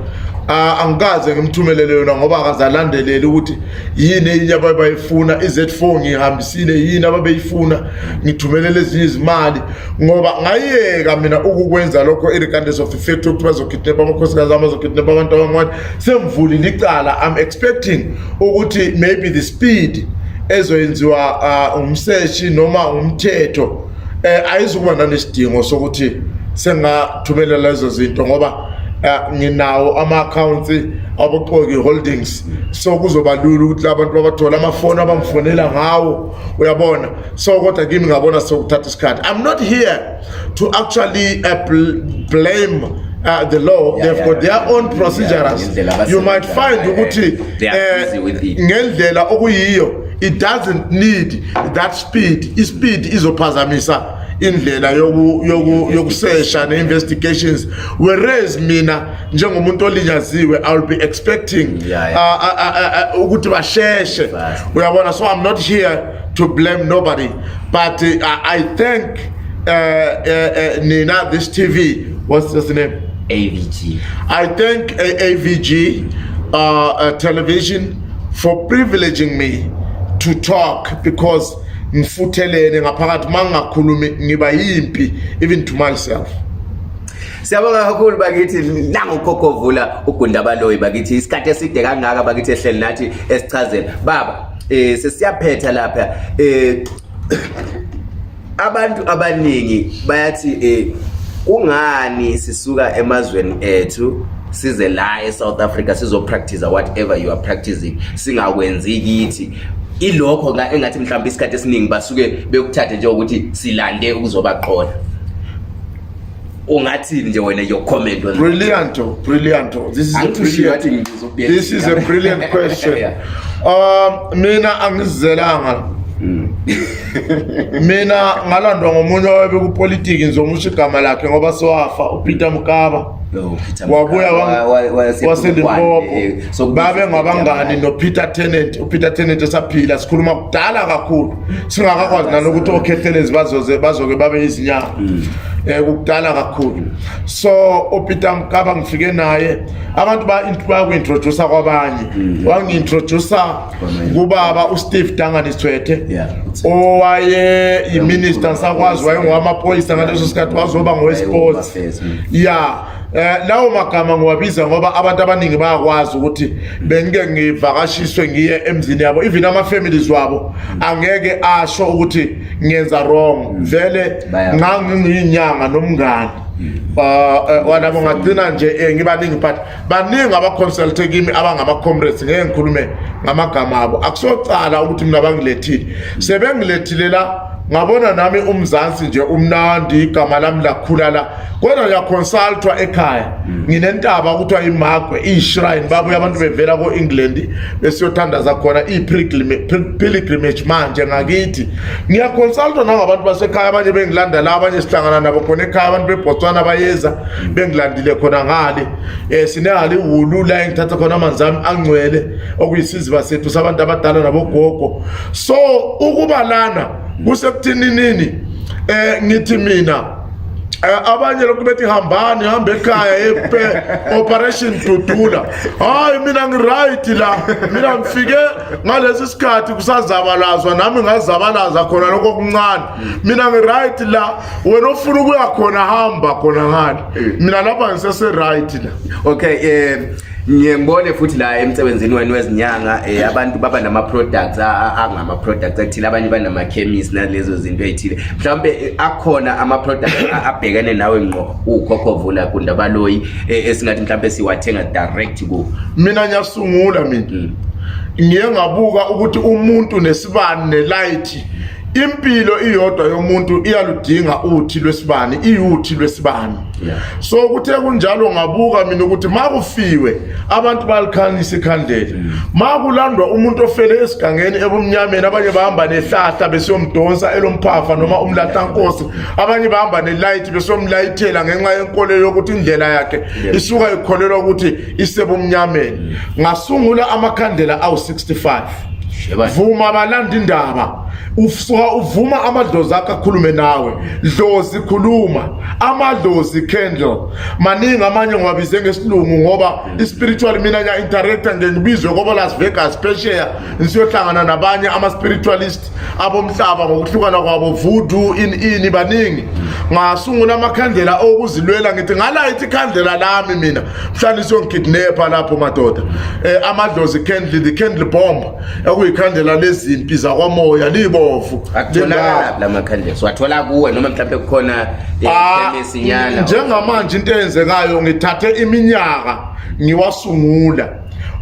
[SPEAKER 2] Angikaze ngimthumelele yona ngoba akazalandelele ukuthi yini enye ababayifuna. I-Z4 ngihambisile, yini ababeyifuna? Ngithumelele ezinye izimali ngoba ngayeka mina ukukwenza lokho, irregardless of the fact ukuthi bazokidnap amakhosikazi ami, bazokidnap abantu abangwani. Semvulile icala. I'm expecting ukuthi maybe the speed ezoyenziwa umseshi noma umthetho ayizukuba nanesidingo sokuthi sengathumelela lezo zinto, ngoba nginawo ama-accounts aboXoki Holdings, so kuzoba lula ukuthi labantu babathola amafoni abamfonela ngawo, uyabona. So kodwa kimi ngabona sokuthatha isikhathi. I'm not here to actually blame the law. They've got their own procedures.
[SPEAKER 1] Ngendlela
[SPEAKER 2] You might
[SPEAKER 1] abasebenza
[SPEAKER 2] find
[SPEAKER 1] ngayo,
[SPEAKER 2] ukuthi
[SPEAKER 1] they are busy with it.
[SPEAKER 2] Ngendlela okuyiyo, it doesn't need that speed. I-speed izophazamisa indlela yokusesha ne-investigations, whereas mina njengomuntu olinyaziwe, I'll be expecting ukuthi basheshe.
[SPEAKER 1] Fast.
[SPEAKER 2] Uyabona, so I'm not here to blame nobody, but I thank nina, this TV, what's the name?
[SPEAKER 1] AVG.
[SPEAKER 2] I thank AVG television for privileging me to talk, because ngifuthelene ngaphakathi, mangingakhulumi ngiba yimpi even to myself.
[SPEAKER 1] Siyabonga kakhulu bakithi, nangu Vula uGundabaloyi bakithi, isikhathi eside kangaka bakithi ehleli nathi esichazela. Baba, sesiyaphetha lapha. Abantu abaningi bayathi kungani sisuka emazweni ethu size la eSouth Africa sizo practice whatever you are practicing, singakwenzi kithi ilokho engathi mhlawumbe isikhathi esiningi basuke bekuthathe njengokuthi silande ukuzobaqola. Ungathini nje wena, your comment on that?
[SPEAKER 2] Brilliant, brilliant. This is a
[SPEAKER 1] Angisho
[SPEAKER 2] brilliant
[SPEAKER 1] ngathi ngizokubeka.
[SPEAKER 2] This is a brilliant question. Mina angizelanga, mina ngalandwa ngomunye owabekupolitiki, ngizomusho igama lakhe ngoba sowafa, uPeter Mokaba.
[SPEAKER 1] No, Peter
[SPEAKER 2] Wabuya
[SPEAKER 1] Mokaba,
[SPEAKER 2] waseLimpopo.
[SPEAKER 1] Sokubiza
[SPEAKER 2] Babe ngabangani noPeter Tennant. uPeter Tennant esaphila, sikhuluma kudala kakhulu, singakakwazi nanokuthi oKhehlelezi bazoze bazoke babe izinyanga, kukudala kakhulu. So uPeter Mokaba ngifike naye, abantu ba bayaku-introduce kwabanye, wangi-introduce kubaba uSteve Dangani Tshwete, owaye yiminister, ngisakwazi, wayengowamaphoyisa ngaleso sikhathi, wazoba ngowe-sports.
[SPEAKER 1] Affairs.
[SPEAKER 2] Ya, lawo magama ngiwabiza ngoba abantu abaningi bayakwazi ukuthi bengike ngivakashiswe ngiye emzini yabo, even ama families wabo angeke asho ukuthi ngiyenza wrong vele. Ngangingiyinyanga nomngani walabo, ngagcina nje ngibaningi, but baningi abaconsulte kimi abangama comrades, ngeke ngikhulume ngamagama abo. Akusocala ukuthi mina bangilethile, sebengilethile la, ngabona nami uMzansi nje umnandi, igama lami lakhula la, kodwa ngiyaconsultwa ekhaya. Nginentaba kuthiwa iMagwe, iyi-shrine, babuye abantu bevela ko-England besiyothandaza khona, iyi-pilgrimage. Manje ngakithi ngiyaconsultwa nangabantu basekhaya, abanye bengilanda la, abanye sihlangana nabo khona ekhaya, abantu beBotswana bayeza bengilandile khona ngale. Sinehali wulu la engithatha khona amanzi ami angcwele, okuyisiziba sethu sabantu abadala nabogogo. So ukuba lana kusekuthininini, ngithi mina Abanye lokhu bethi hambani, hambe ekhaya, epe operation dudula. Hayi, mina ngiright la, mina ngifike ngalesi sikhathi kusazabalazwa, nami ngazabalaza khona lokho okuncane. Mina ngiright la, wena ofuna ukuya khona hamba khona ngale, mina lapha ngisese right la.
[SPEAKER 1] Okay, ngiye ngibone futhi la emsebenzini wenu wezinyanga, abantu baba nama products angama products athile, abanye banama chemist nalezo zinto ezithile. Mhlawumbe akhona ama products abhekene nawe ngqo, uKhokhovula Gundabaloyi, esingathi mhlawumbe siwathenga direct ku
[SPEAKER 2] Mina ngiyasungula. Mina ngiye ngabuka ukuthi umuntu nesibani nelight, impilo iyodwa yomuntu iyaludinga uthi lwesibani, iyuthi lwesibani. So kuthe kunjalo ngabuka mina ukuthi makufiwe abantu balikhanyisa ikhandlela, makulandwa umuntu ofele esigangeni ebumnyameni, abanye bahamba nehlahla besiyomdonsa elomphafa noma umlahlankosi, abanye bahamba nelight besiyomlayithela ngenxa yenkolelo yokuthi indlela yakhe isuka ikholelwa ukuthi isebumnyameni. Ngasungula amakhandlela awu-65.
[SPEAKER 1] Sheba.
[SPEAKER 2] Vuma balanda indaba, usuka uvuma amadlozi akho akhulume nawe. Dlozi khuluma, amadlozi candle maningi, amanye ngiwabize ngesilungu ngoba i-spiritual mina ngiya-interacta, ngiye ngibizwe kobo Las Vegas phesheya ngisiyohlangana nabanye ama-spiritualist abomhlaba ngokuhlukana kwabo, voodoo, ini ini, baningi. Ngasungula amakhandlela okuzilwela, ngithi ngalayithi ikhandlela lami mina mhlawumbe isiyongikidnapha lapho madoda. Amadlozi candle, the candle bomb, okuyikhandlela lezimpi zakwamoya, libovu.
[SPEAKER 1] Akutholakala la makhandlela, siwathola kuwe noma mhlawumbe kukhona
[SPEAKER 2] Ah,
[SPEAKER 1] khemisi nyana?
[SPEAKER 2] Njengamanje into eyenzekayo, ngithathe iminyaka ngiwasungula,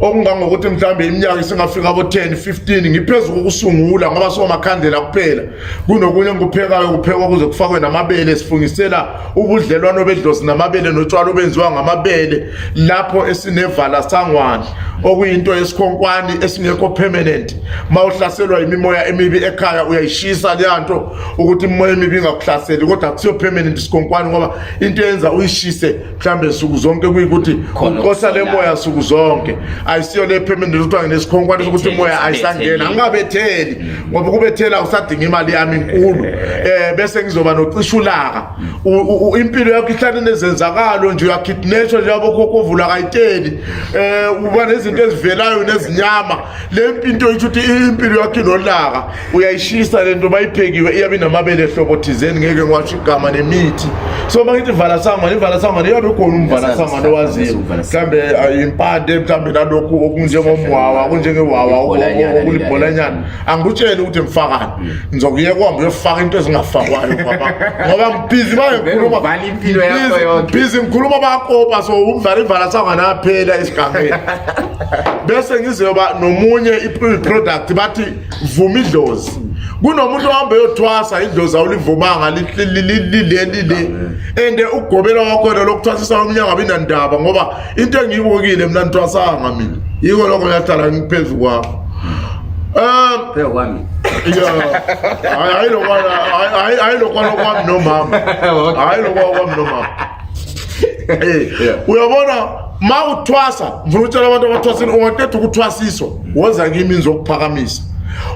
[SPEAKER 2] okungangokuthi mhlawumbe iminyaka isingafika bo-10 15 ngiphezu kokusungula, ngoba somakhandlela kuphela, kunokunye engikuphekayo, kuphekwa kuze kufakwe namabele, sifungisela ubudlelwano bedlozi namabele notshwala obenziwa ngamabele, lapho esinevala sangwane, okuyinto yesikhonkwane esingekho permanent. Mawuhlaselwa imimoya emibi ekhaya, uyayishisa leya nto ukuthi imimoya emibi ingakuhlaseli, kodwa akusiyo permanent isikhonkwane, ngoba into eyenza uyishise mhlambe suku zonke kuyikuthi
[SPEAKER 1] Khona
[SPEAKER 2] uxosha le
[SPEAKER 1] okusolayo.
[SPEAKER 2] moya suku zonke. Ayisiyo le permanent ukuthi nginesikhonkwane sokuthi imoya ayisangena. Angingabetheli, ngoba ukubethela usadinga imali yami inkulu. Bese ngizoba nocishulaka. Impilo yakho ihlale nezenzakalo nje, uyakidnatshwa nje, abokhokhovula kayiteli, uba nezinto ezivelayo nezinyama. Le into isho ukuthi impilo yakho inolaka, uyayishisa le nto bayiphekiwe, iyabe inamabele ehlobo thizeni, ngeke ngiwasho igama, nemithi. So uma ngithi vala sangwane, ivala sangwane iyabe ikhona, umvala sangwane owaziyo, mhlambe impande, mhlambe nalokhu okunjengomwawa, kunjengewawa,
[SPEAKER 1] Ibholanyana.
[SPEAKER 2] okulibholanyana. Angikutsheli ukuthi ngifakani, ngizokuyeka uhambe uyofaka into ezingafakwayo baba, ngoba ngibhizi manje ngikhuluma.
[SPEAKER 1] Uvala impilo yakho yonke.
[SPEAKER 2] Busy ngikhuluma, bakopa. So umvala ivala sangwane aphela esigangeni, bese ngizoba nomunye i-product bathi vuma idlozi. Kunomuntu ohambe yothwasa, idlozi awulivumanga, lile lile, and ugobela wakhona lokuthwasisa umnyango abinandaba, ngoba into engiyibukile mina ngithwasanga mina, yiko lokho ngiyahlala ngiphezu kwakho.
[SPEAKER 1] Phela kwami.
[SPEAKER 2] Yeah, hayi lokwana, hayi lokwana kwami nomama, hayi lokwana kwami nomama. Uyabona ma uthwasa, ngifuna ukutshela abantu abathwasile, ungaqeda ukuthwasiswa woza kimi ngizokuphakamisa.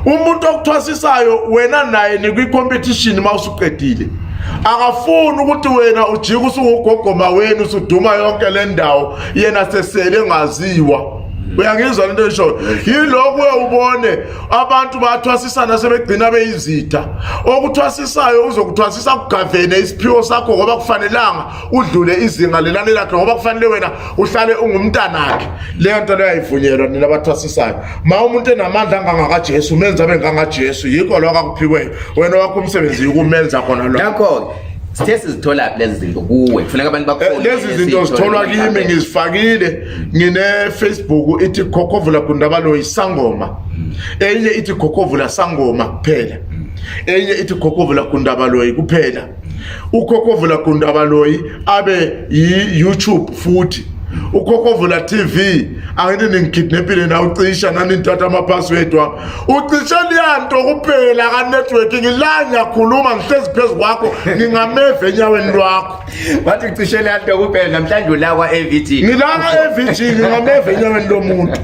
[SPEAKER 2] Umuntu okuthwasisayo wena naye nikwi-competition. Ma usuqedile, akafuni ukuthi wena ujike usungugogoma wenu, usuduma yonke le ndawo, yena sesele ngaziwa. Uyangizwa lento eshoyo? Yilokhu uyawubone abantu bayathwasisana sebegcina beyizitha. Okuthwasisayo uzokuthwasisa kugavene isiphiwo sakho, ngoba kufanelanga udlule izinga lelani lakhe, ngoba kufanele wena uhlale ungumntanakhe. Leyo nto leyo ayivunyelwa nina abathwasisayo. Ma umuntu enamandla angangakaJesu, umenza abe ngangaJesu, yikho lokho akuphiweyo. Wena wakho umsebenzi ukumenza khona lokho.
[SPEAKER 1] Ngakho sithe sizithola lezi zinto kuwe, kufuneka abantu bakufonele?
[SPEAKER 2] Lezi zinto zitholwa kimi, ngizifakile. Ngine Facebook ithi Khokhovula Gundabalo isangoma, enye ithi Khokhovula sangoma kuphela, enye ithi Khokhovula Gundabaloyi kuphela. UKhokhovula Gundabaloyi abe yi-YouTube futhi uKhokhovula TV. Angithi ningikidnapile na, ucisha nani, nithatha ama-password wami, ucishe liyanto kuphela ka-network. Ngila ngiyakhuluma, ngihlezi phezu kwakho, ngingameva enyaweni lwakho.
[SPEAKER 1] Wathi ucishe le nto kuphela, namhlanje ula kwa-AVG.
[SPEAKER 2] Ngilana AVG, ngingameva enyaweni lomuntu.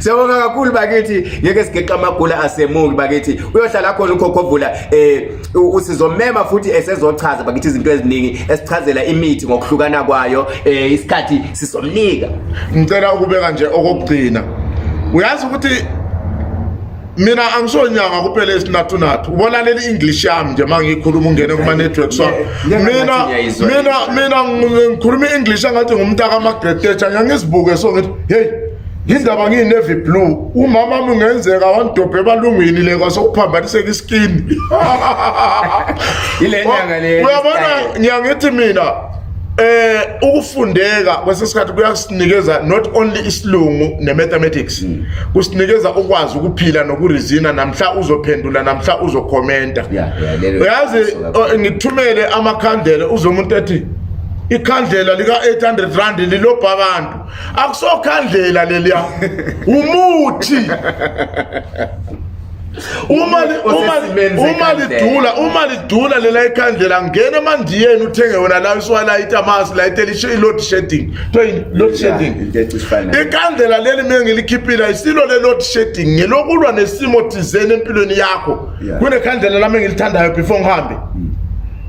[SPEAKER 1] Siyabonga kakhulu bakithi, ngeke sigeqa amagula asemuki bakithi. Uyohlala khona ukhokhovula usizomema futhi esezochaza bakithi izinto eziningi, esichazela imithi ngokuhlukana kwayo, isikhathi sizomnika.
[SPEAKER 2] Ngicela ukubeka nje okokugcina. Uyazi ukuthi mina angisonyanga kuphela esinathunathu, ubolalela i-English yami nje uma ngiyikhuluma ungene kuma-network. So mina ngikhuluma i-English angathi ngumntaka ama-Margaret Thatcher. Ngiyangizibuke so ngithi hey, yindaba ngiyi-navy blue, umama wami ungenzeka wangidobhe ebalungwini le kwasokuphambaniseka iskini.
[SPEAKER 1] Ile nyanga le.
[SPEAKER 2] Uyabona, ngiyangithi mina ukufundeka kwesikhathi kuyasinikeza not only isilungu ne-mathematics, kusinikeza ukwazi ukuphila nokurizina namhla uzophendula, namhla uzokhomenta.
[SPEAKER 1] Yeah,
[SPEAKER 2] Uyazi, ngithumele amakhandlela, uze umuntu ethi ikhandlela lika 800 rand lilobha abantu. Akusokhandlela leliya, umuthi. Uma lidula, uma lidula lela ikhandlela, ngena emandiyeni uthenge wona la, usuwalayita amasi, layitela i-load shedding. Kuthiwa load shedding.
[SPEAKER 1] Into ecishe.
[SPEAKER 2] Ikhandlela leli mina ngilikhiphile isilo le load shedding, ngelokulwa nesimo thizeni empilweni yakho. Kunekhandlela lami engilithandayo before ngihambe,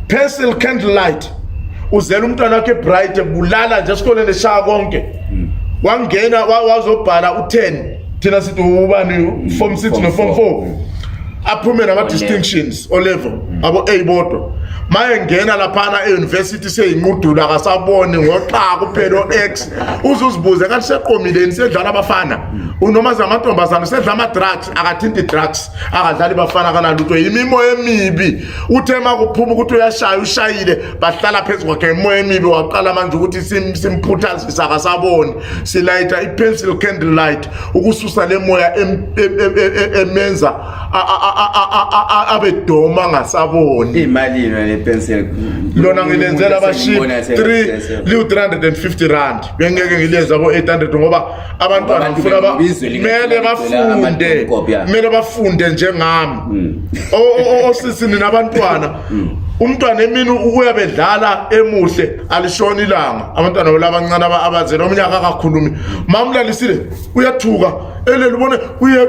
[SPEAKER 2] pencil candle light. Uzela umntwana wakhe bright, bulala nje esikoleni, eshaya konke, wangena wazobhala u10, thina sithi ubani, form 6 no form 4, aphume nama distinctions, o level abo A bodwa. Maye ngena laphana e-university seyinqudula, akasaboni ngoxa kuphela o-X. Uzuzibuze kanti seqomileni, sedlala abafana unoma zamantombazane, sedla ama-drugs, akathinti drugs, akadlali bafana, kanalutho, yimimoya emibi. Uthe uma kuphuma ukuthi uyashaya, ushayile, bahlala phezu kwakhe imoya emibi, waqala manje ukuthi simphuthazisa, akasaboni. Silayitha i-pencil candle light ukususa le moya emenza abe doma, angasaboni.
[SPEAKER 1] Imali le pencil?
[SPEAKER 2] Lona ngilenzela abaship 3 liwu 350 rand, bengeke ngilenze abo 800 ngoba abantwana
[SPEAKER 1] Abantu
[SPEAKER 2] ngifuna
[SPEAKER 1] bizwe
[SPEAKER 2] kumele bafunde, kumele bafunde njengami. Osisi nina abantwana, umntwana emini uya bedlala emuhle, alishona ilanga, abantwana labancane abazela omnyaka akakhulumi, mamlalisile uyathuka, elele ubone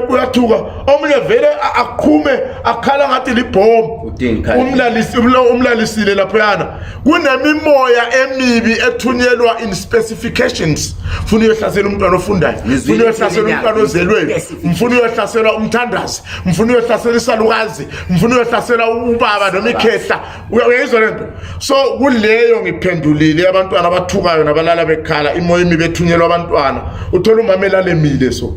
[SPEAKER 2] uyathuka, omunye vele aqhume akhala ngathi libhomu.
[SPEAKER 1] Udinga.
[SPEAKER 2] Umlalisile laphayana, kunemimoya emibi ethunyelwa in specifications, funa uyohlasela umntwana ofundayo,
[SPEAKER 1] Ngizwile
[SPEAKER 2] funa uyohlasela
[SPEAKER 1] iminyaka,
[SPEAKER 2] umntwana ozelweyo,
[SPEAKER 1] specific.
[SPEAKER 2] mfuna uyohlasela umthandazi, mfuna uyohlasela isalukazi, mfuna uyohlasela ubaba noma ikhehla. Uyayizwa lento? So kuleyo ngiphendulile, abantwana abathukayo nabalala bekhala, imoya emibi ethunyelwa abantwana. Uthola umama elalemile, so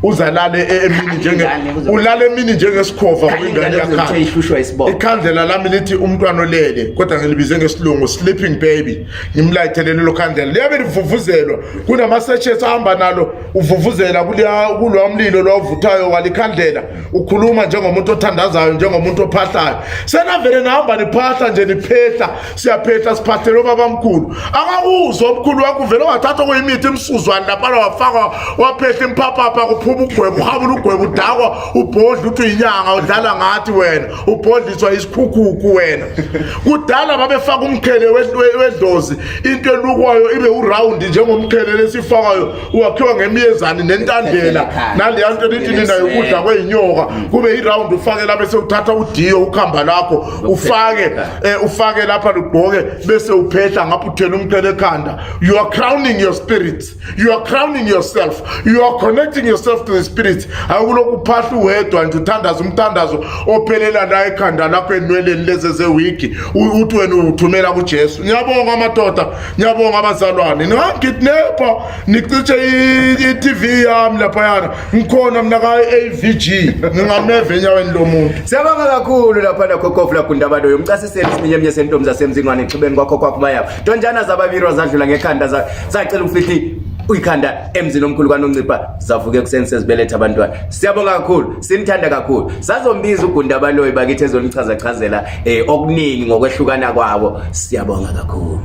[SPEAKER 2] uzalale emini njenge
[SPEAKER 3] Ingane
[SPEAKER 2] ulala emini njengesikhova ngoba ingane
[SPEAKER 3] ingane
[SPEAKER 2] iyakhala.
[SPEAKER 3] kuthiwa ihlushwa isibongo.
[SPEAKER 2] Ikhandlela lami lithi umntwana olele, kodwa ngilibize ngesilungu sleeping baby. Ngimlayithele lelo khandlela, liyabe livuvuzelwa, kunama-sachets ahamba nalo, uvuvuzela kulowa mlilo lowavuthayo walikhandlela, ukhuluma njengomuntu othandazayo, njengomuntu ophahlayo. Senavele nahamba niphahla nje, niphehla, siyaphehla, siphahlele obabamkhulu. Akakuzwa omkhulu wakho, uvele wathatha kuyimithi imsuzwane laphana, wafaka, waphehla imphaphapha, kuphuma ugwebo, uhabula ugwebo, udakwa, ubhodla, uthi uyinyanga, udlala ngathi wena, ubhodliswa isikhukhuku wena. Kudala babefaka umqhele wedlozi, into elukwayo ibe uround njengomqhele lesifakayo, wakhiwa ngemiyezane nentandela naleya nto lithi nina yokudla kweyinyoka, kube iround, ufake lapha, bese uthatha udiyo ukhamba lakho, ufake ufake lapha, lugqoke, bese uphehla ngapha, uthela umqhele ekhanda. You are crowning your spirit, you are crowning yourself, you are connecting yourself to the spirit. Awukulokhu uphahla uwedwa nje, uthandaza umthandazo ophelela la ekhanda lakho, enweleni lezi zewigi, uthi wena uthumela kuJesu. Ngiyabonga amadoda, ngiyabonga abazalwane. Ningangikidnapha, nicishe i-TV yami laphayana, ngikhona mina ka-AVG, ngingameva enyaweni lomuntu.
[SPEAKER 1] Siyabonga kakhulu lapha nakhokofu Gundabaloyo, umcasiseli isiminyeminye sentombi zasemzingwane, exhibeni kwakho kwakubayabo ntonjana zababirwa zadlula ngekhanda, zacela ukufihli uyikhanda emzini omkhulu kaNoncipha, zavuka ekuseni sezibeletha abantwana. Siyabonga kakhulu, sinithanda kakhulu. Sazombiza uGundabaloyi bakithi ezonichazachazela okuningi ngokwehlukana kwabo. Siyabonga kakhulu.